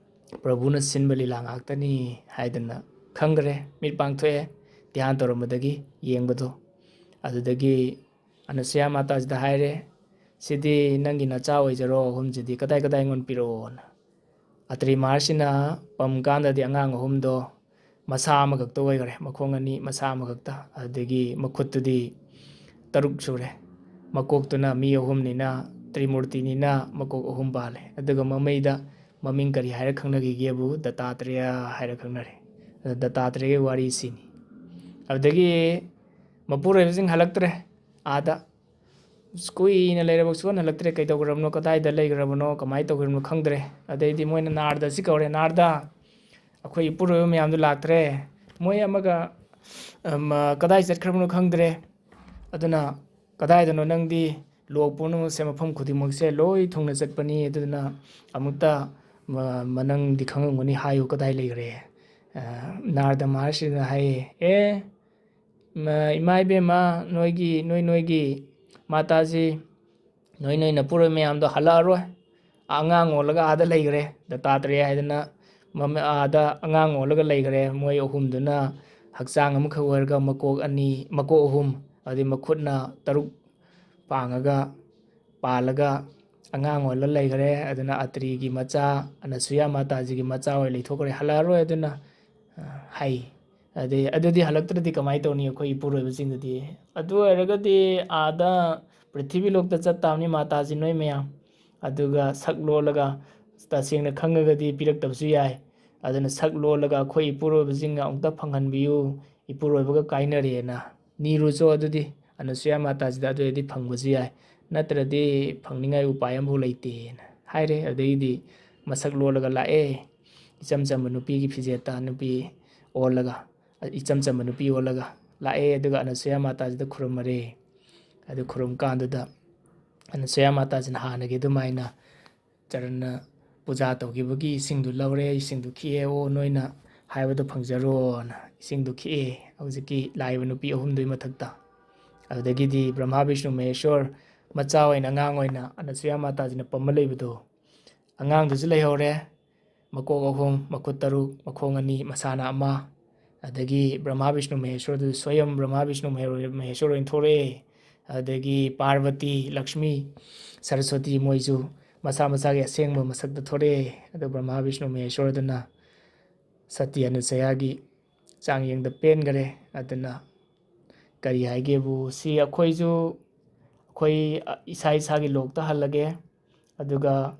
ꯄ꯭ꯔꯚꯨꯅ ꯁꯤꯟꯕ ꯂꯤꯂꯥ ꯉꯥꯛꯇꯅꯤ ꯍꯥꯏꯗꯅ ꯈꯪꯈ꯭ꯔꯦ꯫ ꯃꯤꯠ ꯄꯥꯡꯊꯣꯛꯑꯦ, ꯙ꯭ꯌꯥꯟ ꯇꯧꯔꯝꯕꯗꯒꯤ ꯌꯦꯡꯕꯗꯣ꯫ ꯑꯗꯨꯗꯒꯤ ꯑꯅꯁꯨꯌꯥ ꯃꯥꯇꯥꯁꯤꯗ ꯍꯥꯏꯔꯦ, "ꯁꯤꯗꯤ ꯅꯪꯒꯤ ꯅꯆꯥ ꯑꯣꯏꯖꯔꯣ, ꯑꯍꯨꯝꯁꯤꯗꯤ ꯀꯗꯥꯏ ꯀꯗꯥꯏ ꯑꯩꯉꯣꯟꯗ ꯄꯤꯔꯛꯑꯣꯅ?" ꯑꯇ꯭ꯔꯤ ꯃꯍꯔꯁꯤꯅ ꯄꯝꯀꯥꯟꯗꯗꯤ ꯑꯉꯥꯡ ꯑꯍꯨꯝꯗꯣ ꯃꯁꯥ ꯑꯃꯈꯛꯇ ꯑꯣꯏꯈ꯭ꯔꯦ, ꯃꯈꯣꯡ ꯑꯅꯤ, ꯃꯁꯥ ꯑꯃꯈꯛꯇ꯫ ꯑꯗꯨꯗꯒꯤ ꯃꯈꯨꯠꯇꯨꯗꯤ ꯇꯔꯨꯛ ꯁꯨꯔꯦ꯫ ꯃꯀꯣꯛꯇꯨꯅ ꯃꯤ ꯑꯍꯨꯝꯅꯤꯅ, ꯇ꯭ꯔꯤꯃꯨꯔꯇꯤꯅꯤꯅ ꯃꯀꯣꯛ ꯑꯍꯨꯝ ꯄꯥꯜꯂꯦ꯫ ꯑꯗꯨꯒ ꯃꯃꯩꯗ ꯃꯃꯤꯡ ꯀꯔꯤ ꯍꯥꯏꯔ ꯈꯪꯅꯈꯤꯒꯦꯕꯨ, ꯗꯠꯇꯥꯇ꯭ꯔꯦꯌ ꯍꯥꯏꯔ ꯈꯪꯅꯔꯦ꯫ ꯑꯗ ꯗꯠꯇꯥꯇ꯭ꯔꯦꯌꯒꯤ ꯋꯥꯔꯤ ꯁꯤꯅꯤ꯫ ꯑꯗꯨꯗꯒꯤ ꯃꯄꯨꯔꯣꯏꯕꯁꯤꯡ ꯍꯜꯂꯛꯇ꯭ꯔꯦ꯫ ꯑꯥꯗ ꯀꯨꯏꯅ ꯂꯩꯔꯕ ꯁꯨꯛꯍꯟ ꯍꯜꯂꯛꯇ꯭ꯔꯦ꯫ ꯀꯩꯗꯧꯈ꯭ꯔꯕꯅꯣ, ꯀꯗꯥꯏꯗ ꯂꯩꯈ꯭ꯔꯕꯅꯣ, ꯀꯃꯥꯏꯅ ꯇꯧꯈ꯭ꯔꯕꯅꯣ ꯈꯪꯗ꯭ꯔꯦ꯫ ꯑꯗꯩꯗꯤ ꯃꯣꯏꯅ ꯅꯥꯔꯗ ꯑꯁꯤ ꯀꯧꯔꯦ, "ꯅꯥꯔꯗ, ꯑꯩꯈꯣꯏ ꯏꯄꯨꯔꯣꯏꯕ ꯃꯌꯥꯝꯗꯨ ꯂꯥꯛꯇ꯭ꯔꯦ꯫ ꯃꯣꯏ ꯑꯃꯒ, ꯑꯝ, ꯀꯗꯥꯏ ꯆꯠꯈ꯭ꯔꯕꯅꯣ ꯈꯪꯗ꯭ꯔꯦ꯫ ꯑꯗꯨꯅ ꯀꯗꯥꯏꯗꯅꯣ ꯅꯪꯗꯤ?" ꯂꯣꯛ ꯄꯨꯝꯅꯃꯛꯁꯦ, ꯃꯐꯝ ꯈꯨꯗꯤꯡꯃꯛꯁꯦ ꯂꯣꯏ ꯊꯨꯡꯅ ꯆꯠꯄꯅꯤ꯫ ꯑꯗꯨꯅ ꯑꯃꯨꯛꯇ ꯃ-, ꯃ-, ꯅꯪꯗꯤ ꯈꯪꯉꯝꯒꯅꯤ, ꯍꯥꯏꯌꯨ, ꯀꯗꯥꯏ ꯂꯩꯈ꯭ꯔꯦ? ꯑ, ꯅꯥꯔꯗ ꯃꯍꯔꯁꯤꯅ ꯍꯥꯏꯌꯦ, "ꯑꯦ, ꯃ-, ꯏꯃꯥ ꯏꯕꯦꯝꯃ, ꯅꯣꯏꯒꯤ, ꯅꯣꯏ, ꯅꯣꯏꯒꯤ ꯃꯥꯇꯥꯖꯤ, ꯅꯣꯏ, ꯅꯣꯏ ꯅꯄꯨꯔꯣꯏ ꯃꯌꯥꯝꯗꯣ ꯍꯜꯂꯛꯑꯔꯣꯏ꯫ ꯑꯉꯥꯡ ꯑꯣꯜꯂꯒ ꯑꯥꯗ ꯂꯩꯈ꯭ꯔꯦ, ꯗꯠꯇꯥꯇ꯭ꯔꯦꯌ ꯍꯥꯏꯗꯅ, ꯃꯃ-, ꯑꯥꯗ ꯑꯉꯥꯡ ꯑꯣꯜꯂꯒ ꯂꯩꯈ꯭ꯔꯦ꯫ ꯃꯣꯏ ꯑꯍꯨꯝꯗꯨꯅ ꯍꯛꯆꯥꯡ ꯑꯃꯈꯛ ꯑꯣꯏꯔꯒ ꯃꯀꯣꯛ ꯑꯅꯤ, ꯃꯀꯣꯛ ꯑꯍꯨꯝ, ꯑꯗꯩ ꯃꯈꯨꯠꯅ ꯇꯔꯨꯛ ꯄꯥꯡꯉꯒ, ꯄꯥꯜꯂꯒ ꯑꯉꯥꯡ ꯑꯣꯜꯂ ꯂꯩꯈ꯭ꯔꯦ꯫ ꯑꯗꯨꯅ ꯑꯇ꯭ꯔꯤꯒꯤ ꯃꯆꯥ, ꯑꯅꯁꯨꯌꯥ ꯃꯥꯇꯥꯖꯤꯒꯤ ꯃꯆꯥ ꯑꯣꯏ ꯂꯩꯊꯣꯛꯈ꯭ꯔꯦ, ꯍꯜꯂꯛꯑꯔꯣꯏ꯫ ꯑꯗꯨꯅ, ꯑ, ꯍꯥꯏ꯫ ꯑꯗꯩ, "ꯑꯗꯨꯗꯤ ꯍꯜꯂꯛꯇ꯭ꯔꯗꯤ ꯀꯃꯥꯏꯅ ꯇꯧꯅꯤ ꯑꯩꯈꯣꯏ ꯏꯄꯨꯔꯣꯏꯕꯁꯤꯡꯗꯨꯗꯤ? ꯑꯗꯨ ꯑꯣꯏꯔꯒꯗꯤ ꯑꯥꯗ ꯄ꯭ꯔꯤꯊꯤꯕꯤ ꯂꯣꯛꯇ ꯆꯠ ꯇꯥꯕꯅꯤ, ꯃꯥꯇꯥꯖꯤ, ꯅꯣꯏ ꯃꯌꯥꯝ꯫ ꯑꯗꯨꯒ ꯁꯛ ꯂꯣꯜꯂꯒ, ꯇꯁꯦꯡꯅ ꯈꯪꯉꯒꯗꯤ ꯄꯤꯔꯛꯇꯕꯁꯨ ꯌꯥꯏ꯫ ꯑꯗꯨꯅ ꯁꯛ ꯂꯣꯜꯂꯒ ꯑꯩꯈꯣꯏ ꯏꯄꯨꯔꯣꯏꯕꯁꯤꯡꯒ ꯑꯃꯨꯛꯇ ꯐꯪꯍꯟꯕꯤꯌꯨ, ꯏꯄꯨꯔꯣꯏꯕꯒ ꯀꯥꯏꯅꯔꯦꯅ ꯅꯤꯔꯨꯆꯣ ꯑꯗꯨꯗꯤ, ꯑꯅꯁꯨꯌꯥ ꯃꯥꯇꯥꯖꯤꯗ, ꯑꯗꯨ ꯑꯣꯏꯔꯗꯤ ꯐꯪꯕꯁꯨ ꯌꯥꯏ, ꯅꯠꯇ꯭ꯔꯗꯤ ꯐꯪꯅꯤꯡꯉꯥꯏ ꯎꯄꯥꯏ ꯑꯃꯐꯥꯎ ꯂꯩꯇꯦꯅ" ꯍꯥꯏꯔꯦ꯫ ꯑꯗꯩꯗꯤ ꯃꯁꯛ ꯂꯣꯜꯂꯒ ꯂꯥꯛꯑꯦ, ꯏꯆꯝ ꯆꯝꯕ ꯅꯨꯄꯤꯒꯤ ꯐꯤꯖꯦꯠꯇ ꯅꯨꯄꯤ ꯑꯣꯜꯂꯒ, ꯏꯆꯝ ꯆꯝꯕ ꯅꯨꯄꯤ ꯑꯣꯜꯂꯒ ꯂꯥꯛꯑꯦ꯫ ꯑꯗꯨꯒ ꯑꯅꯁꯨꯌꯥ ꯃꯥꯇꯥꯖꯤꯗ ꯈꯨꯔꯨꯝꯃꯔꯦ꯫ ꯑꯗꯨ ꯈꯨꯔꯨꯝ ꯀꯥꯟꯗꯨꯗ ꯑꯅꯁꯨꯌꯥ ꯃꯥꯇꯥꯖꯤꯅ ꯍꯥꯟꯅꯒꯤ ꯑꯗꯨꯃꯥꯏꯅ ꯆꯔꯟꯅ ꯄꯨꯖꯥ ꯇꯧꯈꯤꯕꯒꯤ ꯏꯁꯤꯡꯗꯨ ꯂꯧꯔꯦ, ꯏꯁꯤꯡꯗꯨ ꯈꯤꯛꯑꯦ, "ꯑꯣ, ꯅꯣꯏꯅ ꯍꯥꯏꯕꯗꯣ ꯐꯪꯖꯔꯣꯅ" ꯏꯁꯤꯡꯗꯨ ꯈꯤꯛꯑꯦ꯫ ꯍꯧꯖꯤꯛꯀꯤ ꯂꯥꯛꯏꯕ ꯅꯨꯄꯤ ꯑꯍꯨꯝꯗꯨꯒꯤ ꯃꯊꯛꯇ꯫ ꯑꯗꯨꯗꯒꯤꯗꯤ ꯕ꯭ꯔꯍꯃꯥ, ꯕꯤꯁꯅꯨ, ꯃꯍꯦꯁꯣꯔ ꯃꯆꯥ ꯑꯣꯏꯅ, ꯑꯉꯥꯡ ꯑꯣꯏꯅ ꯑꯅꯁꯨꯌꯥ ꯃꯥꯇꯥꯖꯤꯅ ꯄꯝꯃ ꯂꯩꯕꯗꯣ, ꯑꯉꯥꯡꯗꯨꯁꯨ ꯂꯩꯍꯧꯔꯦ꯫ ꯃꯀꯣꯛ ꯑꯍꯨꯝ, ꯃꯈꯨꯠ ꯇꯔꯨꯛ, ꯃꯈꯣꯡ ꯑꯅꯤ, ꯃꯁꯥꯅ ꯑꯃ꯫ ꯑꯗꯒꯤ ꯕ꯭ꯔꯍꯃꯥ, ꯕꯤꯁꯅꯨ, ꯃꯍꯦꯁꯣꯔꯗꯨꯁꯨ ꯁ꯭ꯋꯌꯝ ꯕ꯭ꯔꯍꯃꯥ, ꯕꯤꯁꯅꯨ, ꯃꯍꯦ-, ꯃꯍꯦꯁꯣꯔ ꯑꯣꯏꯅ ꯊꯣꯛꯂꯛꯑꯦ꯫ ꯑꯗꯒꯤ ꯄꯥꯔꯕꯇꯤ, ꯂꯛꯁꯃꯤ, ꯁꯔꯁꯋꯇꯤ ꯃꯣꯏꯁꯨ ꯃꯁꯥ ꯃꯁꯥꯒꯤ ꯑꯁꯦꯡꯕ ꯃꯁꯛꯇ ꯊꯣꯛꯂꯛꯑꯦ꯫ ꯑꯗꯣ ꯕ꯭ꯔꯍꯃꯥ, ꯕꯤꯁꯅꯨ, ꯃꯍꯦꯁꯣꯔꯗꯨꯅ ꯁꯇꯤ ꯑꯅꯁꯨꯌꯥꯒꯤ ꯆꯥꯡꯌꯦꯡꯗ ꯄꯦꯟꯈꯔꯦ꯫ ꯑꯗꯨꯅ ꯀꯔꯤ ꯍꯥꯏꯒꯦꯕꯨ, ꯁꯤ ꯑꯩꯈꯣꯏꯁꯨ, ꯑꯩꯈꯣꯏ ꯏꯁꯥ ꯏꯁꯥꯒꯤ ꯂꯣꯛꯇ ꯍꯜꯂꯒꯦ, ꯑꯗꯨꯒ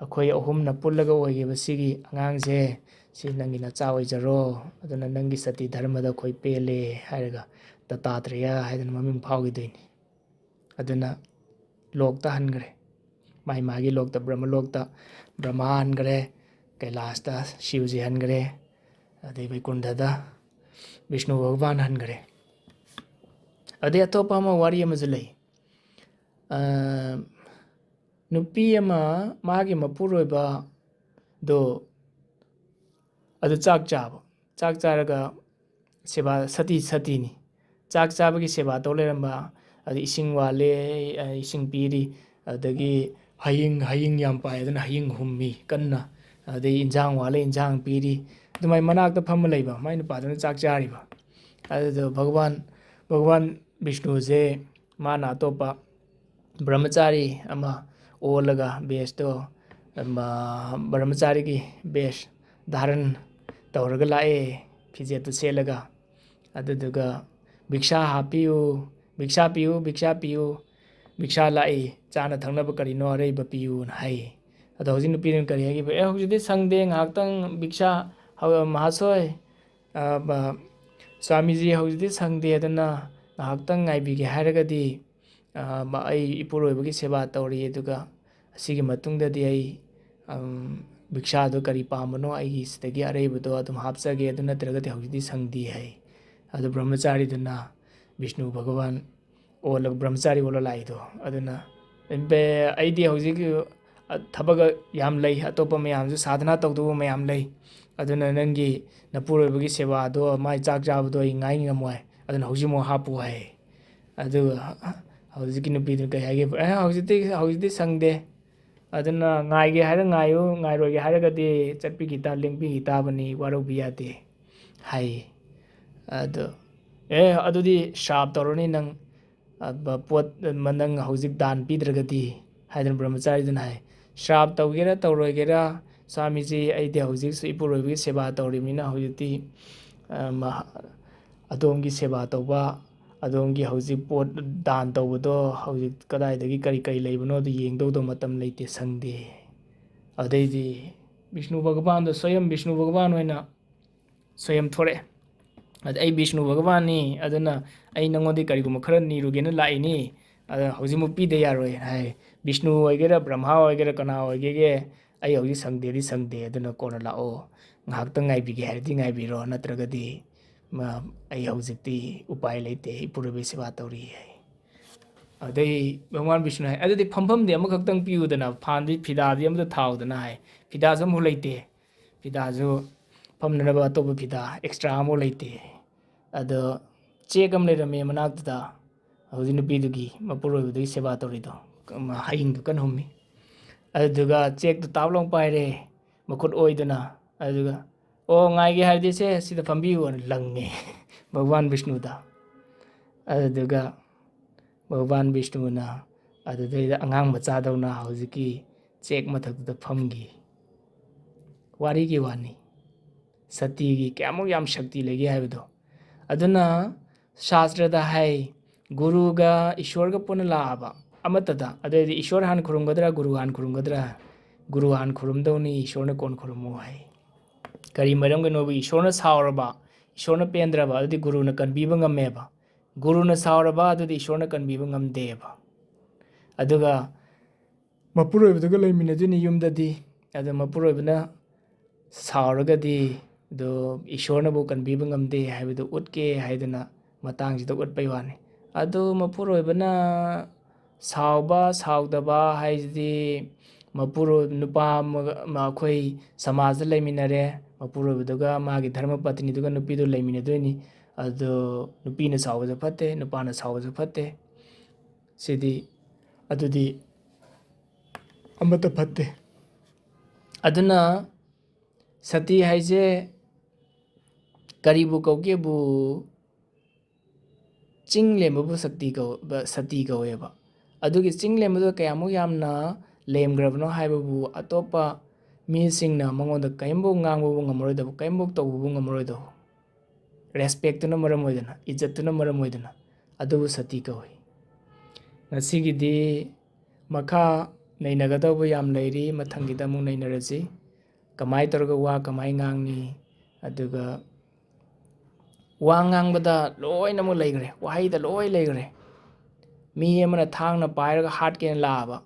ꯑꯩꯈꯣꯏ ꯑꯍꯨꯝꯅ ꯄꯨꯜꯂꯒ ꯑꯣꯏꯈꯤꯕ ꯁꯤꯒꯤ ꯑꯉꯥꯡꯁꯦ, ꯁꯤ ꯅꯪꯒꯤ ꯅꯆꯥ ꯑꯣꯏꯖꯔꯣ, ꯑꯗꯨꯅ ꯅꯪꯒꯤ ꯁꯇꯤ ꯙꯔꯃꯗ ꯑꯩꯈꯣꯏ ꯄꯦꯜꯂꯦ ꯍꯥꯏꯔꯒ ꯗꯠꯇꯥꯇ꯭ꯔꯦꯌ ꯍꯥꯏꯗꯅ ꯃꯃꯤꯡ ꯐꯥꯎꯈꯤꯗꯣꯏꯅꯤ꯫ ꯑꯗꯨꯅ ꯂꯣꯛꯇ ꯍꯟꯈ꯭ꯔꯦ꯫ ꯃꯥꯏ ꯃꯥꯒꯤ ꯂꯣꯛꯇ, ꯕ꯭ꯔꯍꯃ ꯂꯣꯛꯇ ꯕ꯭ꯔꯍꯃꯥ ꯍꯟꯈ꯭ꯔꯦ, ꯀꯩꯂꯥꯁꯇ ꯁꯤꯕꯖꯤ ꯍꯟꯈ꯭ꯔꯦ, ꯑꯗꯩ ꯕꯩꯀꯨꯟꯊꯗ ꯕꯤꯁꯅꯨ ꯚꯒꯕꯥꯟ ꯍꯟꯈ꯭ꯔꯦ꯫ ꯑꯗꯩ ꯑꯇꯣꯞꯄ ꯑꯃ, ꯋꯥꯔꯤ ꯑꯃꯁꯨ ꯂꯩ꯫ ꯑ, ꯅꯨꯄꯤ ꯑꯃ, ꯃꯥꯒꯤ ꯃꯄꯨꯔꯣꯏꯕꯗꯣ ꯑꯗꯨ ꯆꯥꯛ ꯆꯥꯕ, ꯆꯥꯛ ꯆꯥꯔꯒ ꯁꯦꯕꯥ, ꯁꯇꯤ, ꯁꯇꯤꯅꯤ, ꯆꯥꯛ ꯆꯥꯕꯒꯤ ꯁꯦꯕꯥ ꯇꯧ ꯂꯩꯔꯝꯕ꯫ ꯑꯗꯩ ꯏꯁꯤꯡ ꯋꯥꯠꯂꯦ, ꯑ, ꯏꯁꯤꯡ ꯄꯤꯔꯤ, ꯑꯗꯒꯤ ꯍꯌꯤꯡ, ꯍꯌꯤꯡ ꯌꯥꯝ ꯄꯥꯏ, ꯑꯗꯨꯅ ꯍꯌꯤꯡ ꯍꯨꯝꯃꯤ ꯀꯟꯅ, ꯑꯗꯩ ꯏꯟꯖꯥꯡ ꯋꯥꯠꯂꯦ, ꯏꯟꯖꯥꯡ ꯄꯤꯔꯤ꯫ ꯑꯗꯨꯃꯥꯏꯅ ꯃꯅꯥꯛꯇ ꯐꯝꯃ ꯂꯩꯕ ꯃꯥꯏ ꯅꯨꯄꯥꯗꯨꯅ ꯆꯥꯛ ꯆꯥꯔꯤꯕ꯫ ꯑꯗꯨꯗꯣ ꯚꯒꯋꯥꯟ, ꯚꯒꯋꯥꯟ ꯕꯤꯁꯅꯨꯁꯦ ꯃꯥꯅ ꯑꯇꯣꯞꯄ ꯕ꯭ꯔꯍꯃꯆꯥꯔꯤ ꯑꯃ ꯑꯣꯜꯂꯒ ꯕꯦꯁꯇꯣ, ꯑꯃ, ꯕ꯭ꯔꯍꯃꯆꯥꯔꯤꯒꯤ ꯕꯦꯁ ꯙꯥꯔꯟ ꯇꯧꯔꯒ ꯂꯥꯛꯑꯦ, ꯐꯤꯖꯦꯠꯇꯨ ꯁꯦꯠꯂꯒ꯫ ꯑꯗꯨꯗꯨꯒ, "ꯚꯤꯛꯁꯥ ꯍꯥꯞꯄꯤꯌꯨ, ꯚꯤꯛꯁꯥ ꯄꯤꯌꯨ, ꯚꯤꯛꯁꯥ ꯄꯤꯌꯨ, ꯚꯤꯛꯁꯥ ꯂꯥꯛꯏ, ꯆꯥꯅ ꯊꯛꯅꯕ ꯀꯔꯤꯅꯣ ꯑꯔꯩꯕ ꯄꯤꯌꯨꯅ" ꯍꯥꯏ꯫ ꯑꯗꯣ ꯍꯧꯖꯤꯛ ꯅꯨꯄꯤꯗꯨꯅ ꯀꯔꯤ ꯍꯥꯏꯈꯤꯕ? "ꯑꯦ, ꯍꯧꯖꯤꯛꯇꯤ ꯁꯪꯗꯦ, ꯉꯥꯏꯍꯥꯛꯇꯪ ꯚꯤꯛꯁꯥ, ꯍꯧ-, ꯃꯍꯥꯁꯣꯏ, ꯑ, ꯕ-, ꯁ꯭ꯋꯥꯃꯤꯖꯤ, ꯍꯧꯖꯤꯛꯇꯤ ꯁꯪꯗꯦ, ꯑꯗꯨꯅ ꯉꯥꯏꯍꯥꯛꯇꯪ ꯉꯥꯏꯕꯤꯒꯦ ꯍꯥꯏꯔꯒꯗꯤ, ꯑ, ꯃ-, ꯑꯩ ꯏꯄꯨꯔꯣꯏꯕꯒꯤ ꯁꯦꯕꯥ ꯇꯧꯔꯤ, ꯑꯗꯨꯒ ꯑꯁꯤꯒꯤ ꯃꯇꯨꯡꯗꯗꯤ ꯑꯩ, ꯑꯝ, ꯚꯤꯛꯁꯥꯗꯣ ꯀꯔꯤ ꯄꯥꯝꯕꯅꯣ, ꯑꯩꯒꯤ ꯁꯤꯗꯒꯤ ꯑꯔꯩꯕꯗꯣ ꯑꯗꯨꯝ ꯍꯥꯞꯆꯒꯦ, ꯑꯗꯨ ꯅꯠꯇ꯭ꯔꯒꯗꯤ ꯍꯧꯖꯤꯛꯇꯤ ꯁꯪꯗꯦ" ꯍꯥꯏ꯫ ꯑꯗꯨ ꯕ꯭ꯔꯍꯃꯆꯥꯔꯤꯗꯨꯅ ꯕꯤꯁꯅꯨ ꯚꯒꯋꯥꯟ ꯑꯣꯜꯂꯒ, ꯕ꯭ꯔꯍꯃꯆꯥꯔꯤ ꯑꯣꯜꯂ ꯂꯥꯛꯏꯗꯣ꯫ ꯑꯗꯨꯅ, "ꯕꯦ-, ꯑꯩꯗꯤ ꯍꯧꯖꯤꯛ, ꯑ, ꯊꯕꯛ ꯌꯥꯝ ꯂꯩ, ꯑꯇꯣꯞꯄ ꯃꯌꯥꯝꯁꯨ ꯁꯥꯙꯅꯥ ꯇꯧꯗꯧꯕ ꯃꯌꯥꯝ ꯂꯩ, ꯑꯗꯨꯅ ꯅꯪꯒꯤ ꯅꯄꯨꯔꯣꯏꯕꯒꯤ ꯁꯦꯕꯥꯗꯣ, ꯃꯥꯏ ꯆꯥꯛ ꯆꯥꯕꯗꯣ ꯑꯩ ꯉꯥꯏ ꯉꯝꯃꯣꯏ, ꯑꯗꯨꯅ ꯍꯧꯖꯤꯛꯃꯛ ꯍꯥꯞꯄꯨ" ꯍꯥꯏ꯫ ꯑꯗꯨꯒ ꯍꯧꯖꯤꯛꯀꯤ ꯅꯨꯄꯤꯗꯨꯅ ꯀꯩ ꯍꯥꯏꯒꯦ? "ꯑꯦ, ꯍꯧꯖꯤꯛꯇꯤ, ꯍꯧꯖꯤꯛꯇꯤ ꯁꯪꯗꯦ, ꯑꯗꯨꯅ ꯉꯥꯏꯒꯦ ꯍꯥꯏꯔ ꯉꯥꯏꯌꯨ, ꯉꯥꯏꯔꯣꯏꯒꯦ ꯍꯥꯏꯔꯒꯗꯤ ꯆꯠꯄꯤꯈꯤ ꯇꯥ-, ꯂꯦꯡꯕꯤꯈꯤ ꯇꯥꯕꯅꯤ, ꯋꯥꯔꯧꯕꯤ ꯌꯥꯗꯦ" ꯍꯥꯏ꯫ ꯑꯗꯣ, "ꯑꯦ, ꯑꯗꯨꯗꯤ ꯁ꯭ꯔꯥꯞ ꯇꯧꯔꯅꯤ ꯅꯪ, ꯑ, ꯕ-, ꯄꯣꯠ ꯑꯃ ꯅꯪ ꯍꯧꯖꯤꯛ ꯗꯥꯟ ꯄꯤꯗ꯭ꯔꯒꯗꯤ" ꯍꯥꯏꯗꯅ ꯕ꯭ꯔꯍꯃꯆꯥꯔꯤꯗꯨꯅ ꯍꯥꯏ꯫ "ꯁ꯭ꯔꯥꯞ ꯇꯧꯒꯦꯔꯥ ꯇꯧꯔꯣꯏꯒꯦꯔꯥ, ꯁ꯭ꯋꯥꯃꯤꯖꯤ, ꯑꯩꯗꯤ ꯍꯧꯖꯤꯛꯁꯨ ꯏꯄꯨꯔꯣꯏꯕꯒꯤ ꯁꯦꯕꯥ ꯇꯧꯔꯤꯕꯅꯤꯅ ꯍꯧꯖꯤꯛꯇꯤ, ꯑ, ꯃꯍ-, ꯑꯗꯣꯝꯒꯤ ꯁꯦꯕꯥ ꯇꯧꯕ, ꯑꯗꯣꯝꯒꯤ ꯍꯧꯖꯤꯛ ꯄꯣꯠ ꯗꯥꯟ ꯇꯧꯕꯗꯣ ꯍꯧꯖꯤꯛ ꯀꯗꯥꯏꯗꯒꯤ ꯀꯔꯤ ꯀꯔꯤ ꯂꯩꯕꯅꯣꯗꯣ ꯌꯦꯡꯗꯧꯗꯣ ꯃꯇꯝ ꯂꯩꯇꯦ, ꯁꯪꯗꯦ"꯫ ꯑꯗꯩꯗꯤ ꯕꯤꯁꯅꯨ ꯚꯒꯕꯥꯟꯗꯣ, ꯁ꯭ꯋꯌꯝ ꯕꯤꯁꯅꯨ ꯚꯒꯕꯥꯟ ꯑꯣꯏꯅ ꯁ꯭ꯋꯌꯝ ꯊꯣꯔꯛꯑꯦ꯫ ꯑꯗ, "ꯑꯩ ꯕꯤꯁꯅꯨ ꯚꯒꯕꯥꯟꯅꯤ, ꯑꯗꯨꯅ ꯑꯩ ꯅꯉꯣꯟꯗ ꯀꯔꯤꯒꯨꯝꯕ ꯈꯔ ꯅꯤꯔꯨꯒꯦꯅ ꯂꯥꯛꯏꯅꯤ, ꯑꯗ ꯍꯧꯖꯤꯛꯃꯛ ꯄꯤꯗ ꯌꯥꯔꯣꯏ" ꯍꯥꯏ꯫ "ꯕꯤꯁꯅꯨ ꯑꯣꯏꯒꯦꯔꯥ, ꯕ꯭ꯔꯍꯃꯥ ꯑꯣꯏꯒꯦꯔꯥ, ꯀꯅꯥ ꯑꯣꯏꯒꯦꯒꯦ, ꯑꯩ ꯍꯧꯖꯤꯛ ꯁꯪꯗꯦꯗꯤ ꯁꯪꯗꯦ, ꯑꯗꯨꯅ ꯀꯣꯟꯅ ꯂꯥꯛꯑꯣ, ꯉꯥꯏꯍꯥꯛꯇꯪ ꯉꯥꯏꯕꯤꯒꯦ ꯍꯥꯏꯔꯗꯤ ꯉꯥꯏꯕꯤꯔꯣ, ꯅꯠꯇ꯭ꯔꯒꯗꯤ ꯃ-, ꯑꯩ ꯍꯧꯖꯤꯛꯇꯤ ꯎꯄꯥꯏ ꯂꯩꯇꯦ, ꯏꯄꯨꯔꯣꯏꯕꯒꯤ ꯁꯦꯕꯥ ꯇꯧꯔꯤ" ꯍꯥꯏ꯫ ꯑꯗꯩ ꯚꯒꯋꯥꯟ ꯕꯤꯁꯅꯨ ꯍꯥꯏ, "ꯑꯗꯨꯗꯤ ꯐꯝꯐꯝꯗꯤ ꯑꯃꯈꯛꯇꯪ ꯄꯤꯌꯨꯗꯅ, ꯐꯥꯟꯗꯤ, ꯐꯤꯗꯥꯗꯤ ꯑꯃꯇ ꯊꯥꯎꯗꯅ" ꯍꯥꯏ꯫ "ꯐꯤꯗꯥꯁꯨ ꯑꯃꯐꯥꯎ ꯂꯩꯇꯦ, ꯐꯤꯗꯥꯁꯨ ꯐꯝꯅꯅꯕ ꯑꯇꯣꯞꯄ ꯐꯤꯗꯥ ꯑꯦꯛꯁꯇ꯭ꯔꯥ ꯑꯃꯐꯥꯎ ꯂꯩꯇꯦ꯫ ꯑꯗꯣ ꯆꯦꯛ ꯑꯃ ꯂꯩꯔꯝꯃꯦ ꯃꯅꯥꯛꯇꯨꯗ, ꯍꯧꯖꯤꯛ ꯅꯨꯄꯤꯗꯨꯒꯤ, ꯃꯄꯨꯔꯣꯏꯕꯗꯨꯒꯤ ꯁꯦꯕꯥ ꯇꯧꯔꯤꯗꯣ, ꯍꯌꯤꯡꯗꯣ ꯀꯟꯅ ꯍꯨꯝꯃꯤ꯫ ꯑꯗꯨꯗꯨꯒ ꯆꯦꯛꯇꯣ ꯇꯥꯞ ꯂꯥꯎ ꯄꯥꯏꯔꯦ, ꯃꯈꯨꯠ ꯑꯣꯏꯗꯅ, ꯑꯗꯨꯒ, 'ꯑꯣ, ꯉꯥꯏꯒꯦ ꯍꯥꯏꯔꯗꯤ ꯁꯦ, ꯁꯤꯗ ꯐꯝꯕꯤꯌꯨ' ꯍꯥꯏꯅ ꯂꯪꯉꯦ ꯚꯒꯋꯥꯟ ꯕꯤꯁꯅꯨꯗ꯫ ꯑꯗꯨꯗꯨꯒ ꯚꯒꯋꯥꯟ ꯕꯤꯁꯅꯨꯅ ꯑꯗꯨꯗꯩꯗ ꯑꯉꯥꯡ ꯃꯆꯥꯗꯧꯅ ꯍꯧꯖꯤꯛꯀꯤ ꯆꯦꯛ ꯃꯊꯛꯇꯨꯗ ꯐꯝꯈꯤ꯫ ꯋꯥꯔꯤꯒꯤ ꯋꯥꯅꯤ, ꯁꯇꯤꯒꯤ ꯀꯌꯥꯃꯨꯛ ꯌꯥꯝ ꯁꯛꯇꯤ ꯂꯩꯒꯦ ꯍꯥꯏꯕꯗꯣ꯫ ꯑꯗꯨꯅ ꯁꯥꯁꯇ꯭ꯔꯗ ꯍꯥꯏ, ꯒꯨꯔꯨꯒ ꯏꯁꯣꯔꯒ ꯄꯨꯟꯅ ꯂꯥꯛꯑꯕ ꯑꯃꯠꯇꯗ, ꯑꯗꯨꯑꯣꯏꯗꯤ ꯏꯁꯣꯔ ꯍꯥꯟꯅ ꯈꯨꯔꯨꯝꯒꯗ꯭ꯔꯥ, ꯒꯨꯔꯨ ꯍꯥꯟꯅ ꯈꯨꯔꯨꯝꯒꯗ꯭ꯔꯥ? ꯒꯨꯔꯨ ꯍꯥꯟꯅ ꯈꯨꯔꯨꯝꯗꯧꯅꯤ, ꯏꯁꯣꯔꯅ ꯀꯣꯟ ꯈꯨꯔꯨꯝꯃꯨ ꯍꯥꯏ꯫ ꯀꯔꯤ ꯃꯔꯝꯒꯤꯅꯣꯕ? ꯏꯁꯣꯔꯅ ꯁꯥꯎꯔꯕ, ꯏꯁꯣꯔꯅ ꯄꯦꯟꯗ꯭ꯔꯕ, ꯑꯗꯨꯗꯤ ꯒꯨꯔꯨꯅ ꯀꯟꯕꯤꯕ ꯉꯝꯃꯦꯕ꯫ ꯒꯨꯔꯨꯅ ꯁꯥꯎꯔꯕ, ꯑꯗꯨꯗꯤ ꯏꯁꯣꯔꯅ ꯀꯟꯕꯤꯕ ꯉꯝꯗꯦꯕ꯫ ꯑꯗꯨꯒ ꯃꯄꯨꯔꯣꯏꯕꯗꯨꯒ ꯂꯩꯃꯤꯟꯅꯗꯣꯏꯅꯤ ꯌꯨꯝꯗꯗꯤ꯫ ꯑꯗꯣ ꯃꯄꯨꯔꯣꯏꯕꯅ ꯁꯥꯎꯔꯒꯗꯤ, ꯑꯗꯣ ꯏꯁꯣꯔꯅꯕꯨ ꯀꯟꯕꯤꯕ ꯉꯝꯗꯦ ꯍꯥꯏꯕꯗꯨ ꯎꯠꯀꯦ ꯍꯥꯏꯗꯅ ꯃꯇꯥꯡꯁꯤꯗ ꯎꯠꯄꯩ ꯋꯥꯅꯤ꯫ ꯑꯗꯨ ꯃꯄꯨꯔꯣꯏꯕꯅ ꯁꯥꯎꯕ ꯁꯥꯎꯗꯕ ꯍꯥꯏꯁꯤꯗꯤ ꯃꯄꯨꯔꯣꯏ-, ꯅꯨꯄꯥ ꯑꯃꯒ, ꯃ-, ꯑꯩꯈꯣꯏ ꯁꯃꯥꯖꯇ ꯂꯩꯃꯤꯟꯅꯔꯦ, ꯃꯄꯨꯔꯣꯏꯕꯗꯨꯒ ꯃꯥꯒꯤ ꯙꯔꯃ ꯄꯇꯅꯤꯗꯨꯒ ꯅꯨꯄꯤꯗꯨ ꯂꯩꯃꯤꯟꯅꯗꯣꯏꯅꯤ꯫ ꯑꯗꯣ ꯅꯨꯄꯤꯅ ꯁꯥꯎꯕꯁꯨ ꯐꯠꯇꯦ, ꯅꯨꯄꯥꯅ ꯁꯥꯎꯕꯁꯨ ꯐꯠꯇꯦ꯫ ꯁꯤꯗꯤ, ꯑꯗꯨꯗꯤ ꯑꯃꯠꯇ ꯐꯠꯇꯦ꯫ ꯑꯗꯨꯅ ꯁꯇꯤ ꯍꯥꯏꯁꯦ ꯀꯔꯤꯕꯨ ꯀꯧꯒꯦꯕꯨ, ꯆꯤꯡ ꯂꯦꯝꯕꯕꯨ ꯁꯛꯇꯤ ꯀꯧ-, ꯕ-, ꯁꯇꯤ ꯀꯧꯋꯦꯕ꯫ ꯑꯗꯨꯒꯤ ꯆꯤꯡ ꯂꯦꯝꯕꯗꯨ ꯀꯌꯥꯃꯨꯛ ꯌꯥꯝꯅ ꯂꯦꯝꯈ꯭ꯔꯕꯅꯣ ꯍꯥꯏꯕꯕꯨ ꯑꯇꯣꯞꯄ ꯃꯤꯁꯤꯡꯅ ꯃꯉꯣꯟꯗ ꯀꯔꯤꯝꯐꯥꯎ ꯉꯥꯡꯕꯕꯨ ꯉꯝꯃꯔꯣꯏꯗꯧꯕ, ꯀꯔꯤꯝꯐꯥꯎ ꯇꯧꯕꯕꯨ ꯉꯝꯃꯔꯣꯏꯗꯧꯕ, ꯔꯦꯁꯄꯦꯛꯇꯨꯅ ꯃꯔꯝ ꯑꯣꯏꯗꯅ, ꯏꯖꯠꯇꯨꯅ ꯃꯔꯝ ꯑꯣꯏꯗꯅ, ꯑꯗꯨꯕꯨ ꯁꯇꯤ ꯀꯧꯏ꯫ ꯉꯁꯤꯒꯤꯗꯤ ꯃꯈꯥ ꯅꯩꯅꯒꯗꯧꯕ ꯌꯥꯝ ꯂꯩꯔꯤ, ꯃꯊꯪꯒꯤꯗ ꯑꯃꯨꯛ ꯅꯩꯅꯔꯁꯤ꯫ ꯀꯃꯥꯏꯅ ꯇꯧꯔꯒ ꯋꯥ ꯀꯃꯥꯏꯅ ꯉꯥꯡꯅꯤ, ꯑꯗꯨꯒ ꯋꯥ ꯉꯥꯡꯕꯗ ꯂꯣꯏꯅꯃꯛ ꯂꯩꯈ꯭ꯔꯦ, ꯋꯥꯍꯩꯗ ꯂꯣꯏ ꯂꯩꯈ꯭ꯔꯦ꯫ ꯃꯤ ꯑꯃꯅ ꯊꯥꯡꯅ ꯄꯥꯏꯔꯒ ꯍꯥꯠꯀꯦꯅ ꯂꯥꯛꯑꯕ,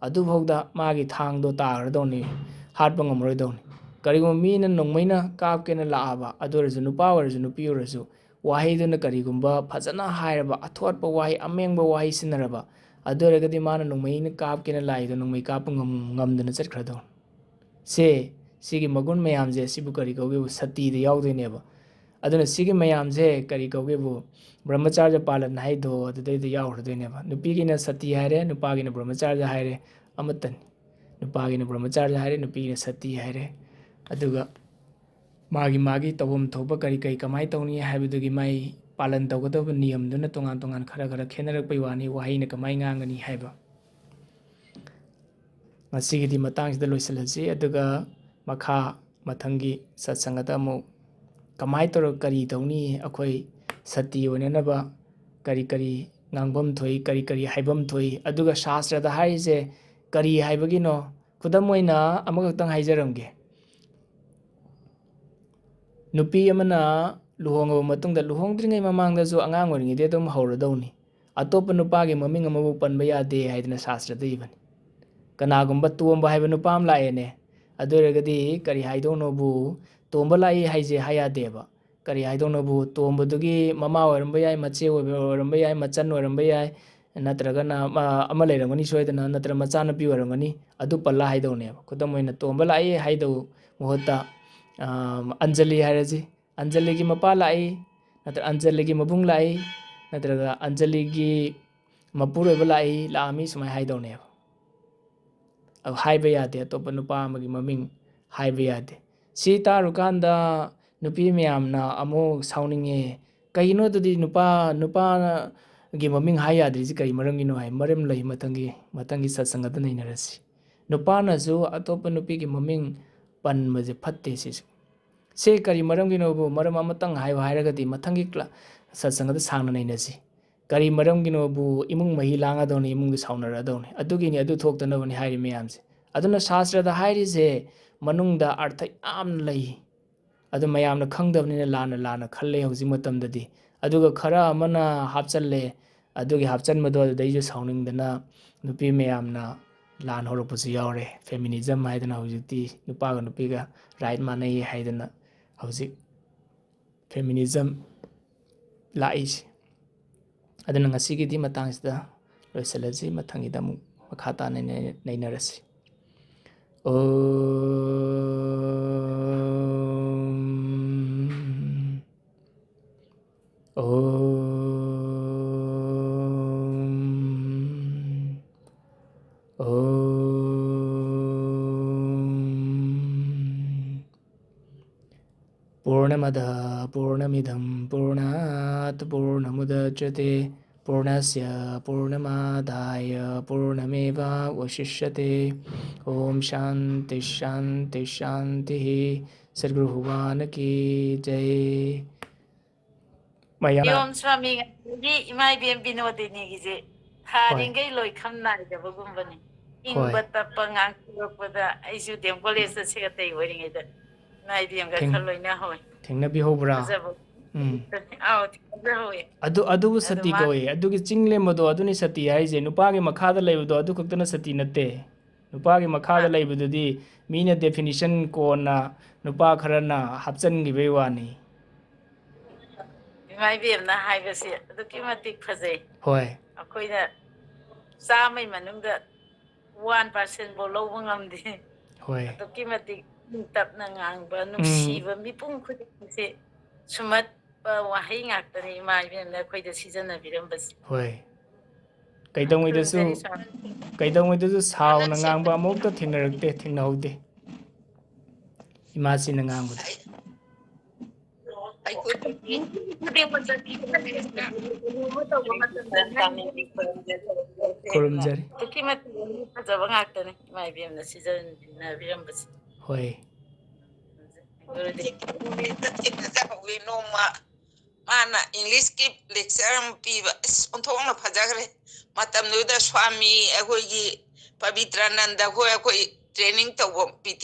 ꯑꯗꯨꯐꯥꯎꯗ ꯃꯥꯒꯤ ꯊꯥꯡꯗꯣ ꯇꯥꯈ꯭ꯔꯗꯧꯅꯤ, ꯍꯥꯠꯄ ꯉꯝꯃꯔꯣꯏꯗꯧꯅꯤ꯫ ꯀꯔꯤꯒꯨꯝꯕ ꯃꯤꯅ ꯅꯣꯡꯃꯩꯅ ꯀꯥꯞꯀꯦꯅ ꯂꯥꯛꯑꯕ, ꯑꯗꯨ ꯑꯣꯏꯔꯁꯨ ꯅꯨꯄꯥ ꯑꯣꯏꯔꯁꯨ ꯅꯨꯄꯤ ꯑꯣꯏꯔꯁꯨ, ꯋꯥꯍꯩꯗꯨꯅ ꯀꯔꯤꯒꯨꯝꯕ ꯐꯖꯅ ꯍꯥꯏꯔꯕ, ꯑꯊꯣꯠꯄ ꯋꯥꯍꯩ, ꯑꯃꯦꯡꯕ ꯋꯥꯍꯩ ꯁꯤꯖꯤꯟꯅꯔꯕ, ꯑꯗꯨ ꯑꯣꯏꯔꯒꯗꯤ ꯃꯥꯅ ꯅꯣꯡꯃꯩꯅ ꯀꯥꯞꯀꯦꯅ ꯂꯥꯛꯏꯗꯣ ꯅꯣꯡꯃꯩ ꯀꯥꯞꯄ ꯉꯝ-, ꯉꯝꯗꯅ ꯆꯠꯈ꯭ꯔꯗꯧꯅꯤ꯫ ꯁꯦ, ꯁꯤꯒꯤ ꯃꯒꯨꯟ ꯃꯌꯥꯝꯁꯦ, ꯁꯤꯕꯨ ꯀꯔꯤ ꯀꯧꯒꯦꯕꯨ? ꯁꯇꯤꯗ ꯌꯥꯎꯗꯣꯏꯅꯦꯕ꯫ ꯑꯗꯨꯅ ꯁꯤꯒꯤ ꯃꯌꯥꯝꯁꯦ ꯀꯔꯤ ꯀꯧꯒꯦꯕꯨ? ꯕ꯭ꯔꯍꯃꯆꯥꯔꯤꯌ ꯄꯥꯂꯟ ꯍꯥꯏꯗꯣ ꯑꯗꯨꯗꯩꯗ ꯌꯥꯎꯈ꯭ꯔꯗꯣꯏꯅꯦꯕ꯫ ꯅꯨꯄꯤꯒꯤꯅ ꯁꯇꯤ ꯍꯥꯏꯔꯦ, ꯅꯨꯄꯥꯒꯤꯅ ꯕ꯭ꯔꯍꯃꯆꯥꯔꯤꯌ ꯍꯥꯏꯔꯦ, ꯑꯃꯠꯇꯅꯤ꯫ ꯅꯨꯄꯥꯒꯤꯅ ꯕ꯭ꯔꯍꯃꯆꯥꯔꯤꯌ ꯍꯥꯏꯔꯦ, ꯅꯨꯄꯤꯒꯤꯅ ꯁꯇꯤ ꯍꯥꯏꯔꯦ꯫ ꯑꯗꯨꯒ ꯃꯥꯒꯤ ꯃꯥꯒꯤ ꯇꯧꯐꯝ ꯊꯣꯛꯄ ꯀꯔꯤ ꯀꯔꯤ ꯀꯃꯥꯏꯅ ꯇꯧꯅꯤ ꯍꯥꯏꯕꯗꯨꯒꯤ ꯃꯥꯏ ꯄꯥꯂꯟ ꯇꯧꯒꯗꯕ ꯅꯤꯌꯝꯗꯨꯅ ꯇꯣꯉꯥꯟ ꯇꯣꯉꯥꯟ ꯈꯔ ꯈꯔ ꯈꯦꯠꯅꯔꯛꯄꯩ ꯋꯥꯅꯤ, ꯋꯥꯍꯩꯅ ꯀꯃꯥꯏꯅ ꯉꯥꯡꯒꯅꯤ ꯍꯥꯏꯕ꯫ ꯉꯁꯤꯒꯤꯗꯤ ꯃꯇꯥꯡꯁꯤꯗ ꯂꯣꯏꯁꯤꯜꯂꯁꯤ, ꯑꯗꯨꯒ ꯃꯈꯥ ꯃꯊꯪꯒꯤ ꯁꯠꯁꯪꯒꯗ ꯑꯃꯨꯛ ꯀꯃꯥꯏꯅ ꯇꯧꯔꯒ ꯀꯔꯤ ꯇꯧꯅꯤ, ꯑꯩꯈꯣꯏ ꯁꯇꯤ ꯑꯣꯏꯅꯅꯕ ꯀꯔꯤ ꯀꯔꯤ ꯉꯥꯡꯐꯝ ꯊꯣꯛꯏ, ꯀꯔꯤ ꯀꯔꯤ ꯍꯥꯏꯐꯝ ꯊꯣꯛꯏ, ꯑꯗꯨꯒ ꯁꯥꯁꯇ꯭ꯔꯗ ꯍꯥꯏꯔꯤꯁꯦ ꯀꯔꯤ ꯍꯥꯏꯕꯒꯤꯅꯣ? ꯈꯨꯗꯝ ꯑꯣꯏꯅ ꯑꯃꯈꯛꯇꯪ ꯍꯥꯏꯖꯔꯝꯒꯦ꯫ ꯅꯨꯄꯤ ꯑꯃꯅ ꯂꯨꯍꯣꯡꯉꯕ ꯃꯇꯨꯡꯗ, ꯂꯨꯍꯣꯡꯗ꯭ꯔꯤꯉꯩ ꯃꯃꯥꯡꯗꯁꯨ ꯑꯉꯥꯡ ꯑꯣꯏꯔꯤꯉꯩꯗꯒꯤ ꯑꯗꯨꯝ ꯍꯧꯔꯗꯧꯅꯤ꯫ ꯑꯇꯣꯞꯄ ꯅꯨꯄꯥꯒꯤ ꯃꯃꯤꯡ ꯑꯃꯕꯨ ꯄꯟꯕ ꯌꯥꯗꯦ ꯍꯥꯏꯗꯅ ꯁꯥꯁꯇ꯭ꯔꯗ ꯏꯕꯅꯤ꯫ ꯀꯅꯥꯒꯨꯝꯕ ꯇꯣꯝꯕ ꯍꯥꯏꯕ ꯅꯨꯄꯥ ꯑꯃ ꯂꯥꯛꯑꯦꯅꯦ, ꯑꯗꯨ ꯑꯣꯏꯔꯒꯗꯤ ꯀꯔꯤ ꯍꯥꯏꯗꯧꯅꯣꯕꯨ, "ꯇꯣꯝꯕ ꯂꯥꯛꯏ" ꯍꯥꯏꯁꯦ ꯍꯥꯏ ꯌꯥꯗꯦꯕ꯫ ꯀꯔꯤ ꯍꯥꯏꯗꯧꯅꯣꯕꯨ, ꯇꯣꯝꯕꯗꯨꯒꯤ ꯃꯃꯥ ꯑꯣꯏꯔꯝꯕ ꯌꯥꯏ, ꯃꯆꯦ ꯑꯣꯏꯕ ꯑꯣꯏꯔꯝꯕ ꯌꯥꯏ, ꯃꯆꯟ ꯑꯣꯏꯔꯝꯕ ꯌꯥꯏ, ꯅꯠꯇ꯭ꯔꯒꯅ ꯑꯃ ꯂꯩꯔꯝꯒꯅꯤ ꯁꯣꯏꯗꯅ, ꯅꯠꯇ꯭ꯔꯒ ꯃꯆꯥꯅꯨꯄꯤ ꯑꯣꯏꯔꯝꯒꯅꯤ, ꯑꯗꯨ ꯄꯜꯂ ꯍꯥꯏꯗꯧꯅꯦꯕ꯫ ꯈꯨꯗꯝ ꯑꯣꯏꯅ ꯇꯣꯝꯕ ꯂꯥꯛꯏ ꯍꯥꯏꯗꯧ ꯃꯍꯨꯠꯇ ꯑꯟꯖꯂꯤ ꯍꯥꯏꯔꯁꯤ꯫ ꯑꯟꯖꯂꯤꯒꯤ ꯃꯄꯥ ꯂꯥꯛꯏ, ꯅꯠꯇ꯭ꯔꯒ ꯑꯟꯖꯂꯤꯒꯤ ꯃꯕꯨꯡ ꯂꯥꯛꯏ, ꯅꯠꯇ꯭ꯔꯒ ꯑꯟꯖꯂꯤꯒꯤ ꯃꯄꯨꯔꯣꯏꯕ ꯂꯥꯛꯏ, ꯂꯥꯛꯑꯝꯃꯤ, ꯁꯨꯃꯥꯏꯅ ꯍꯥꯏꯗꯧꯅꯦꯕ꯫ ꯑꯗꯨ ꯍꯥꯏꯕ ꯌꯥꯗꯦ ꯑꯇꯣꯞꯄ ꯅꯨꯄꯥ ꯑꯃꯒꯤ ꯃꯃꯤꯡ ꯍꯥꯏꯕ ꯌꯥꯗꯦ꯫ ꯁꯤ ꯇꯥꯔꯨꯀꯥꯟꯗ ꯅꯨꯄꯤ ꯃꯌꯥꯝꯅ ꯑꯃꯨꯛ ꯁꯥꯎꯅꯤꯡꯉꯦ꯫ ꯀꯩꯒꯤꯅꯣ ꯑꯗꯨꯗꯤ ꯅꯨꯄꯥ, ꯅꯨꯄꯥꯒꯤ ꯃꯃꯤꯡ ꯍꯥꯏ ꯌꯥꯗ꯭ꯔꯤꯁꯤ ꯀꯔꯤ ꯃꯔꯝꯒꯤꯅꯣ ꯍꯥꯏ, ꯃꯔꯝ ꯂꯩ, ꯃꯊꯪꯒꯤ, ꯃꯊꯪꯒꯤ ꯁꯠꯁꯪꯒꯗ ꯅꯩꯅꯔꯁꯤ꯫ ꯅꯨꯄꯥꯅꯁꯨ ꯑꯇꯣꯞꯄ ꯅꯨꯄꯤꯒꯤ ꯃꯃꯤꯡ ꯄꯟꯕꯁꯦ ꯐꯠꯇꯦ ꯁꯤꯁꯨ꯫ ꯁꯤ ꯀꯔꯤ ꯃꯔꯝꯒꯤꯅꯣꯕꯨ ꯃꯔꯝ ꯑꯃꯇꯪ ꯍꯥꯏꯌꯨ ꯍꯥꯏꯔꯒꯗꯤ ꯃꯊꯪꯒꯤ ꯀ꯭ꯂꯥ-, ꯁꯠꯁꯪꯒꯗ ꯁꯥꯡꯅ ꯅꯩꯅꯁꯤ꯫ ꯀꯔꯤ ꯃꯔꯝꯒꯤꯅꯣꯕꯨ ꯏꯃꯨꯡ ꯃꯍꯤ ꯂꯥꯡꯒꯗꯧꯅꯤ, ꯏꯃꯨꯡꯗ ꯁꯥꯎꯅꯔꯛꯑꯗꯧꯅꯤ꯫ ꯑꯗꯨꯒꯤꯅꯤ, ꯑꯗꯨ ꯊꯣꯛꯇꯅꯕꯅꯤ ꯍꯥꯏꯔꯤ ꯃꯌꯥꯝꯁꯦ꯫ ꯑꯗꯨꯅ ꯁꯥꯁꯇ꯭ꯔꯗ ꯍꯥꯏꯔꯤꯁꯦ ꯃꯅꯨꯡꯗ ꯑꯔꯊ ꯌꯥꯝꯅ ꯂꯩ꯫ ꯑꯗꯨ ꯃꯌꯥꯝꯅ ꯈꯪꯗꯕꯅꯤꯅ ꯂꯥꯟꯅ ꯂꯥꯟꯅ ꯈꯜꯂꯦ ꯍꯧꯖꯤꯛ ꯃꯇꯝꯗꯗꯤ꯫ ꯑꯗꯨꯒ ꯈꯔ ꯑꯃꯅ ꯍꯥꯞꯆꯜꯂꯦ꯫ ꯑꯗꯨꯒꯤ ꯍꯥꯞꯆꯟꯕꯗꯣ ꯑꯗꯨꯗꯩꯁꯨ ꯁꯥꯎꯅꯤꯡꯗꯅ ꯅꯨꯄꯤ ꯃꯌꯥꯝꯅ ꯂꯥꯟ ꯍꯧꯔꯛꯄꯁꯨ ꯌꯥꯎꯔꯦ꯫ Feminism ꯍꯥꯏꯗꯅ ꯍꯧꯖꯤꯛꯇꯤ ꯅꯨꯄꯥꯒ ꯅꯨꯄꯤꯒ right ꯃꯥꯟꯅꯩ ꯍꯥꯏꯗꯅ ꯍꯧꯖꯤꯛ feminism ꯂꯥꯛꯏꯁꯦ꯫ ꯑꯗꯨꯅ ꯉꯁꯤꯒꯤꯗꯤ ꯃꯇꯥꯡꯁꯤꯗ ꯂꯣꯏꯁꯤꯜꯂꯁꯤ, ꯃꯊꯪꯒꯤꯗ ꯑꯃꯨꯛ ꯃꯈꯥ ꯇꯥꯅ ꯅꯩ-, ꯅꯩꯅꯔꯁꯤ꯫ ॐ। ॐ। ॐ। पूर्णमदः पूर्णमिदं पूर्णात् पूर्णमुदच्यते। पूर्णस्य पूर्णमादाय पूर्णमेवावशिष्यते। ॐ शान्ति शान्ति शान्तिः। सद्गुरु भगवान की जय। ꯃꯌꯥꯝ ꯅꯤꯌꯣꯝ ꯁ꯭ꯋꯥꯃꯤ ꯉꯁꯥꯏꯒꯤ ꯏꯃꯥ ꯏꯕꯦꯝ ꯕꯤꯅꯣꯗꯤꯅꯤꯒꯤꯁꯦ ꯍꯣꯏ꯫ ꯊꯥꯔꯤꯈꯩ ꯂꯣꯏꯈꯝ ꯅꯥꯏꯗꯕꯒꯨꯝꯕꯅꯤ꯫ ꯍꯣꯏ꯫ ꯏꯪꯕ ꯇꯞꯄ ꯉꯥꯡꯊꯣꯔꯛꯄꯗ ꯑꯩꯁꯨ D M College-ꯇ ꯁꯦꯀꯦꯇꯔꯤ ꯑꯣꯏꯔꯤꯉꯩꯗ ꯏꯃꯥ ꯏꯕꯦꯝꯒ ꯊꯦꯡ-, ꯈꯔ ꯂꯣꯏꯅꯍꯧꯋꯦ꯫ ꯊꯦꯡꯅꯕꯤꯍꯧꯕ꯭ꯔꯥ? ꯐꯖꯕ꯫ ꯎꯝ꯫ ꯑꯥꯎ, ꯊꯦꯡꯅꯖꯍꯧꯋꯦ꯫ ꯑꯗꯨ, ꯑꯗꯨꯕꯨ ꯑꯗꯨ ꯁꯇꯤ ꯃꯥ ꯀꯧꯏ꯫ ꯑꯗꯨꯒꯤ ꯆꯤꯡ ꯂꯦꯝꯕꯗꯣ ꯑꯗꯨꯅꯤ ꯁꯇꯤ ꯍꯥꯏꯔꯤꯁꯦ꯫ ꯅꯨꯄꯥꯒꯤ ꯃꯈꯥꯗ ꯂꯩꯕꯗꯣ ꯑꯗꯨ ꯈꯛꯇꯅ ꯁꯇꯤ ꯅꯠꯇꯦ꯫ ꯅꯨꯄꯥꯒꯤ ꯃꯈꯥꯗ ꯑꯥ꯫ ꯂꯩꯕꯗꯨꯗꯤ ꯃꯤꯅ definition ꯀꯣꯟꯅ ꯅꯨꯄꯥ ꯈꯔꯅ ꯍꯥꯞꯆꯤꯟꯈꯤꯕꯩ ꯋꯥꯅꯤ꯫ ꯏꯃꯥ ꯏꯕꯦꯝꯅ ꯍꯥꯏꯕꯁꯤ ꯑꯗꯨꯛꯀꯤ ꯃꯇꯤꯛ ꯐꯖꯩ꯫ ꯍꯣꯏ꯫ ꯑꯩꯈꯣꯏꯅ ꯆꯥꯝꯃꯩ ꯃꯅꯨꯡꯗ ꯋꯥꯟ ꯄꯥꯔꯁꯦꯟ ꯐꯥꯎ ꯂꯧꯕ ꯉꯝꯗꯦ꯫ ꯍꯣꯏ꯫ ꯑꯗꯨꯛꯀꯤ ꯃꯇꯤꯛ ꯏꯪ ꯇꯞꯅ ꯉꯥꯡꯕ, ꯎꯝ꯫ ꯅꯨꯡꯁꯤꯕ ꯃꯤꯄꯨꯝ ꯈꯨꯗꯤꯡꯃꯛꯁꯦ ꯁꯨꯝꯍꯠꯄ ꯋꯥꯍꯩ ꯉꯥꯛꯇꯅꯤ ꯏꯃꯥ ꯏꯕꯦꯟꯅ ꯑꯩꯈꯣꯏꯗ ꯁꯤꯖꯤꯟꯅꯕꯤꯔꯝꯕꯁꯦ꯫ ꯍꯣꯏ꯫ ꯀꯩꯗꯧꯉꯩꯗꯁꯨ, ꯈꯨꯔꯨꯝꯖꯔꯤ ꯁ꯭ꯋꯥꯃꯤ꯫ ꯀꯩꯗꯧꯉꯩꯗꯁꯨ ꯁꯥꯎꯅ ꯍꯟꯗꯛꯁꯦ ꯉꯥꯡꯕ ꯑꯃꯨꯛꯇ ꯊꯦꯡꯅꯔꯛꯇꯦ, ꯊꯦꯡꯅꯍꯧꯗꯦ꯫ ꯏꯃꯥꯁꯤꯅ ꯉꯥꯡꯕꯗ꯫ ꯑꯩ, ꯑꯩꯈꯣꯏ ꯈꯨꯗꯤꯡꯃꯛ ꯆꯠꯈꯤꯕꯅꯦ꯫ ꯈꯨꯔꯨꯝꯖꯔꯤ꯫ ꯑꯗꯨꯛꯀꯤ ꯃꯇꯤꯛ ꯐꯖꯕ ꯉꯥꯛꯇꯅꯤ ꯏꯃꯥ ꯏꯕꯦꯟꯅ ꯁꯤꯖꯤꯟꯅꯕꯤꯔꯝꯕꯁꯦ꯫ ꯍꯣꯏ꯫ ꯑꯗꯨꯗꯤ ꯍꯧꯖꯤꯛꯀꯤ ꯃꯣꯃꯦꯟꯇ ꯊꯦꯡꯅꯖꯍꯧꯋꯤ ꯅꯣꯡꯃ꯫ ꯃꯥꯅ ꯏꯪꯂꯤꯁꯀꯤ lecture ꯑꯃ ꯄꯤꯕ, ꯑꯁ, ꯑꯣꯟꯊꯣꯛꯅ ꯐꯖꯈ꯭ꯔꯦ꯫ ꯃꯇꯝꯗꯨꯗ ꯁ꯭ꯋꯥꯃꯤ ꯑꯩꯈꯣꯏꯒꯤ ꯄꯕꯤꯇ꯭ꯔꯥꯅꯟꯗ ꯈꯣꯏ, ꯑꯩꯈꯣꯏ training ꯇꯧꯕ, PT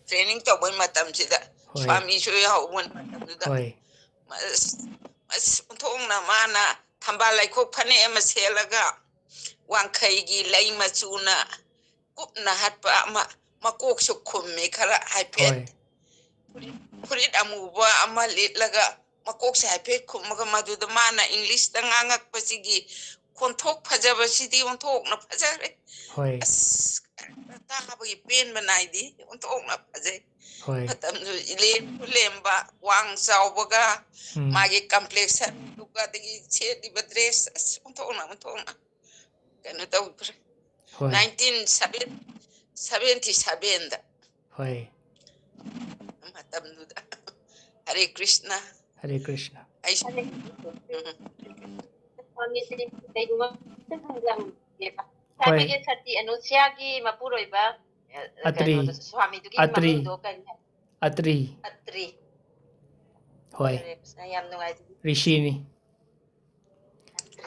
training ꯇꯧꯕꯩ ꯃꯇꯝꯁꯤꯗ ꯍꯣꯏ꯫ ꯁ꯭ꯋꯥꯃꯤꯁꯨ ꯌꯥꯎꯍꯧꯕ ꯃꯇꯝꯗꯨꯗ꯫ ꯍꯣꯏ꯫ ꯑꯁ, ꯑꯁ, ꯑꯣꯟꯊꯣꯛꯅ ꯃꯥꯅ ꯊꯝꯕꯥꯜ ꯂꯩꯈꯣꯛ ꯐꯅꯦꯛ ꯑꯃ ꯁꯦꯠꯂꯒ, ꯋꯥꯡꯈꯩꯒꯤ ꯂꯩ ꯃꯆꯨꯅ ꯀꯨꯞꯅ ꯍꯠꯄ ꯑꯃ, ꯃꯀꯣꯛꯁꯨ ꯈꯨꯝꯃꯤ ꯈꯔ ꯍꯥꯏꯐꯦꯠ꯫ ꯍꯣꯏ꯫ ꯐꯨꯔꯤꯠ, ꯐꯨꯔꯤꯠ ꯑꯃꯨꯕ ꯑꯃ ꯂꯤꯠꯂꯒ, ꯃꯀꯣꯛꯁꯦ ꯍꯥꯏꯐꯦꯠ ꯈꯨꯝꯃꯒ, ꯃꯗꯨꯗ ꯃꯥꯅ ꯏꯪꯂꯤꯁꯇ ꯉꯥꯡꯉꯛꯄꯁꯤꯒꯤ ꯈꯣꯟꯊꯣꯛ ꯐꯖꯕꯁꯤꯗꯤ ꯑꯣꯟꯊꯣꯛꯅ ꯐꯖꯈ꯭ꯔꯦ꯫ ꯍꯣꯏ꯫ ꯑꯁ, ꯇꯥꯕꯒꯤ ꯄꯦꯟꯕ ꯅꯥꯏꯗꯦ, ꯑꯣꯟꯊꯣꯛꯅ ꯐꯖꯩ꯫ ꯍꯣꯏ꯫ ꯃꯇꯝꯗꯨ ꯏꯂꯦꯝꯁꯨ ꯂꯦꯝꯕ, ꯋꯥꯡ ꯆꯥꯎꯕꯒ, ꯎꯝ꯫ ꯃꯥꯒꯤ complexionꯗꯨꯒ, ꯑꯗꯒꯤ ꯁꯦꯠꯂꯤꯕ dress, ꯑꯁ, ꯑꯣꯟꯊꯣꯛꯅ, ꯑꯣꯟꯊꯣꯛꯅ ꯀꯩꯅꯣ ꯇꯧꯈ꯭ꯔꯦ꯫ ꯍꯣꯏ꯫ Nineteen seventy sevenꯗ꯫ ꯍꯣꯏ꯫ ꯃꯇꯝꯗꯨꯗ꯫ ꯍꯔꯦ ꯀ꯭ꯔꯤꯁꯅ꯫ ꯍꯔꯦ ꯀ꯭ꯔꯤꯁꯅ꯫ ꯑꯩꯁꯨ, ꯎꯝ꯫ ꯁ꯭ꯋꯥꯃꯤꯁꯤ ꯀꯩꯒꯨꯝꯕ ꯑꯝꯇ ꯍꯪꯖꯍꯧꯒꯦꯕ꯫ ꯍꯣꯏ꯫ ꯑꯩꯈꯣꯏꯒꯤ ꯁꯇꯤ ꯑꯅꯨꯁ꯭ꯌꯥꯒꯤ ꯃꯄꯨꯔꯣꯏꯕ, ꯑ, ꯑꯇ꯭ꯔꯤ꯫ ꯀꯩꯅꯣꯗꯣ, ꯁ꯭ꯋꯥꯃꯤꯗꯨꯒꯤ ꯑꯇ꯭ꯔꯤ꯫ ꯃꯃꯤꯡꯗꯣ ꯀꯔꯤ ꯍꯥꯏ? ꯑꯇ꯭ꯔꯤ꯫ ꯑꯇ꯭ꯔꯤ꯫ ꯍꯣꯏ꯫ ꯍꯔꯦ ꯀ꯭ꯔꯤꯁꯅ, ꯌꯥꯝ ꯅꯨꯡꯉꯥꯏꯖꯔꯦ꯫ ꯔꯤꯁꯤꯅꯤ꯫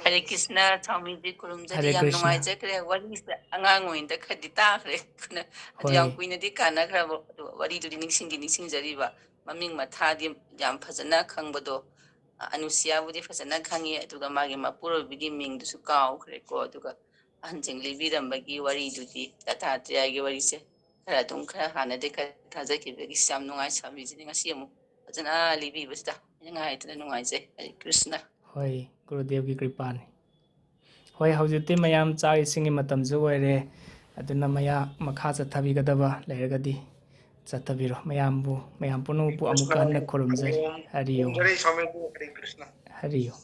ꯍꯔꯦ ꯀ꯭ꯔꯤꯁꯅ, ꯁ꯭ꯋꯥꯃꯤꯖꯤ ꯈꯨꯔꯨꯝꯖꯔꯤ, ꯍꯔꯦ ꯌꯥꯝ ꯀ꯭ꯔꯤꯁꯅ꯫ ꯅꯨꯡꯉꯥꯏꯖꯈ꯭ꯔꯦ꯫ ꯋꯥꯔꯤꯁꯦ ꯑꯉꯥꯡ ꯑꯣꯏꯔꯤꯉꯩꯗ ꯈꯔꯗꯤ ꯇꯥꯈ꯭ꯔꯦ꯫ ꯑꯗꯨ ꯌꯥꯝ ꯍꯣꯏ꯫ ꯀꯨꯏꯅꯗꯤ ꯀꯥꯟꯅꯈ꯭ꯔꯕ, ꯑꯗꯨ ꯋꯥꯔꯤꯗꯨꯗꯤ ꯅꯤꯡꯁꯤꯡꯗꯤ ꯅꯤꯡꯁꯤꯡꯖꯔꯤꯕ, ꯃꯃꯤꯡ ꯃꯊꯥꯗꯤ ꯌꯥꯝ ꯐꯖꯅ ꯈꯪꯕꯗꯣ, ꯑ, ꯑꯅꯨꯁꯤꯌꯥꯕꯨꯗꯤ ꯐꯖꯅ ꯈꯪꯉꯤ, ꯑꯗꯨꯒ ꯃꯥꯒꯤ ꯃꯄꯨꯔꯣꯏꯕꯒꯤ ꯃꯤꯡꯗꯨꯁꯨ ꯀꯥꯎꯈ꯭ꯔꯦꯀꯣ꯫ ꯑꯗꯨꯒ ꯑꯍꯟꯁꯤꯡ ꯂꯤꯕꯤꯔꯝꯕꯒꯤ ꯋꯥꯔꯤꯗꯨꯗꯤ, ꯗꯠꯇꯥꯇ꯭ꯔꯦꯌꯥꯒꯤ ꯋꯥꯔꯤꯁꯦ ꯈꯔ ꯑꯗꯨꯝ, ꯈꯔ ꯍꯥꯟꯅꯗꯤ ꯈꯔ ꯊꯥꯖꯈꯤꯕꯗꯒꯤ ꯌꯥꯝ ꯅꯨꯡꯉꯥꯏ꯫ ꯁ꯭ꯋꯥꯃꯤꯖꯤꯅ ꯉꯁꯤ ꯑꯃꯨꯛ ꯐꯖꯅ ꯂꯤꯕꯤꯕꯁꯤꯗ ꯑꯩ ꯉꯥꯏꯗꯅ ꯅꯨꯡꯉꯥꯏꯖꯩ꯫ ꯍꯔꯦ ꯀ꯭ꯔꯤꯁꯅ꯫ ꯍꯣꯏ, ꯒꯨꯔꯨꯗꯦꯕꯒꯤ ꯀ꯭ꯔꯤꯄꯥꯅꯤ꯫ ꯍꯣꯏ, ꯍꯧꯖꯤꯛꯇꯤ ꯃꯌꯥꯝ ꯆꯥꯛ ꯏꯁꯤꯡꯒꯤ ꯃꯇꯝꯁꯨ ꯑꯣꯏꯔꯦ, ꯑꯗꯨꯅ ꯃꯌꯥꯝ ꯃꯈꯥ ꯆꯠꯊꯕꯤꯒꯗꯕ ꯂꯩꯔꯒꯗꯤ ꯆꯠꯊꯕꯤꯔꯣ꯫ ꯃꯌꯥꯝꯕꯨ, ꯃꯌꯥꯝ ꯄꯨꯝꯅꯃꯛꯄꯨ ꯑꯃꯨꯛꯀ ꯍꯟꯅ ꯈꯨꯔꯨꯝꯖꯔꯤ꯫ ꯍꯔꯤ ꯑꯣꯝ꯫ ꯈꯨꯔꯨꯝꯖꯔꯤ, ꯁ꯭ꯋꯥꯃꯤꯖꯤ꯫ ꯍꯔꯤ ꯀ꯭ꯔꯤꯁꯅ꯫ ꯍꯔꯤ ꯑꯣꯝ꯫